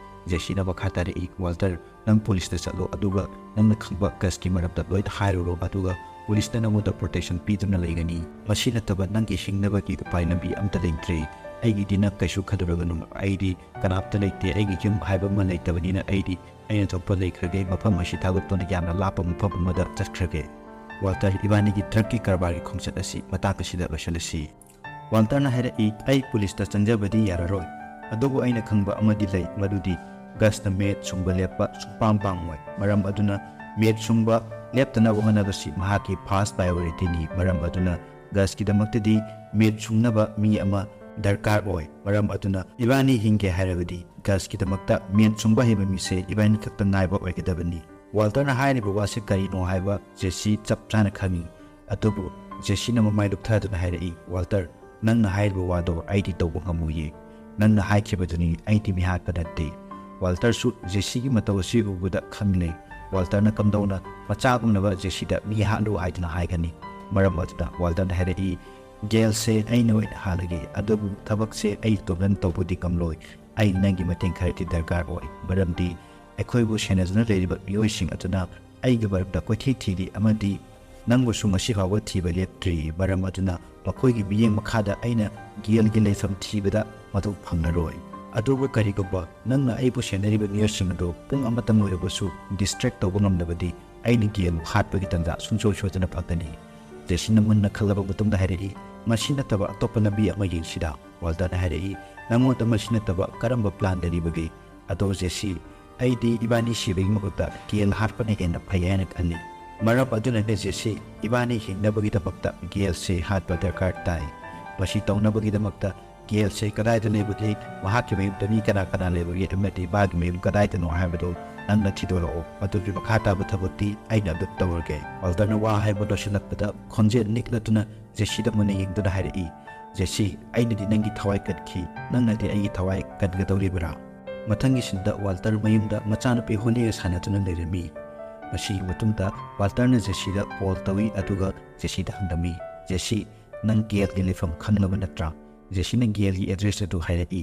ꯖꯦꯁꯤꯅ ꯃꯈꯥ ꯇꯥꯔꯛꯏ, "ꯋꯥꯜꯇꯔ, ꯅꯪ ꯄꯨꯂꯤꯁꯇ ꯆꯠꯂꯣ, ꯑꯗꯨꯒ ꯅꯪꯅ ꯈꯪꯕ ꯒꯁꯀꯤ ꯃꯔꯝꯗ ꯂꯣꯏꯅ ꯍꯥꯏꯔꯨꯔꯣ, ꯑꯗꯨꯒ ꯄꯨꯂꯤꯁꯅ ꯅꯪꯉꯣꯟꯗ ꯄ꯭ꯔꯣꯇꯦꯛꯁꯟ ꯄꯤꯗꯨꯅ ꯂꯩꯒꯅꯤ꯫ ꯃꯁꯤ ꯅꯠꯇꯕ ꯅꯪꯒꯤ ꯍꯤꯡꯅꯕꯒꯤ ꯎꯄꯥꯏ ꯂꯝꯕꯤ ꯑꯝꯇ ꯂꯩꯇ꯭ꯔꯦ꯫ ꯑꯩꯒꯤꯗꯤ ꯅꯪ ꯀꯩꯁꯨ ꯈꯜꯂꯨꯔꯒꯅꯨ꯫ ꯑꯩꯗꯤ ꯀꯅꯥꯝꯇ ꯂꯩꯇꯦ꯫ ꯑꯩꯒꯤ ꯌꯨꯝ ꯍꯥꯏꯕ ꯑꯃ ꯂꯩꯇꯕꯅꯤꯅ ꯑꯩꯗꯤ ꯑꯩꯅ ꯊꯣꯛꯄ ꯂꯩꯈ꯭ꯔꯒꯦ꯫ ꯃꯐꯝ ꯑꯁꯤ ꯊꯥꯗꯣꯛꯇꯨꯅ ꯌꯥꯝꯅ ꯂꯥꯞꯄ ꯃꯐꯝ ꯑꯃꯗ ꯆꯠꯈ꯭ꯔꯒꯦ꯫ ꯋꯥꯜꯇꯔ, ꯏꯕꯥꯅꯤꯒꯤ ꯗ꯭ꯔꯒꯀꯤ ꯀꯔꯕꯥꯔꯒꯤ ꯈꯣꯡꯆꯠ ꯑꯁꯤ ꯃꯇꯥꯡ ꯑꯁꯤꯗ ꯂꯣꯏꯁꯤꯜꯂꯁꯤ"꯫ ꯋꯥꯜꯇꯔꯅ ꯍꯥꯏꯔꯛꯏ, "ꯑꯩ ꯄꯨꯂꯤꯁꯇ ꯆꯪꯖꯕꯗꯤ ꯌꯥꯔꯔꯣꯏ, ꯑꯗꯨꯕꯨ ꯑꯩꯅ ꯈꯪꯕ ꯑꯃꯗꯤ ꯂꯩ, ꯃꯗꯨꯗꯤ ꯒꯁꯅ ꯃꯦꯠ ꯁꯨꯡꯕ ꯂꯦꯞꯄ ꯁꯨꯡꯄꯥꯝ ꯄꯥꯝꯃꯣꯏ꯫ ꯃꯔꯝ ꯑꯗꯨꯅ ꯃꯦꯠ ꯁꯨꯡꯕ ꯂꯦꯞꯇꯅꯕ ꯍꯣꯠꯅꯕꯁꯤ ꯃꯍꯥꯛꯀꯤ ꯐꯥꯔꯁ ꯄ꯭ꯔꯥꯏꯌꯣꯔꯤꯇꯤꯅꯤ꯫ ꯃꯔꯝ ꯑꯗꯨꯅ ꯒꯁꯀꯤꯗꯃꯛꯇꯗꯤ ꯃꯦꯠ ꯁꯨꯡꯅꯕ ꯃꯤ ꯑꯃ ꯗꯔꯀꯥꯔ ꯑꯣꯏ꯫ ꯃꯔꯝ ꯑꯗꯨꯅ ꯏꯕꯥꯅꯤ ꯍꯤꯡꯒꯦ ꯍꯥꯏꯔꯕꯗꯤ ꯒꯁꯀꯤꯗꯃꯛꯇ ꯃꯦꯠ ꯁꯨꯡꯕ ꯍꯩꯕ ꯃꯤꯁꯦ ꯏꯕꯥꯅꯤ ꯈꯛꯇ ꯉꯥꯏꯕ ꯑꯣꯏꯒꯗꯕꯅꯤ"꯫ ꯋꯥꯜꯇꯔꯅ ꯍꯥꯏꯔꯤꯕ ꯋꯥꯁꯤ ꯀꯔꯤꯅꯣ ꯍꯥꯏꯕ ꯖꯦꯁꯤ ꯆꯞ ꯆꯥꯅ ꯈꯪꯏ꯫ ꯑꯗꯨꯕꯨ ꯖꯦꯁꯤꯅ ꯃꯃꯥꯏ ꯂꯨꯞꯊꯗꯨꯅ ꯍꯥꯏꯔꯛꯏ, "ꯋꯥꯜꯇꯔ, ꯅꯪꯅ ꯍꯥꯏꯔꯤꯕ ꯋꯥꯗꯣ ꯑꯩꯗꯤ ꯇꯧꯕ ꯉꯝꯃꯣꯏꯌꯦ꯫ "ꯅꯪꯅ ꯍꯥꯏꯈꯤꯕꯗꯨꯅꯤ, ꯑꯩꯗꯤ ꯃꯤꯍꯥꯠꯄ ꯅꯠꯇꯦ꯫" ꯋꯥꯜꯇꯔꯁꯨ ꯖꯦꯁꯤꯒꯤ ꯃꯇꯧ ꯑꯁꯤ ꯎꯕꯗ ꯈꯪꯂꯦ꯫ ꯋꯥꯜꯇꯔꯅ ꯀꯝꯗꯧꯅ ꯃꯆꯥꯒꯨꯝꯂꯕ ꯖꯦꯁꯤꯗ "ꯃꯤ ꯍꯥꯠꯂꯨ" ꯍꯥꯏꯗꯨꯅ ꯍꯥꯏꯒꯅꯤ? ꯃꯔꯝ ꯑꯗꯨꯅ ꯋꯥꯜꯇꯔꯅ ꯍꯥꯏꯔꯛꯏ, "ꯒꯦꯜꯁꯦ ꯑꯩꯅ ꯑꯣꯏꯅ ꯍꯥꯠꯂꯒꯦ, ꯑꯗꯨꯕꯨ ꯊꯕꯛꯁꯦ ꯑꯩ ꯏꯇꯣꯝꯇꯅ ꯇꯧꯕꯗꯤ ꯉꯝꯂꯣꯏ꯫ ꯑꯩ ꯅꯪꯒꯤ ꯃꯇꯦꯡ ꯈꯔꯗꯤ ꯗꯔꯀꯥꯔ ꯑꯣꯏ, ꯃꯔꯝꯗꯤ ꯑꯩꯈꯣꯏꯕꯨ ꯁꯦꯟꯅꯗꯨꯅ ꯂꯩꯔꯤꯕ ꯃꯤꯑꯣꯏꯁꯤꯡ ꯑꯗꯨꯅ ꯑꯩꯒꯤ ꯃꯔꯝꯗ ꯀꯣꯏꯊꯤ ꯊꯤꯔꯤ, ꯑꯃꯗꯤ ꯅꯪꯕꯨꯁꯨ ꯉꯁꯤ ꯐꯥꯎꯕ ꯊꯤꯕ ꯂꯦꯞꯇ꯭ꯔꯤ꯫ ꯃꯔꯝ ꯑꯗꯨꯅ ꯃꯈꯣꯏꯒꯤ ꯃꯤꯠꯌꯦꯡ ꯃꯈꯥꯗ ꯑꯩꯅ ꯒꯦꯜꯒꯤ ꯂꯩꯐꯝ ꯊꯤꯕꯗ ꯃꯗꯨ ꯐꯪꯂꯔꯣꯏ꯫ ꯑꯗꯨꯕꯨ ꯀꯔꯤꯒꯨꯝꯕ ꯅꯪꯅ ꯑꯩꯕꯨ ꯁꯦꯟꯅꯔꯤꯕ ꯃꯤꯑꯣꯏꯁꯤꯡ ꯑꯗꯨ ꯄꯨꯡ ꯑꯃꯇꯪ ꯑꯣꯏꯔꯕꯁꯨ ꯗꯤꯁꯇ꯭ꯔꯦꯛ ꯇꯧꯕ ꯉꯝꯂꯕꯗꯤ, ꯑꯩꯅ ꯒꯦꯜꯕꯨ ꯍꯥꯠꯄꯒꯤ ꯇꯥꯟꯖꯥ ꯁꯨꯡꯁꯣꯏ ꯁꯣꯏꯗꯅ ꯐꯪꯒꯅꯤ꯫" ꯖꯦꯁꯤꯅ ꯃꯨꯟꯅ ꯈꯜꯂꯕ ꯃꯇꯨꯡꯗ ꯍꯥꯏꯔꯛꯏ, "ꯃꯁꯤ ꯅꯠꯇꯕ ꯑꯇꯣꯞꯄ ꯂꯝꯕꯤ ꯑꯃ ꯌꯦꯡꯁꯤꯗ꯫" ꯋꯥꯜꯇꯔꯅ ꯍꯥꯏꯔꯛꯏ, "ꯅꯪꯉꯣꯟꯗ ꯃꯁꯤ ꯅꯠꯇꯕ ꯀꯔꯝꯕ ꯄ꯭ꯂꯥꯟ ꯂꯩꯔꯤꯕꯒꯦ?" "ꯑꯗꯣ ꯖꯦꯁꯤ, ꯑꯩꯗꯤ ꯏꯕꯥꯅꯤ ꯁꯤꯕꯒꯤ ꯃꯍꯨꯠꯇ ꯒꯦꯜ ꯍꯥꯠꯄꯅ ꯍꯦꯟꯅ ꯐꯩ ꯍꯥꯏꯅ ꯈꯜꯂꯤ꯫ ꯃꯔꯝ ꯑꯗꯨꯅꯅꯦ ꯖꯦꯁꯤ, ꯏꯕꯥꯅꯤ ꯍꯤꯡꯅꯕꯒꯤꯗꯃꯛꯇ ꯒꯦꯜꯁꯦ ꯍꯥꯠꯄ ꯗꯔꯀꯥꯔ ꯇꯥꯏ꯫ ꯃꯁꯤ ꯇꯧꯅꯕꯒꯤꯗꯃꯛꯇ ꯒꯦꯜꯁꯦ ꯀꯗꯥꯏꯗ ꯂꯩꯕꯒꯦ, ꯃꯍꯥꯛꯀꯤ ꯃꯌꯨꯝꯗ ꯃꯤ ꯀꯅꯥ ꯀꯅꯥ ꯂꯩꯕꯒꯦ ꯑꯃꯗꯤ ꯃꯥꯒꯤ ꯃꯌꯨꯝ ꯀꯗꯥꯏꯗꯅꯣ ꯍꯥꯏꯕꯗꯨ ꯅꯪꯅ ꯊꯤꯗꯣꯔꯛꯑꯣ꯫ ꯃꯗꯨꯒꯤ ꯃꯈꯥ ꯇꯥꯕ ꯊꯕꯛꯇꯤ ꯑꯩꯅ ꯑꯗꯨꯝ ꯇꯧꯔꯒꯦ꯫" ꯋꯥꯜꯇꯔꯅ ꯋꯥ ꯍꯥꯏꯕ ꯂꯣꯏꯁꯤꯜꯂꯛꯄꯗ ꯈꯣꯟꯖꯦꯜ ꯅꯤꯛꯂꯗꯨꯅ ꯖꯦꯁꯤꯗ ꯃꯨꯟꯅ ꯌꯦꯡꯗꯨꯅ ꯍꯥꯏꯔꯛꯏ, "ꯖꯦꯁꯤ, ꯑꯩꯅꯗꯤ ꯅꯪꯒꯤ ꯊꯋꯥꯏ ꯀꯟꯈꯤ, ꯅꯪꯅꯗꯤ ꯑꯩꯒꯤ ꯊꯋꯥꯏ ꯀꯟꯒꯗꯧꯔꯤꯕ꯭ꯔꯥ?" ꯃꯊꯪꯒꯤ ꯁꯤꯟꯗ ꯋꯥꯜꯇꯔ ꯃꯌꯨꯝꯗ ꯃꯆꯥꯅꯨꯄꯤ ꯍꯣꯂꯤꯒ ꯁꯥꯟꯅꯗꯨꯅ ꯂꯩꯔꯝꯃꯤ꯫ ꯃꯁꯤꯒꯤ ꯃꯇꯨꯡꯗ ꯋꯥꯜꯇꯔꯅ ꯖꯦꯁꯤꯗ ꯀꯣꯜ ꯇꯧꯏ, ꯑꯗꯨꯒ ꯖꯦꯁꯤꯗ ꯍꯪꯂꯝꯃꯤ, "ꯖꯦꯁꯤ, ꯅꯪ ꯒꯦꯜꯒꯤ ꯂꯩꯐꯝ ꯈꯪꯂꯕ ꯅꯠꯇ꯭ꯔꯥ?" ꯖꯦꯁꯤꯅ ꯒꯦꯜꯒꯤ ꯑꯦꯗ꯭ꯔꯦꯁ ꯑꯗꯨ ꯍꯥꯏꯔꯛꯏ꯫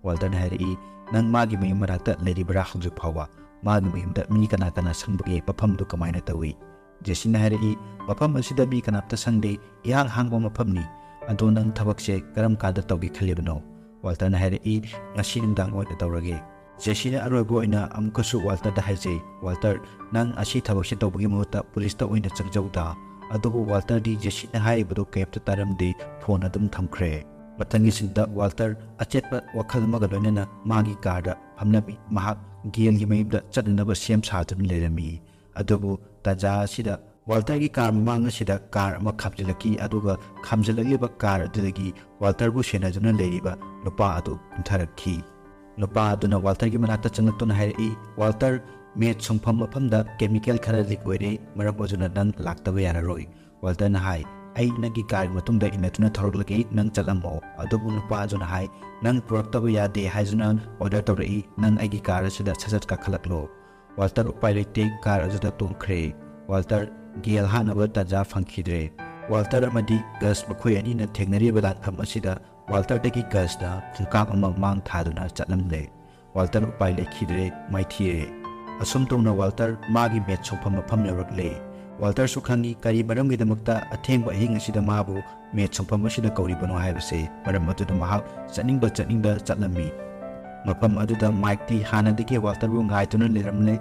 ꯋꯥꯜꯇꯔꯅ ꯍꯥꯏꯔꯛꯏ, "ꯅꯪ ꯃꯥꯒꯤ ꯃꯌꯨꯝ ꯃꯅꯥꯛꯇ ꯂꯩꯔꯤꯕ꯭ꯔꯥ ꯍꯧꯖꯤꯛ ꯐꯥꯎꯕ? ꯃꯥꯒꯤ ꯃꯌꯨꯝꯗ ꯃꯤ ꯀꯅꯥ ꯀꯅꯥ ꯁꯪꯕꯒꯦ? ꯃꯐꯝꯗꯨ ꯀꯃꯥꯏꯅ ꯇꯧꯏ?" ꯖꯦꯁꯤꯅ ꯍꯥꯏꯔꯛꯏ, "ꯃꯐꯝ ꯑꯁꯤꯗ ꯃꯤ ꯀꯅꯥꯝꯇ ꯁꯪꯗꯦ, ꯏꯍꯥꯡ ꯍꯥꯡꯕ ꯃꯐꯝꯅꯤ꯫ ꯑꯗꯣ ꯅꯪ ꯊꯕꯛꯁꯦ ꯀꯔꯝ ꯀꯥꯟꯗ ꯇꯧꯒꯦ ꯈꯜꯂꯤꯕꯅꯣ?" ꯋꯥꯜꯇꯔꯅ ꯍꯥꯏꯔꯛꯏ, "ꯉꯁꯤ ꯅꯨꯡꯗꯥꯡ ꯑꯣꯏꯅ ꯇꯧꯔꯒꯦ꯫" ꯖꯦꯁꯤꯅ ꯑꯔꯣꯏꯕ ꯑꯣꯏꯅ ꯑꯃꯨꯛꯀꯁꯨ ꯋꯥꯜꯇꯔꯗ ꯍꯥꯏꯖꯩ, "ꯋꯥꯜꯇꯔ, ꯅꯪ ꯑꯁꯤ ꯊꯕꯛꯁꯦ ꯇꯧꯕꯒꯤ ꯃꯍꯨꯠꯇ ꯄꯨꯂꯤꯁꯇ ꯑꯣꯏꯅ ꯆꯪꯖꯧꯗ꯫" ꯑꯗꯨꯕꯨ ꯋꯥꯜꯇꯔꯗꯤ ꯖꯦꯁꯤꯅ ꯍꯥꯏꯔꯤꯕꯗꯨ ꯀꯩꯝꯇ ꯇꯥꯔꯝꯗꯦ, ꯐꯣꯟ ꯑꯗꯨꯝ ꯊꯝꯈ꯭ꯔꯦ꯫ ꯃꯊꯪꯒꯤ ꯁꯤꯟꯗ ꯋꯥꯜꯇꯔ ꯑꯆꯦꯠꯄ ꯋꯥꯈꯜ ꯑꯃꯒ ꯂꯣꯏꯅꯅ ꯃꯥꯒꯤ ꯀꯥꯔꯗ ꯐꯝꯂꯝꯃꯤ꯫ ꯃꯍꯥꯛ ꯒꯦꯜꯒꯤ ꯃꯌꯨꯝꯗ ꯆꯠꯅꯅꯕ ꯁꯦꯝ ꯁꯥꯗꯨꯅ ꯂꯩꯔꯝꯃꯤ꯫ ꯑꯗꯨꯕꯨ ꯇꯥꯟꯖꯥ ꯑꯁꯤꯗ ꯋꯥꯜꯇꯔꯒꯤ ꯀꯥꯔ ꯃꯃꯥꯡ ꯑꯁꯤꯗ ꯀꯥꯔ ꯑꯃ ꯈꯥꯝꯖꯤꯜꯂꯛꯈꯤ, ꯑꯗꯨꯒ ꯈꯥꯝꯖꯤꯜꯂꯛꯂꯤꯕ ꯀꯥꯔ ꯑꯗꯨꯗꯒꯤ ꯋꯥꯜꯇꯔꯕꯨ ꯁꯦꯟꯅꯗꯨꯅ ꯂꯩꯔꯤꯕ ꯅꯨꯄꯥ ꯑꯗꯨ ꯀꯨꯝꯊꯔꯛꯈꯤ꯫ ꯅꯨꯄꯥ ꯑꯗꯨꯅ ꯋꯥꯜꯇꯔꯒꯤ ꯃꯅꯥꯛꯇ ꯆꯪꯂꯛꯇꯨꯅ ꯍꯥꯏꯔꯛꯏ, "ꯋꯥꯜꯇꯔ, ꯃꯦꯠ ꯁꯨꯡꯐꯝ ꯃꯐꯝꯗ ꯀꯦꯃꯤꯀꯦꯜ ꯈꯔ ꯂꯤꯛ ꯑꯣꯏꯔꯦ, ꯃꯔꯝ ꯑꯗꯨꯅ ꯅꯪ ꯂꯥꯛꯇꯕ ꯌꯥꯔꯔꯣꯏ꯫" ꯋꯥꯜꯇꯔꯅ ꯍꯥꯏ, "ꯑꯩ ꯅꯪꯒꯤ ꯀꯥꯔꯒꯤ ꯃꯇꯨꯡꯗ ꯏꯟꯅꯗꯨꯅ ꯊꯧꯔꯛꯂꯒꯦ, ꯅꯪ ꯆꯠꯂꯝꯃꯣ"꯫ ꯑꯗꯨꯕꯨ ꯅꯨꯄꯥ ꯑꯗꯨꯅ ꯍꯥꯏ, "ꯅꯪ ꯄꯨꯔꯛꯇꯕ ꯌꯥꯗꯦ ꯍꯥꯏꯗꯨꯅ ꯑꯣꯔꯗꯔ ꯇꯧꯔꯛꯏ, ꯅꯪ ꯑꯩꯒꯤ ꯀꯥꯔ ꯑꯁꯤꯗ ꯁꯠ ꯁꯠ ꯀꯥꯈꯠꯂꯛꯂꯣ"꯫ ꯋꯥꯜꯇꯔ ꯎꯄꯥꯏ ꯂꯩꯇꯦ, ꯀꯥꯔ ꯑꯗꯨꯗ ꯇꯣꯡꯈ꯭ꯔꯦ꯫ ꯋꯥꯜꯇꯔ ꯒꯦꯜ ꯍꯥꯠꯅꯕ ꯇꯥꯟꯖꯥ ꯐꯪꯈꯤꯗ꯭ꯔꯦ꯫ ꯋꯥꯜꯇꯔ ꯑꯃꯗꯤ ꯒꯁ ꯃꯈꯣꯏ ꯑꯅꯤꯅ ꯊꯦꯡꯅꯔꯤꯕ ꯂꯥꯟꯐꯝ ꯑꯁꯤꯗ ꯋꯥꯜꯇꯔꯗꯒꯤ ꯒꯁꯅ ꯈꯣꯡꯀꯥꯞ ꯑꯃ ꯃꯥꯡ ꯊꯥꯗꯨꯅ ꯆꯠꯂꯝꯂꯦ꯫ ꯋꯥꯜꯇꯔ ꯎꯄꯥꯏ ꯂꯩꯈꯤꯗ꯭ꯔꯦ, ꯃꯥꯏꯊꯤꯔꯦ꯫ ꯑꯁꯨꯝ ꯇꯧꯅ ꯋꯥꯜꯇꯔ ꯃꯥꯒꯤ ꯃꯦꯠ ꯁꯣꯡꯐꯝ ꯃꯐꯝ ꯌꯧꯔꯛꯂꯦ꯫ ꯋꯥꯜꯇꯔꯁꯨ ꯈꯪꯏ ꯀꯔꯤ ꯃꯔꯝꯒꯤꯗꯃꯛꯇ ꯑꯊꯦꯡꯕ ꯑꯍꯤꯡ ꯑꯁꯤꯗ ꯃꯥꯕꯨ ꯃꯦꯠ ꯁꯣꯡꯐꯝ ꯑꯁꯤꯗ ꯀꯧꯔꯤꯕꯅꯣ ꯍꯥꯏꯕꯁꯦ꯫ ꯃꯔꯝ ꯑꯗꯨꯅ ꯃꯍꯥꯛ ꯆꯠꯅꯤꯡꯕ ꯆꯠꯅꯤꯡꯗ ꯆꯠꯂꯝꯃꯤ꯫ ꯃꯐꯝ ꯑꯗꯨꯗ ꯃꯥꯏꯛꯇꯤ ꯍꯥꯟꯅꯗꯒꯤ ꯋꯥꯜꯇꯔꯕꯨ ꯉꯥꯏꯗꯨꯅ ꯂꯩꯔꯝꯂꯦ꯫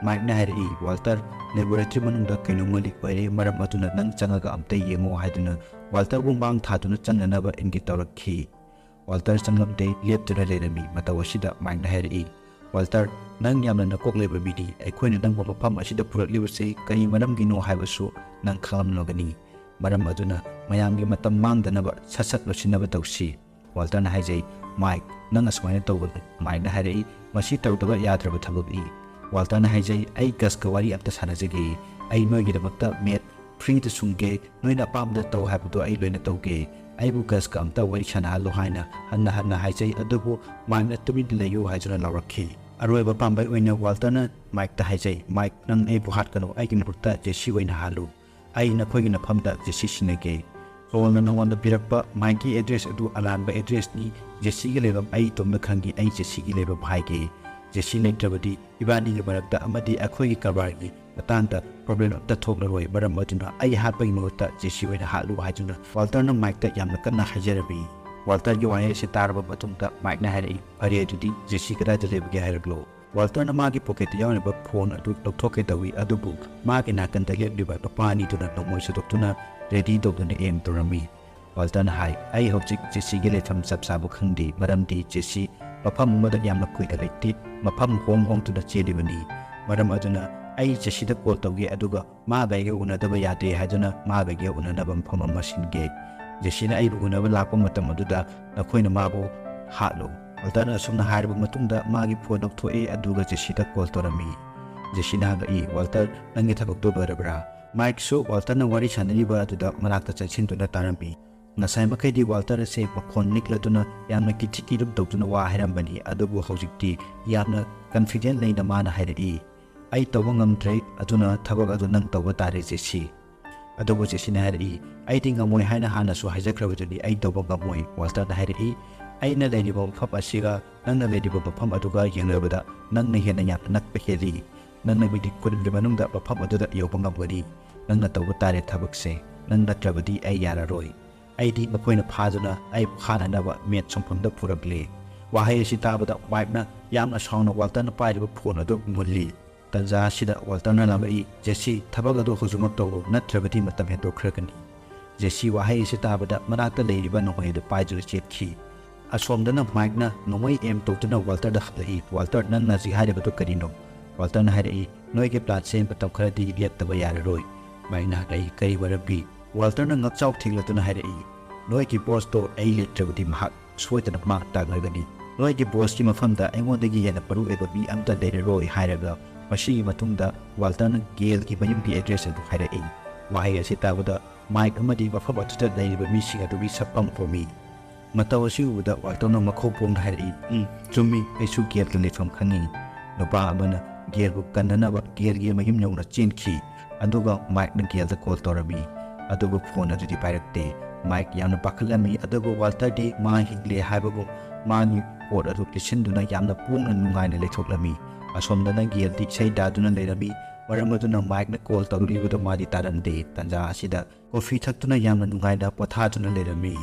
ꯃꯥꯏꯛꯅ ꯍꯥꯏꯔꯛꯏ, "ꯋꯥꯜꯇꯔ, ꯂꯦꯕꯣꯔꯦꯇꯔꯤ ꯃꯅꯨꯡꯗ ꯀꯩꯅꯣꯝꯃ ꯂꯤꯛ ꯑꯣꯏꯔꯦ, ꯃꯔꯝ ꯑꯗꯨꯅ ꯅꯪ ꯆꯪꯉꯒ ꯑꯝꯇ ꯌꯦꯡꯉꯣ" ꯍꯥꯏꯗꯨꯅ ꯋꯥꯜꯇꯔꯕꯨ ꯃꯥꯡ ꯊꯥꯗꯨꯅ ꯆꯪꯅꯅꯕ ꯏꯪꯒꯤꯠ ꯇꯧꯔꯛꯈꯤ꯫ ꯋꯥꯜꯇꯔ ꯆꯪꯂꯝꯗꯦ, ꯂꯦꯞꯇꯨꯅ ꯂꯩꯔꯝꯃꯤ꯫ ꯃꯇꯧ ꯑꯁꯤꯗ ꯃꯥꯏꯛꯅ ꯍꯥꯏꯔꯛꯏ, "ꯋꯥꯜꯇꯔ, ꯅꯪ ꯌꯥꯝꯅ ꯅꯀꯣꯛ ꯂꯩꯕ ꯃꯤꯅꯤ꯫ ꯑꯩꯈꯣꯏꯅ ꯅꯪꯕꯨ ꯃꯐꯝ ꯑꯁꯤꯗ ꯄꯨꯔꯛꯂꯤꯕꯁꯤ ꯀꯔꯤ ꯃꯔꯝꯒꯤꯅꯣ ꯍꯥꯏꯕꯁꯨ ꯅꯪ ꯈꯪꯂꯝꯂꯒꯅꯤ꯫ ꯃꯔꯝ ꯑꯗꯨꯅ ꯃꯌꯥꯝꯒꯤ ꯃꯇꯝ ꯃꯥꯡꯗꯅꯕ ꯁꯠ ꯁꯠ ꯂꯣꯏꯁꯤꯟꯅꯕ ꯇꯧꯁꯤ"꯫ ꯋꯥꯜꯇꯔꯅ ꯍꯥꯏꯖꯩ, "ꯃꯥꯏꯛ, ꯅꯪ ꯑꯁꯨꯃꯥꯏꯅ ꯇꯧꯒꯅꯨ"꯫ ꯃꯥꯏꯛꯅ ꯍꯥꯏꯔꯛꯏ, "ꯃꯁꯤ ꯇꯧꯗꯕ ꯌꯥꯗ꯭ꯔꯕ ꯊꯕꯛꯅꯤ"꯫ ꯋꯥꯜꯇꯔꯅ ꯍꯥꯏꯖꯩ, "ꯑꯩ ꯒꯁꯀ ꯋꯥꯔꯤ ꯑꯝꯇ ꯁꯥꯟꯅꯖꯒꯦ꯫ ꯑꯩ ꯅꯣꯏꯒꯤꯗꯃꯛꯇ ꯃꯦꯠ ꯐ꯭ꯔꯤꯗ ꯁꯨꯡꯒꯦ, ꯅꯣꯏꯅ ꯑꯄꯥꯝꯕꯗ ꯇꯧ ꯍꯥꯏꯕꯗꯣ ꯑꯩ ꯂꯣꯏꯅ ꯇꯧꯒꯦ꯫ ꯑꯩꯕꯨ ꯒꯁꯀ ꯑꯝꯇ ꯋꯥꯔꯤ ꯁꯥꯟꯅꯍꯜꯂꯣ" ꯍꯥꯏꯅ ꯍꯟꯅ ꯍꯟꯅ ꯍꯥꯏꯖꯩ, ꯑꯗꯨꯕꯨ ꯃꯥꯏꯛꯅ "ꯇꯨꯃꯤꯟꯅ ꯂꯩꯌꯨ" ꯍꯥꯏꯗꯨꯅ ꯂꯥꯎꯔꯛꯈꯤ꯫ ꯑꯔꯣꯏꯕ ꯄꯥꯝꯕꯩ ꯑꯣꯏꯅ ꯋꯥꯜꯇꯔꯅ ꯃꯥꯏꯛꯇ ꯍꯥꯏꯖꯩ, "ꯃꯥꯏꯛ, ꯅꯪ ꯑꯩꯕꯨ ꯍꯥꯠꯀꯅꯨ, ꯑꯩꯒꯤ ꯃꯍꯨꯠꯇ ꯖꯦꯁꯤ ꯑꯣꯏꯅ ꯍꯥꯠꯂꯨ꯫ ꯑꯩ ꯅꯈꯣꯏꯒꯤ ꯅꯐꯝꯗ ꯖꯦꯁꯤ ꯁꯤꯟꯅꯒꯦ꯫ ꯁꯣꯜꯅ ꯅꯉꯣꯟꯗ ꯄꯤꯔꯛꯄ ꯃꯥꯏꯛꯀꯤ ꯑꯦꯗ꯭ꯔꯦꯁ ꯑꯗꯨ ꯑꯔꯥꯟꯕ ꯑꯦꯗ꯭ꯔꯦꯁꯅꯤ꯫ ꯖꯦꯁꯤꯒꯤ ꯂꯩꯐꯝ ꯑꯩ ꯏꯇꯣꯝꯇ ꯈꯪꯈꯤ꯫ ꯑꯩ ꯖꯦꯁꯤꯒꯤ ꯂꯩꯐꯝ ꯍꯥꯏꯒꯦ꯫ ꯖꯦꯁꯤ ꯂꯩꯇ꯭ꯔꯕꯗꯤ ꯏꯕꯥꯅꯤꯒꯤ ꯃꯔꯛꯇ ꯑꯃꯗꯤ ꯑꯩꯈꯣꯏꯒꯤ ꯀꯔꯕꯥꯔꯒꯤ ꯃꯇꯥꯡꯗ ꯄ꯭ꯔꯣꯕ꯭ꯂꯦꯝ ꯑꯝꯇ ꯊꯣꯛꯂꯔꯣꯏ꯫ ꯃꯔꯝ ꯑꯗꯨꯅ ꯑꯩ ꯍꯥꯠꯄꯒꯤ ꯃꯍꯨꯠꯇ ꯖꯦꯁꯤ ꯑꯣꯏꯅ ꯍꯥꯠꯂꯨ" ꯍꯥꯏꯗꯨꯅ ꯋꯥꯜꯇꯔꯅ ꯃꯥꯏꯛꯇ ꯌꯥꯝꯅ ꯀꯟꯅ ꯍꯥꯏꯖꯔꯝꯃꯤ꯫ ꯋꯥꯜꯇꯔꯒꯤ ꯋꯥꯍꯩ ꯑꯁꯤ ꯇꯥꯔꯕ ꯃꯇꯨꯡꯗ ꯃꯥꯏꯛꯅ ꯍꯥꯏꯔꯛꯏ, "ꯐꯔꯦ, ꯑꯗꯨꯗꯤ ꯖꯦꯁꯤ ꯀꯗꯥꯏꯗ ꯂꯩꯕꯒꯦ ꯍꯥꯏꯔꯛꯂꯣ"꯫ ꯋꯥꯜꯇꯔꯅ ꯃꯥꯒꯤ ꯄꯣꯀꯦꯠꯇ ꯌꯥꯎꯔꯤꯕ ꯐꯣꯟ ꯑꯗꯨ ꯂꯧꯊꯣꯛꯀꯦ ꯇꯧꯏ, ꯑꯗꯨꯕꯨ ꯃꯥꯒꯤ ꯅꯥꯀꯟꯗ ꯂꯦꯞꯂꯤꯕ ꯅꯨꯄꯥ ꯑꯅꯤꯗꯨꯅ ꯅꯣꯡꯃꯩ ꯁꯠꯇꯣꯛꯇꯨꯅ ꯔꯦꯗꯤ ꯇꯧꯗꯨꯅ ꯑꯦꯝ ꯇꯧꯔꯝꯃꯤ꯫ ꯋꯥꯜꯇꯔꯅ ꯍꯥꯏ, "ꯑꯩ ꯍꯧꯖꯤꯛ ꯖꯦꯁꯤꯒꯤ ꯂꯩꯐꯝ ꯆꯞ ꯆꯥꯕ ꯈꯪꯗꯦ, ꯃꯔꯝꯗꯤ ꯖꯦꯁꯤ ꯃꯐꯝ ꯑꯃꯗ ꯌꯥꯝꯅ ꯀꯨꯏꯅ ꯂꯩꯇꯦ, ꯃꯐꯝ ꯍꯣꯡ ꯍꯣꯡꯗꯨꯅ ꯆꯦꯜꯂꯤꯕꯅꯤ꯫ ꯃꯔꯝ ꯑꯗꯨꯅ ꯑꯩ ꯖꯦꯁꯤꯗ ꯀꯣꯜ ꯇꯧꯒꯦ, ꯑꯗꯨꯒ ꯃꯥꯒ ꯑꯩꯒ ꯎꯅꯗꯕ ꯌꯥꯗꯦ ꯍꯥꯏꯗꯨꯅ ꯃꯥꯒ ꯑꯩꯒ ꯎꯅꯅꯕ ꯃꯐꯝ ꯑꯃ ꯁꯤꯟꯒꯦ꯫ ꯖꯦꯁꯤꯅ ꯑꯩꯕꯨ ꯎꯅꯕ ꯂꯥꯛꯄ ꯃꯇꯝ ꯑꯗꯨꯗ ꯅꯈꯣꯏꯅ ꯃꯥꯕꯨ ꯍꯥꯠꯂꯨ"꯫ ꯋꯥꯜꯇꯔꯅ ꯑꯁꯨꯝꯅ ꯍꯥꯏꯔꯕ ꯃꯇꯨꯡꯗ ꯃꯥꯒꯤ ꯐꯣꯟ ꯂꯧꯊꯣꯛꯏ, ꯑꯗꯨꯒ ꯖꯦꯁꯤꯗ ꯀꯣꯜ ꯇꯧꯔꯝꯃꯤ꯫ ꯖꯦꯁꯤꯅ ꯍꯪꯂꯛꯏ, "ꯋꯥꯜꯇꯔ, ꯅꯪꯒꯤ ꯊꯕꯛꯇꯨ ꯂꯣꯏꯔꯕ꯭ꯔꯥ?" ꯃꯥꯏꯛꯁꯨ ꯋꯥꯜꯇꯔꯅ ꯋꯥꯔꯤ ꯁꯥꯟꯅꯔꯤꯕ ꯑꯗꯨꯗ ꯃꯅꯥꯛꯇ ꯆꯪꯁꯤꯟꯗꯨꯅ ꯇꯥꯔꯝꯃꯤ꯫ ꯉꯁꯥꯏ ꯃꯈꯩꯗꯤ ꯋꯥꯜꯇꯔ ꯑꯁꯦ ꯃꯈꯣꯟ ꯅꯤꯛꯂꯗꯨꯅ ꯌꯥꯝꯅ ꯀꯤꯊꯤ ꯀꯤꯔꯨꯝ ꯇꯧꯗꯨꯅ ꯋꯥ ꯍꯥꯏꯔꯝꯕꯅꯤ, ꯑꯗꯨꯕꯨ ꯍꯧꯖꯤꯛꯇꯤ ꯌꯥꯝꯅ ꯀꯟꯐꯤꯗꯦꯟ ꯂꯩꯅ ꯃꯥꯅ ꯍꯥꯏꯔꯛꯏ, "ꯑꯩ ꯇꯧꯕ ꯉꯝꯗ꯭ꯔꯦ, ꯑꯗꯨꯅ ꯊꯕꯛ ꯑꯗꯨ ꯅꯪ ꯇꯧꯕ ꯇꯥꯔꯦ, ꯖꯦꯁꯤ꯫" ꯑꯗꯨꯕꯨ ꯖꯦꯁꯤꯅ ꯍꯥꯏꯔꯛꯏ, "ꯑꯩꯗꯤ ꯉꯝꯃꯣꯏ ꯍꯥꯏꯅ ꯍꯥꯟꯅꯁꯨ ꯍꯥꯏꯖꯈ꯭ꯔꯕꯗꯨꯅꯤ, ꯑꯩ ꯇꯧꯕ ꯉꯝꯃꯣꯏ꯫" ꯋꯥꯜꯇꯔꯅ ꯍꯥꯏꯔꯛꯏ, "ꯑꯩꯅ ꯂꯩꯔꯤꯕ ꯃꯐꯝ ꯑꯁꯤꯒ ꯅꯪꯅ ꯂꯩꯔꯤꯕ ꯃꯐꯝ ꯑꯗꯨꯒ ꯌꯦꯡꯅꯕꯗ ꯅꯪꯅ ꯍꯦꯟꯅ ꯌꯥꯝꯅ ꯅꯛꯄ ꯍꯦꯜꯂꯤ꯫ ꯅꯪꯅ ꯃꯤꯅꯤꯠ ꯀꯨꯟꯒꯤ ꯃꯅꯨꯡꯗ ꯃꯐꯝ ꯑꯗꯨꯗ ꯌꯧꯕ ꯉꯝꯒꯅꯤ꯫ ꯅꯪꯅ ꯇꯧꯕ ꯇꯥꯔꯦ ꯊꯕꯛꯁꯦ꯫ ꯅꯪ ꯅꯠꯇ꯭ꯔꯕꯗꯤ ꯑꯩ ꯌꯥꯔꯔꯣꯏ꯫ ꯑꯩꯗꯤ ꯃꯈꯣꯏꯅ ꯐꯥꯗꯨꯅ ꯑꯩꯕꯨ ꯍꯥꯠꯅꯅꯕ ꯃꯦꯠ ꯁꯨꯡꯐꯝꯗ ꯄꯨꯔꯛꯂꯦ꯫" ꯋꯥꯍꯩ ꯑꯁꯤ ꯇꯥꯕꯗ ꯃꯥꯏꯛꯅ ꯌꯥꯝꯅ ꯁꯥꯎꯅ ꯋꯥꯜꯇꯔꯅ ꯄꯥꯏꯔꯤꯕ ꯐꯣꯟ ꯑꯗꯨ ꯃꯨꯜꯂꯤ꯫ ꯇꯟꯖꯥ ꯑꯁꯤꯗ ꯋꯥꯜꯇꯔꯅ ꯂꯥꯎꯔꯛꯏ, "ꯖꯦꯁꯤ, ꯊꯕꯛ ꯑꯗꯨ ꯍꯧꯖꯤꯛꯃꯛ ꯇꯧꯔꯣ, ꯅꯠꯇ꯭ꯔꯕꯗꯤ ꯃꯇꯝ ꯍꯦꯟꯗꯣꯛꯈ꯭ꯔꯒꯅꯤ꯫" ꯖꯦꯁꯤ ꯋꯥꯍꯩ ꯑꯁꯤ ꯇꯥꯕꯗ ꯃꯅꯥꯛꯇ ꯂꯩꯔꯤꯕ ꯅꯣꯡꯃꯩ ꯑꯗꯨ ꯄꯥꯏꯗꯨꯅ ꯆꯦꯟꯈꯤ꯫ ꯑꯁꯣꯝꯗꯅ ꯃꯥꯏꯛꯅ ꯅꯣꯡꯃꯩ ꯑꯦꯝ ꯇꯧꯗꯨꯅ ꯋꯥꯜꯇꯔꯗ ꯍꯪꯂꯛꯏ, "ꯋꯥꯜꯇꯔ, ꯅꯪꯅ ꯍꯧꯖꯤꯛ ꯍꯥꯏꯔꯤꯕꯗꯨ ꯀꯔꯤꯅꯣ?" ꯋꯥꯜꯇꯔꯅ ꯍꯥꯏꯔꯛꯏ, "ꯅꯣꯏꯒꯤ ꯄ꯭ꯂꯥꯟꯁꯦ ꯃꯇꯝ ꯈꯔꯗꯤ ꯂꯦꯞꯇꯕ ꯌꯥꯔꯔꯣꯏ꯫" ꯃꯥꯏꯛꯅ ꯍꯪꯂꯛꯏ, "ꯀꯔꯤ ꯃꯔꯝꯒꯤ?" ꯋꯥꯜꯇꯔꯅ ꯉꯛꯆꯥꯎ ꯊꯦꯡꯂꯗꯨꯅ ꯍꯥꯏꯔꯛꯏ, "ꯅꯣꯏꯒꯤ ꯕꯣꯁꯇꯣ ꯑꯩ ꯂꯩꯇ꯭ꯔꯕꯗꯤ ꯃꯍꯥꯛ ꯁꯣꯏꯗꯅ ꯃꯥꯡ ꯇꯥꯛꯂꯒꯅꯤ꯫ ꯅꯣꯏꯒꯤ ꯕꯣꯁꯀꯤ ꯃꯐꯝꯗ ꯑꯩꯉꯣꯟꯗꯒꯤ ꯍꯦꯟꯅ ꯃꯔꯨ ꯑꯣꯏꯕ ꯃꯤ ꯑꯝꯇ ꯂꯩꯔꯔꯣꯏ" ꯍꯥꯏꯔꯒ ꯃꯁꯤꯒꯤ ꯃꯇꯨꯡꯗ ꯋꯥꯜꯇꯔꯅ ꯒꯦꯜꯒꯤ ꯃꯌꯨꯝꯒꯤ ꯑꯦꯗ꯭ꯔꯦꯁ ꯑꯗꯨ ꯍꯥꯏꯔꯛꯏ꯫ ꯋꯥꯍꯩ ꯑꯁꯤ ꯇꯥꯕꯗ ꯃꯥꯏꯛ ꯑꯃꯗꯤ ꯃꯐꯝ ꯑꯗꯨꯗ ꯂꯩꯔꯤꯕ ꯃꯤꯁꯤꯡ ꯑꯗꯨꯒꯤ ꯁꯛꯐꯝ ꯄꯨꯝꯃꯤ꯫ ꯃꯇꯧ ꯑꯁꯤ ꯎꯕꯗ ꯋꯥꯜꯇꯔꯅ ꯃꯈꯧ ꯄꯣꯡꯅ ꯍꯥꯏꯔꯛꯏ, "ꯎꯝ, ꯆꯨꯝꯃꯤ, ꯑꯩꯁꯨ ꯒꯦꯜꯒꯤ ꯂꯩꯐꯝ ꯈꯪꯉꯤ꯫" ꯅꯨꯄꯥ ꯑꯃꯅ ꯒꯦꯜꯕꯨ ꯀꯟꯅꯅꯕ ꯒꯦꯜꯒꯤ ꯃꯌꯨꯝ ꯌꯧꯅ ꯆꯦꯟꯈꯤ, ꯑꯗꯨꯒ ꯃꯥꯏꯛꯅ ꯒꯦꯜꯗ ꯀꯣꯜ ꯇꯧꯔꯝꯃꯤ, ꯑꯗꯨꯕꯨ ꯐꯣꯟ ꯑꯗꯨꯗꯤ ꯄꯥꯏꯔꯛꯇꯦ꯫ ꯃꯥꯏꯛ ꯌꯥꯝꯅ ꯄꯥꯈꯠꯂꯝꯃꯤ, ꯑꯗꯨꯕꯨ ꯋꯥꯜꯇꯔꯗꯤ ꯃꯥ ꯍꯤꯡꯂꯦ ꯍꯥꯏꯕꯒꯨꯝ ꯃꯥꯒꯤ ꯄꯣꯠ ꯑꯗꯨ ꯂꯤꯠꯁꯤꯟꯗꯨꯅ ꯌꯥꯝꯅ ꯄꯣꯡꯅ ꯅꯨꯡꯉꯥꯏꯅ ꯂꯩꯊꯣꯛꯂꯝꯃꯤ꯫ ꯑꯁꯣꯝꯗꯅ ꯒꯦꯜꯗꯤ ꯏꯁꯩ ꯇꯥꯗꯨꯅ ꯂꯩꯔꯝꯃꯤ, ꯃꯔꯝ ꯑꯗꯨꯅ ꯃꯥꯏꯛꯅ ꯀꯣꯜ ꯇꯧꯔꯛꯂꯤꯕꯗꯨ ꯃꯥꯗꯤ ꯇꯥꯔꯝꯗꯦ꯫ ꯇꯟꯖꯥ ꯑꯁꯤꯗ ꯀꯣꯐꯤ ꯊꯛꯇꯨꯅ ꯌꯥꯝꯅ ꯅꯨꯡꯉꯥꯏꯅ ꯄꯣꯊꯥꯗꯨꯅ ꯂꯩꯔꯝꯃꯤ꯫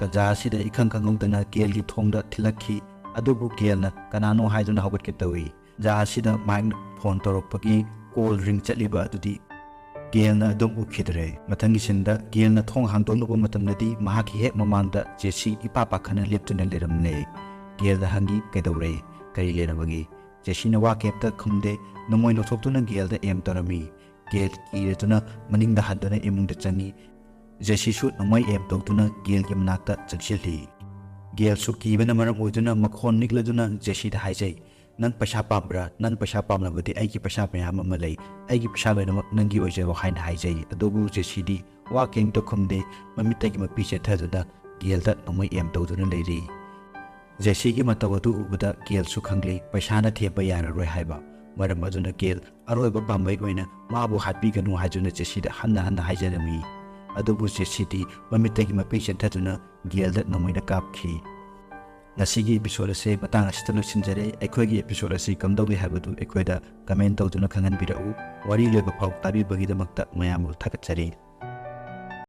ꯇꯟꯖꯥ ꯑꯁꯤꯗ ꯏꯈꯪ ꯈꯪꯍꯧꯗꯅ ꯒꯦꯜꯒꯤ ꯊꯣꯡꯗ ꯊꯤꯜꯂꯛꯈꯤ, ꯑꯗꯨꯕꯨ ꯒꯦꯜꯅ ꯀꯅꯥꯅꯣ ꯍꯥꯏꯗꯨꯅ ꯍꯧꯒꯠꯀꯦ ꯇꯧꯏ꯫ ꯇꯟꯖꯥ ꯑꯁꯤꯗ ꯃꯥꯏꯛꯅ ꯐꯣꯟ ꯇꯧꯔꯛꯄꯒꯤ ꯀꯣꯜ ꯔꯤꯡ ꯆꯠꯂꯤꯕ ꯑꯗꯨꯗꯤ ꯒꯦꯜꯅ ꯑꯗꯨꯝ ꯎꯈꯤꯗ꯭ꯔꯦ꯫ ꯃꯊꯪꯒꯤ ꯁꯤꯟꯗ ꯒꯦꯜꯅ ꯊꯣꯡ ꯍꯥꯡꯗꯣꯛꯂꯨꯕ ꯃꯇꯝꯗꯗꯤ ꯃꯍꯥꯛꯀꯤ ꯍꯦꯛ ꯃꯃꯥꯡꯗ ꯖꯦꯁꯤ ꯏꯄꯥ ꯄꯥꯈꯠꯅ ꯂꯦꯞꯇꯨꯅ ꯂꯩꯔꯝꯂꯦ꯫ ꯒꯦꯜꯗ ꯍꯪꯉꯤ, "ꯀꯩꯗꯧꯔꯦ? ꯀꯔꯤ ꯂꯩꯔꯕꯒꯦ?" ꯖꯦꯁꯤꯅ ꯋꯥ ꯀꯩꯝꯇ ꯈꯨꯝꯗꯦ꯫ ꯅꯣꯡꯃꯩ ꯂꯧꯊꯣꯛꯇꯨꯅ ꯒꯦꯜꯗ ꯑꯦꯝ ꯇꯧꯔꯝꯃꯤ꯫ ꯒꯦꯜ ꯀꯤꯔꯗꯨꯅ ꯃꯅꯤꯡꯗ ꯍꯟꯗꯨꯅ ꯏꯃꯨꯡꯗ ꯆꯪꯉꯤ꯫ ꯖꯦꯁꯤꯁꯨ ꯅꯣꯡꯃꯩ ꯑꯦꯝ ꯇꯧꯗꯨꯅ ꯒꯦꯜꯒꯤ ꯃꯅꯥꯛꯇ ꯆꯪꯁꯤꯜꯂꯤ꯫ ꯒꯦꯜꯁꯨ ꯀꯤꯕꯅ ꯃꯔꯝ ꯑꯣꯏꯗꯨꯅ ꯃꯈꯣꯟ ꯅꯤꯛꯂꯗꯨꯅ ꯖꯦꯁꯤꯗ ꯍꯥꯏꯖꯩ, "ꯅꯪ ꯄꯩꯁꯥ ꯄꯥꯝꯕ꯭ꯔꯥ? ꯅꯪ ꯄꯩꯁꯥ ꯄꯥꯝꯂꯕꯗꯤ ꯑꯩꯒꯤ ꯄꯩꯁꯥ ꯃꯌꯥꯝ ꯑꯃ ꯂꯩ꯫ ꯑꯩꯒꯤ ꯄꯩꯁꯥ ꯂꯣꯏꯅꯃꯛ ꯅꯪꯒꯤ ꯑꯣꯏꯖꯔꯣ" ꯍꯥꯏꯅ ꯍꯥꯏꯖꯩ꯫ ꯑꯗꯨꯕꯨ ꯖꯦꯁꯤꯗꯤ ꯋꯥ ꯀꯔꯤꯝꯇ ꯈꯨꯝꯗꯦ꯫ ꯃꯃꯤꯠꯇꯒꯤ ꯃꯄꯤ ꯆꯦꯟꯊꯗꯨꯅ ꯒꯦꯜꯗ ꯅꯣꯡꯃꯩ ꯑꯦꯝ ꯇꯧꯗꯨꯅ ꯂꯩꯔꯤ꯫ ꯖꯦꯁꯤꯒꯤ ꯃꯇꯧ ꯑꯗꯨ ꯎꯕꯗ ꯒꯦꯜꯁꯨ ꯈꯪꯂꯦ, ꯄꯩꯁꯥꯅ ꯊꯦꯝꯕ ꯌꯥꯔꯔꯣꯏ ꯍꯥꯏꯕ꯫ ꯃꯔꯝ ꯑꯗꯨꯅ ꯒꯦꯜ ꯑꯔꯣꯏꯕ ꯄꯥꯝꯕꯩ ꯑꯣꯏꯅ ꯃꯥꯕꯨ ꯍꯥꯠꯄꯤꯒꯅꯨ ꯍꯥꯏꯗꯨꯅ ꯖꯦꯁꯤꯗ ꯍꯟꯅ ꯍꯟꯅ ꯍꯥꯏꯖꯔꯝꯃꯤ꯫ ꯑꯗꯨꯕꯨ ꯖꯦꯁꯤꯗꯤ ꯃꯃꯤꯠꯇꯒꯤ ꯃꯄꯤ ꯆꯦꯟꯊꯗꯨꯅ ꯒꯦꯜꯗ ꯅꯣꯡꯃꯩꯅ ꯀꯥꯞꯈꯤ꯫ ꯉꯁꯤꯒꯤ episode ꯑꯁꯦ ꯃꯇꯥꯡ ꯑꯁꯤꯗ ꯂꯣꯏꯁꯤꯟꯖꯔꯦ꯫ ꯑꯩꯈꯣꯏꯒꯤ episode ꯑꯁꯤ ꯀꯝꯗꯧꯒꯦ ꯍꯥꯏꯕꯗꯨ ꯑꯩꯈꯣꯏꯗ comment ꯇꯧꯗꯨꯅ ꯈꯪꯍꯟꯕꯤꯔꯛꯎ꯫ ꯋꯥꯔꯤ ꯂꯣꯏꯕ ꯐꯥꯎ ꯇꯥꯕꯤꯕꯒꯤꯗꯃꯛꯇ ꯃꯌꯥꯝꯕꯨ ꯊꯥꯒꯠꯆꯔꯤ꯫